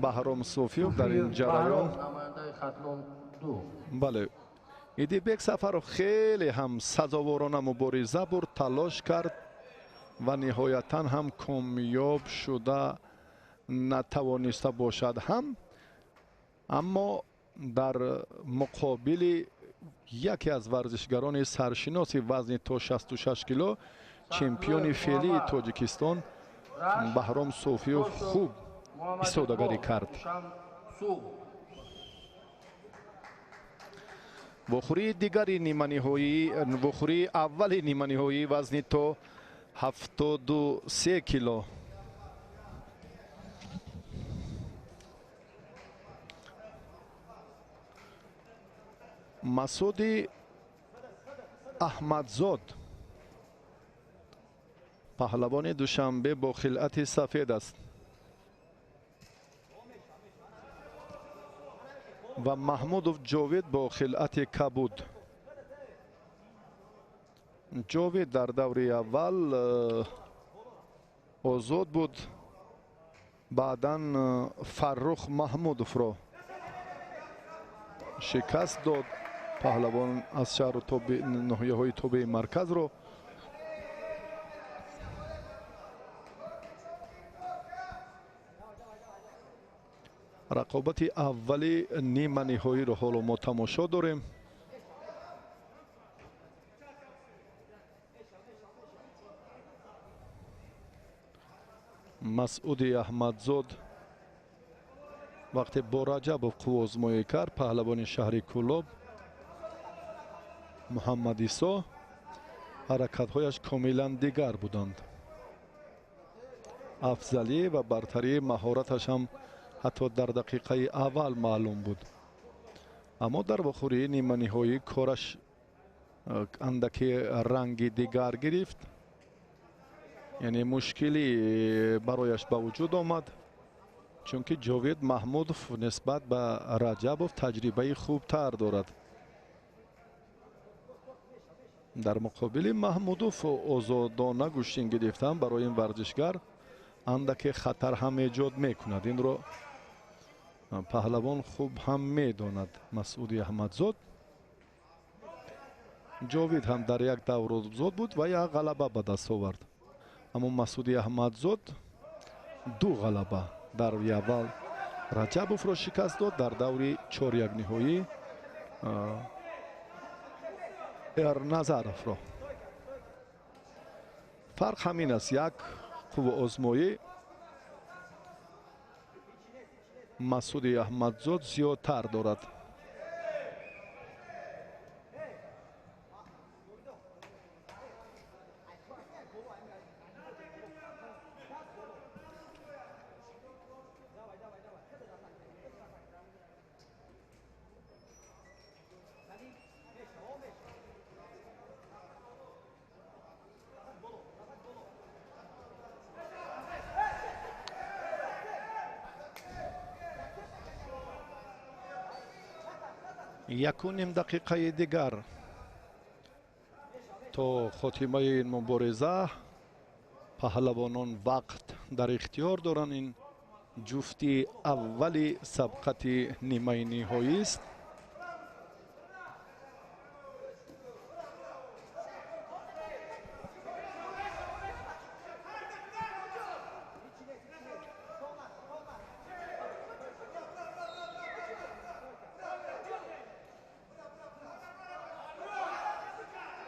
Баҳром Суфиев дар ин ҷараён. Бале, Идибек Сафаров хеле ҳам сазоворона мубориза бурд, талош кард ва ниҳоятан ҳам комёб шуда натавониста бошад ҳам, аммо дар муқобили яке аз варзишгарони саршиноси вазни то 66 кило, чемпиони феълии Тоҷикистон Баҳром Суфиев хуб истодагарӣ кард. Вохӯрии дигари ниманиҳоӣ, вохӯрии аввали ниманиҳоӣ вазни то 73 кило. Масуди Аҳмадзод паҳлавони Душанбе бо хилъати сафед аст. Ва Маҳмудов Ҷовид бо хилъати кабуд. Ҷовид дар даври аввал озод буд, баъдан Фаррух Маҳмудовро шикаст дод. Паҳлавон аз шаҳру ноҳияҳои тобеи марказро. Рақобати аввали ниманиҳоиро ҳоло мо тамошо дорем. Масъуди Аҳмадзод вақте бо Раҷабов қувваозмоӣ кард, паҳлавони шаҳри Кӯлоб Муҳаммад Исо, ҳаракатҳояш комилан дигар буданд. Афзалӣ ва бартарии маҳораташ ҳам ҳатто дар дақиқаи аввал маълум буд. Аммо дар вохӯрии ниманиҳоӣ кораш андаке ранги дигар гирифт, яъне мушкилӣ барояш ба вуҷуд омад, чунки Ҷовид Маҳмудов нисбат ба Раҷабов таҷрибаи хубтар дорад. Дар муқобили Маҳмудов озодона гӯштин гирифтан барои ин варзишгар андаке хатар ҳам эҷод мекунад. Инро паҳлавон хуб ҳам медонад Масъуди Аҳмадзод. Ҷовид ҳам дар як давр озод буд ва як ғалаба ба даст овард. Аммо Масъуди Аҳмадзод ду ғалаба дар аввал Раҷабовро шикаст дод, дар даври чорякниҳоӣ Эрназаровро. Фарқ ҳамин аст, як қувваозмоӣ Масъуди Аҳмадзод зиёдтар дорад. Якуним дақиқаи дигар то хотимаи ин мубориза паҳлавонон вақт дар ихтиёр доранд. Ин ҷуфти аввали сабқати нимаи ниҳоист.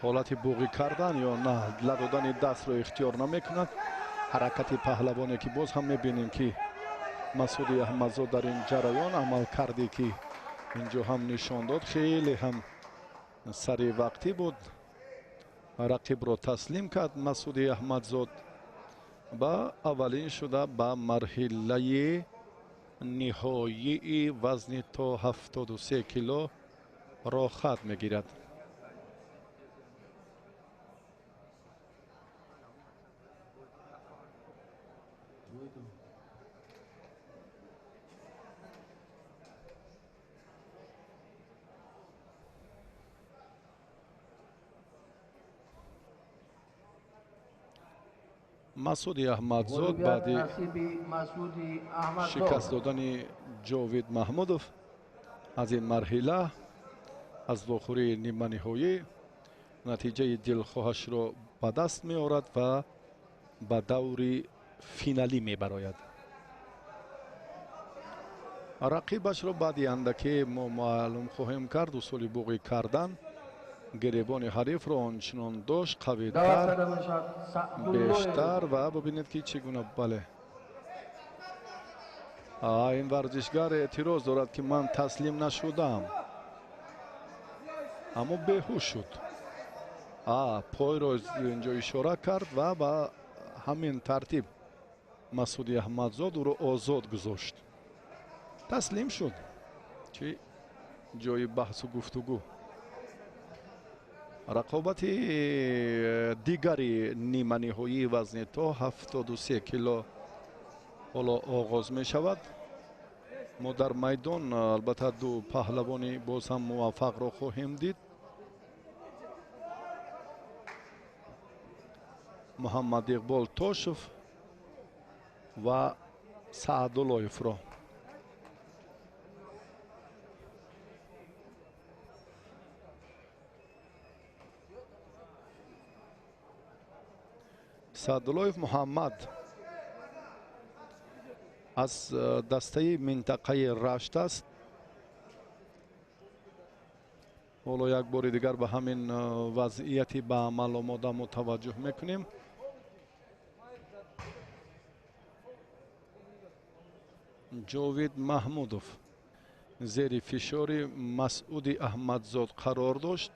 Ҳолати буғӣ кардан ё на ла додани дастро ихтиёр намекунад. Ҳаракати паҳлавоне ки боз ҳам мебинем ки Масъуди Аҳмадзод дар ин ҷараён амал карде ки инҷо ҳам нишон дод, хеле ҳам сари вақтӣ буд. Рақибро таслим кард Масъуди Аҳмадзод ва аввалин шуда ба марҳилаи ниҳоии вазни то 73 кило роҳхат мегирад. Масъуди Аҳмадзод баъди шикаст додани Ҷовид Маҳмудов аз ин марҳила, аз вохӯрии ниманиҳоӣ натиҷаи дилхоҳашро ба даст меорад ва ба даври финалӣ мебарояд. Рақибашро баъди андаке мо маълум хоҳем кард. Усули буғӣ кардан гиребони ҳарифро ончунон дошт, қавитар, бештар ва бибинед ки чӣ гуна. Бале, ин варзишгар эътироз дорад ки ман таслим нашудам, аммо беҳуш шуд. Пойро инҷо ишора кард ва ба ҳамин тартиб Масъуди Аҳмадзод ӯро озод гузошт. Таслим шуд. Чӣ ҷои баҳсу гуфтугӯ. Рақобати дигари ниманиҳоии вазни то 73 кило ҳоло оғоз мешавад. Мо дар майдон албатта ду паҳлавони боз ҳам муваффақро хоҳем дид. Муҳаммад Иқбол Тошев ва Саъдуллоевро. Саъдуллоев Муҳаммад аз дастаи минтақаи Рашт аст. Ҳоло як бори дигар ба ҳамин вазъияти ба амал омода мо таваҷҷӯҳ мекунем. Ҷовид Маҳмудов зери фишори Масъуди Аҳмадзод қарор дошт.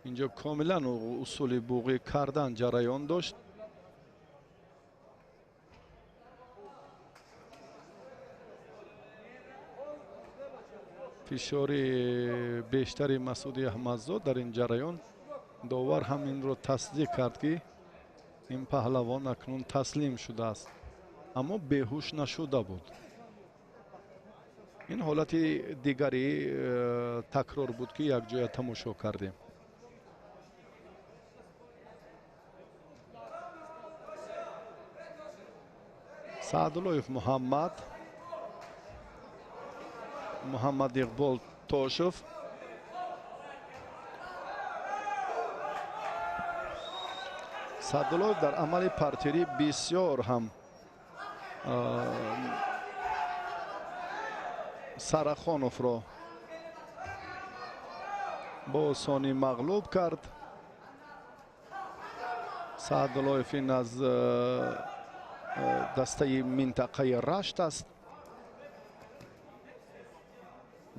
Инҷо комилан усули буғӣ кардан ҷараён дошт. Фишори бештари Масъуди Аҳмадзод дар ин ҷараён, довар ҳам инро тасдиқ кард, ки ин паҳлавон акнун таслим шудааст, аммо беҳуш нашуда буд. Ин ҳолати дигари такрор буд, ки якҷоя тамошо кардем. Саъдуллоев Муҳаммад, Муҳаммад Иқбол Тошев. Саъдуллоев дар амали партерӣ бисёр ҳам Сарахоновро бо осонӣ мағлуб кард. Саъдуллоев ин аз дастаи минтақаи Рашт аст.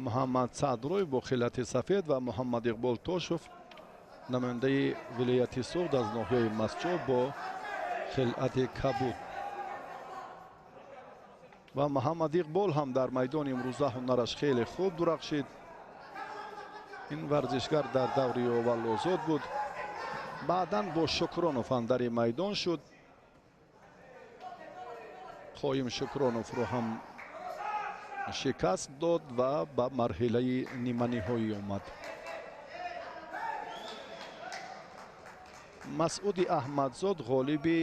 Муҳаммад Саъдуллоев бо хилати сафед ва Муҳаммад Иқбол Тошев намояндаи вилояти Суғд аз ноҳияи Мастчоҳ бо хилати кабуд. Ва Муҳаммад Иқбол ҳам дар майдони имрӯза ҳунараш хеле хуб дурахшид. Ин варзишгар дар даври аввал озод буд, баъдан бо Шукронов андари майдон шуд. Қоим Шукроновро ҳам шикаст дод ва ба марҳилаи ниманиҳоӣ омад. Масъуди Аҳмадзод ғолиби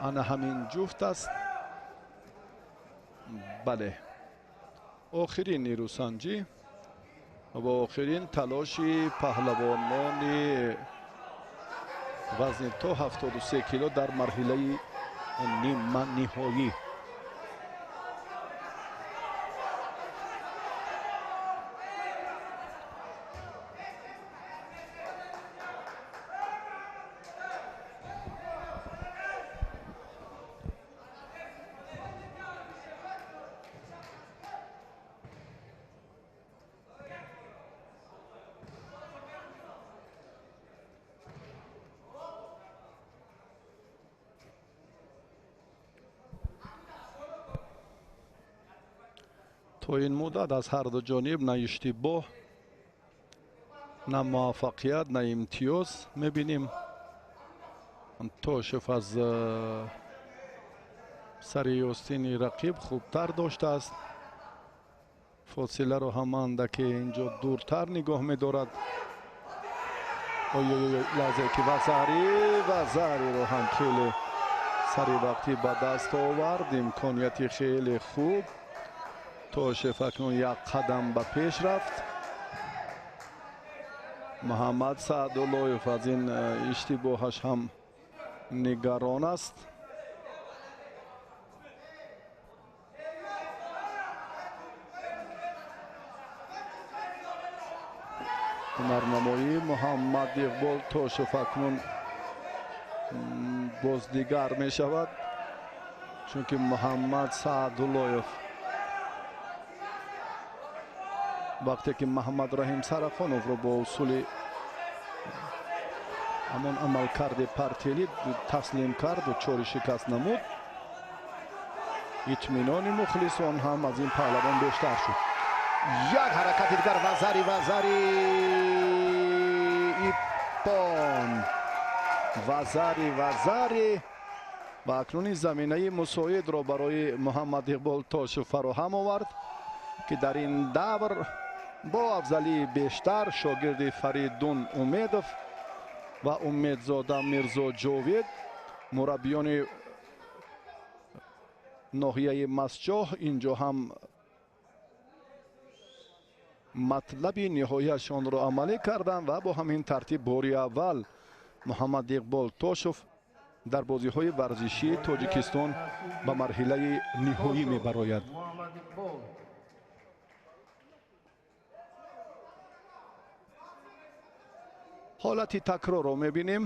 ана ҳамин ҷуфт аст. Бале, охирин нерӯсанҷӣ ва охирин талоши паҳлавонони вазни то 73 кило дар марҳилаи ниманиҳоӣ. То ин муддат аз ҳар ду ҷониб на иштибоҳ, на муваффақият, на имтиёз мебинем. Тошев аз сари остини рақиб хубтар доштааст. Фосиларо ҳам андаке инҷо дуртар нигоҳ медорад. Ой-ой-ой, лаҳзае ки вазариро ҳам хеле сари вақтӣ ба даст овард. Имконияти хеле хуб. Тошев акнун як қадам ба пеш рафт. Муҳаммад Саъдуллоев аз ин иштибоҳаш ҳам нигарон аст. Ҳунарнамоии Муҳаммад Иқбол Тошев акнун боз дигар мешавад, чунки Муҳаммад Саъдуллоев вақте ки Муҳаммад Раҳим Сарахоновро бо усули ҳамон амалкарди партелӣ таслим кард ва чори шикаст намуд, итминони мухлисон ҳам аз ин паҳлавон бештар шуд. Як ҳаракати дигар, вазари иппон, вазари Ва акнун заминаи мусоидро барои Муҳаммад Иқбол Тошев фароҳам овард, ки дар ин давр бо афзалии бештар шогирди Фаридун Умедов ва Умедзода Мирзо Ҷовид, мураббиёни ноҳияи Масчоҳ, инҷо ҳам матлаби ниҳоияшонро амалӣ карданд ва бо ҳамин тартиб бори аввал Муҳаммад Иқбол Тошев дар бозиҳои варзишии Тоҷикистон ба марҳилаи ниҳоӣ мебарояд. Ҳолати такрорро мебинем.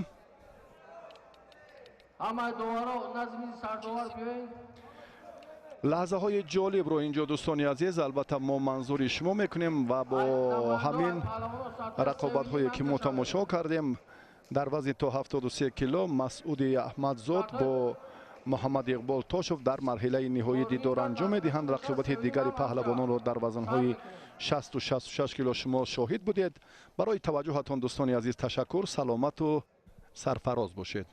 Лаҳзаҳои ҷолибро инҷо, дӯстони азиз, албатта мо манзури шумо мекунем ва бо ҳамин рақобатҳое ки мо тамошо кардем дар вазни то 73 кило Масъуди Аҳмадзод бо Муҳаммад Иқбол Тошев дар марҳилаи ниҳоӣ дидор анҷом медиҳанд. Рақобати дигари паҳлавононро дар вазнҳои 60 66 кило шумо шоҳид будед. Барои таваҷҷӯҳатон, дӯстони азиз, ташаккур. Саломату сарфароз бошед.